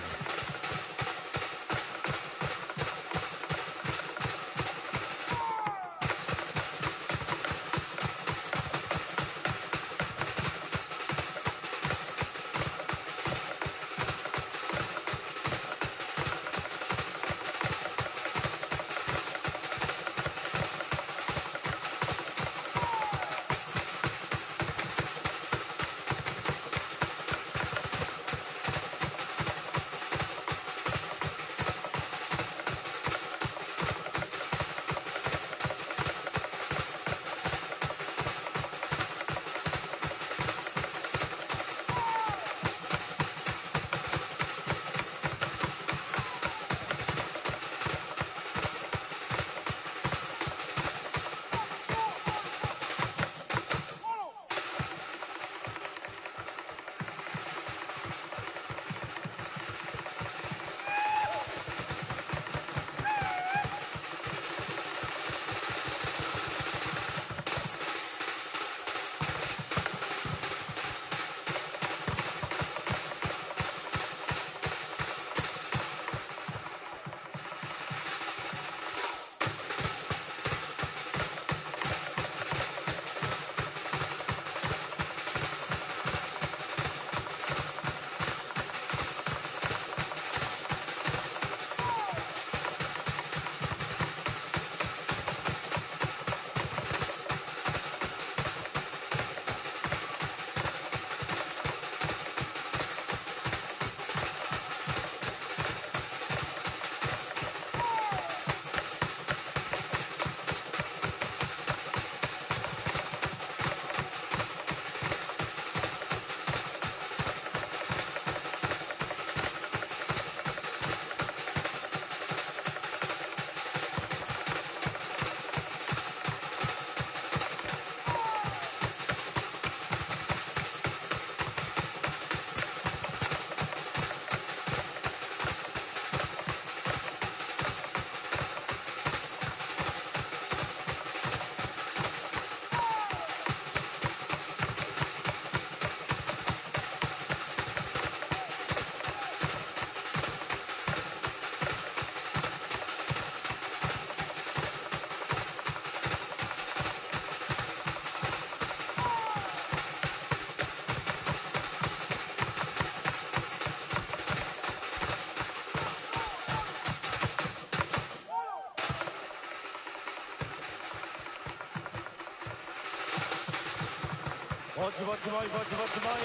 Oti mai, oti oti mai.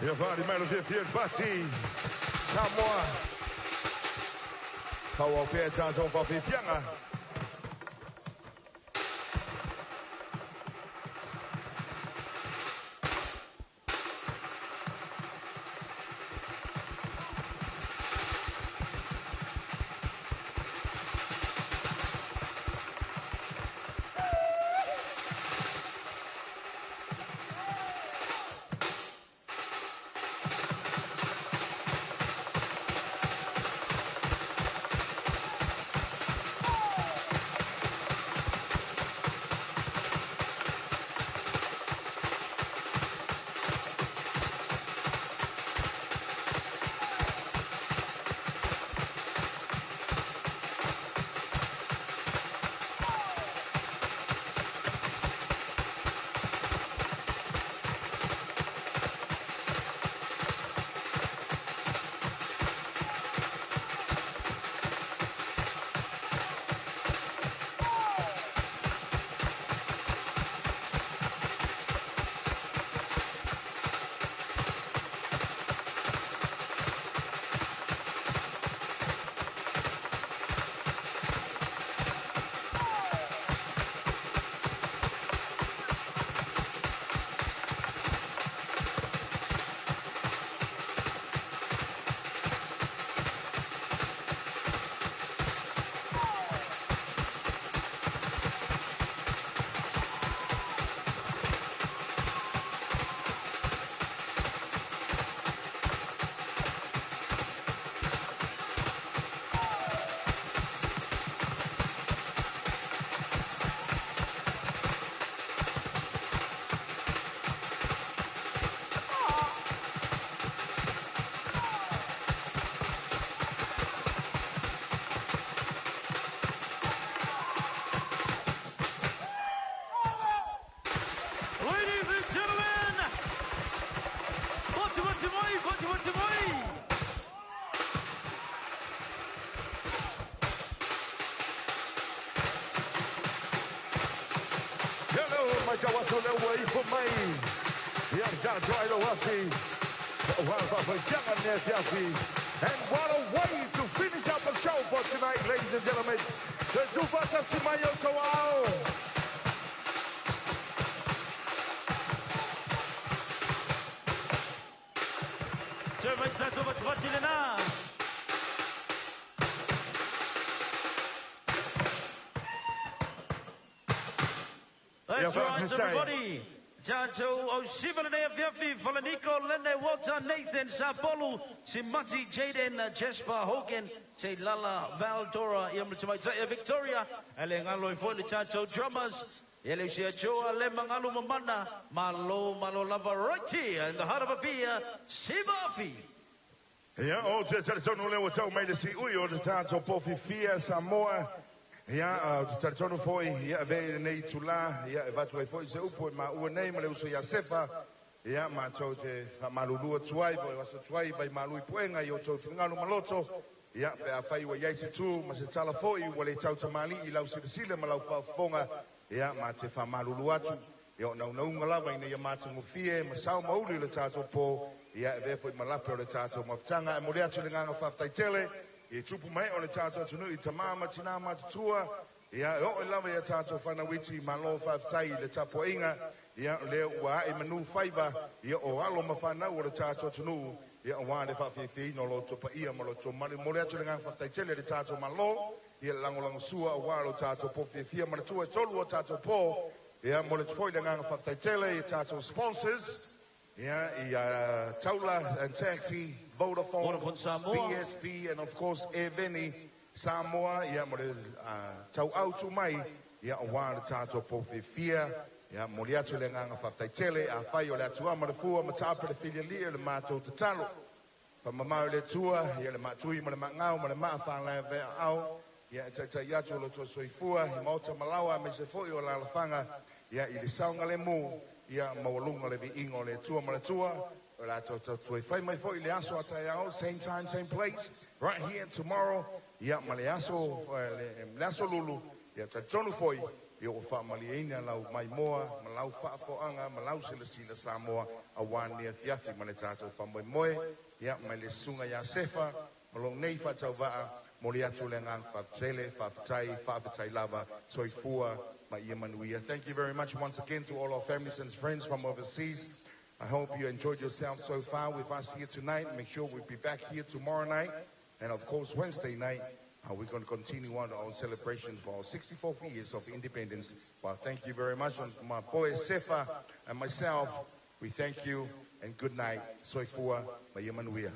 Ia fa'ali mai lo fiafia le pati Samoa. Fa'auau pea tatou fa'afiafiaga. matau atu le ua ifo mai. Ia le tatou ailouafi. Ua faafaitaga lenei afiafi. And what a way to finish up the show for tonight, ladies and gentlemen. Le tuufaatasi mai o outou aao. Toe mai se aso vativati lena. That's right, everybody. Tatou o siva lenei afiafi, Falaniko, Lene, Walter, Nathan, Sapolu, Simati, Jaden, Jasper, Hogan, Te Lala, Valdora, ia ma le tamaitai ia Victoria, e le galo ai foi le tatou drummers, ia le usi ia Joa, le Magalu Mamana, malo, malo lava, right here in the heart of Apia, Siva Afi. Ia, o te talitonu lea ua tau mai le siui o le tatou po fiafia Samoa. Ia, ou te talitonu foi, ia, avea i lenei itulā, ia, e avatu ai foi se upu e maua nei ma le uso ia Sefa, ia, matou te faamalulu atu ai, po o aso atu ai vai malu i puega i outou finagalo ma loto, ia, pe afai ua i ai se tu ma se tala foi ua le tautamalii i lau silasila ma lau faafofoga, ia, ma te faamalulu atu, ia, o naunauga lava ina ia matagofie ma sao ma uli le tatou po, ia, e avea foi ma lape o le tatou mafutaga. E momoli atu le agaga faafetai tele i tupu ma ee o le tatou atunuu i tamā ma tinā matutua, ia e oo lava ia tatou fanau iti, malo faafetai i le tapuaiga, ia lea ua ae manu faiva, ia o alo ma fanau o le tatou atunuu, ia aua le faafiafiaina o lo outou paia ma lo outou mamalu. E momoli atu le agaga faafetai tele i le tatou Malo, ia le lagolagosua aua lo tatou po fiafia manatua e tolu o tatou po, ia momoli atu foi le agaga faafetai tele i tatou sponsors, ia i Taula and Taxi, Vodafone, Vodafone Samoa. BSB and of course Airveni Samoa, ia mo le tauau tu mai, ia aua le tatou po fiafia. Ia momoli atu le agaga faafetai tele, afai o le atua ma le fua ma taape le filialii o le matou tatalo. Faamamao e le Atua, ia le maatui ma le maagau ma le maa faalaeaveaao, ia e taitai atu o lo outou soifua i maota ma laoa aemaise foi o alaalafaga, ia i le saogalemu, ia maualuga le viiga o le Atua ma le Atua, o le a tatou toe fai mai foi i le aso a taeao, same time, same place, right here tomorrow, ia ma le aso, le aso lulu, ia talitonu foi, ia ua faamalieina lau maimoa ma lau faafofoga ma lau silasila Samoa aua lenei afiafi ma le tatou faamoemoe, ia mai le susuga ia Sefa ma lou nei faatauvaa, momoli atu le agaga faafetai, faafetai, faafetai lava, soifua ma ia manuia. Thank you very much once again to all our families and friends from overseas. I hope you enjoyed yourself so far with us here tonight. Make sure we'll be back here tomorrow night. And of course, Wednesday night, we're going to continue on our celebration for our 64th years of independence. Well, thank you very much. On my boy Sefa and myself, we thank you and good night. Soifua ma ia manuia.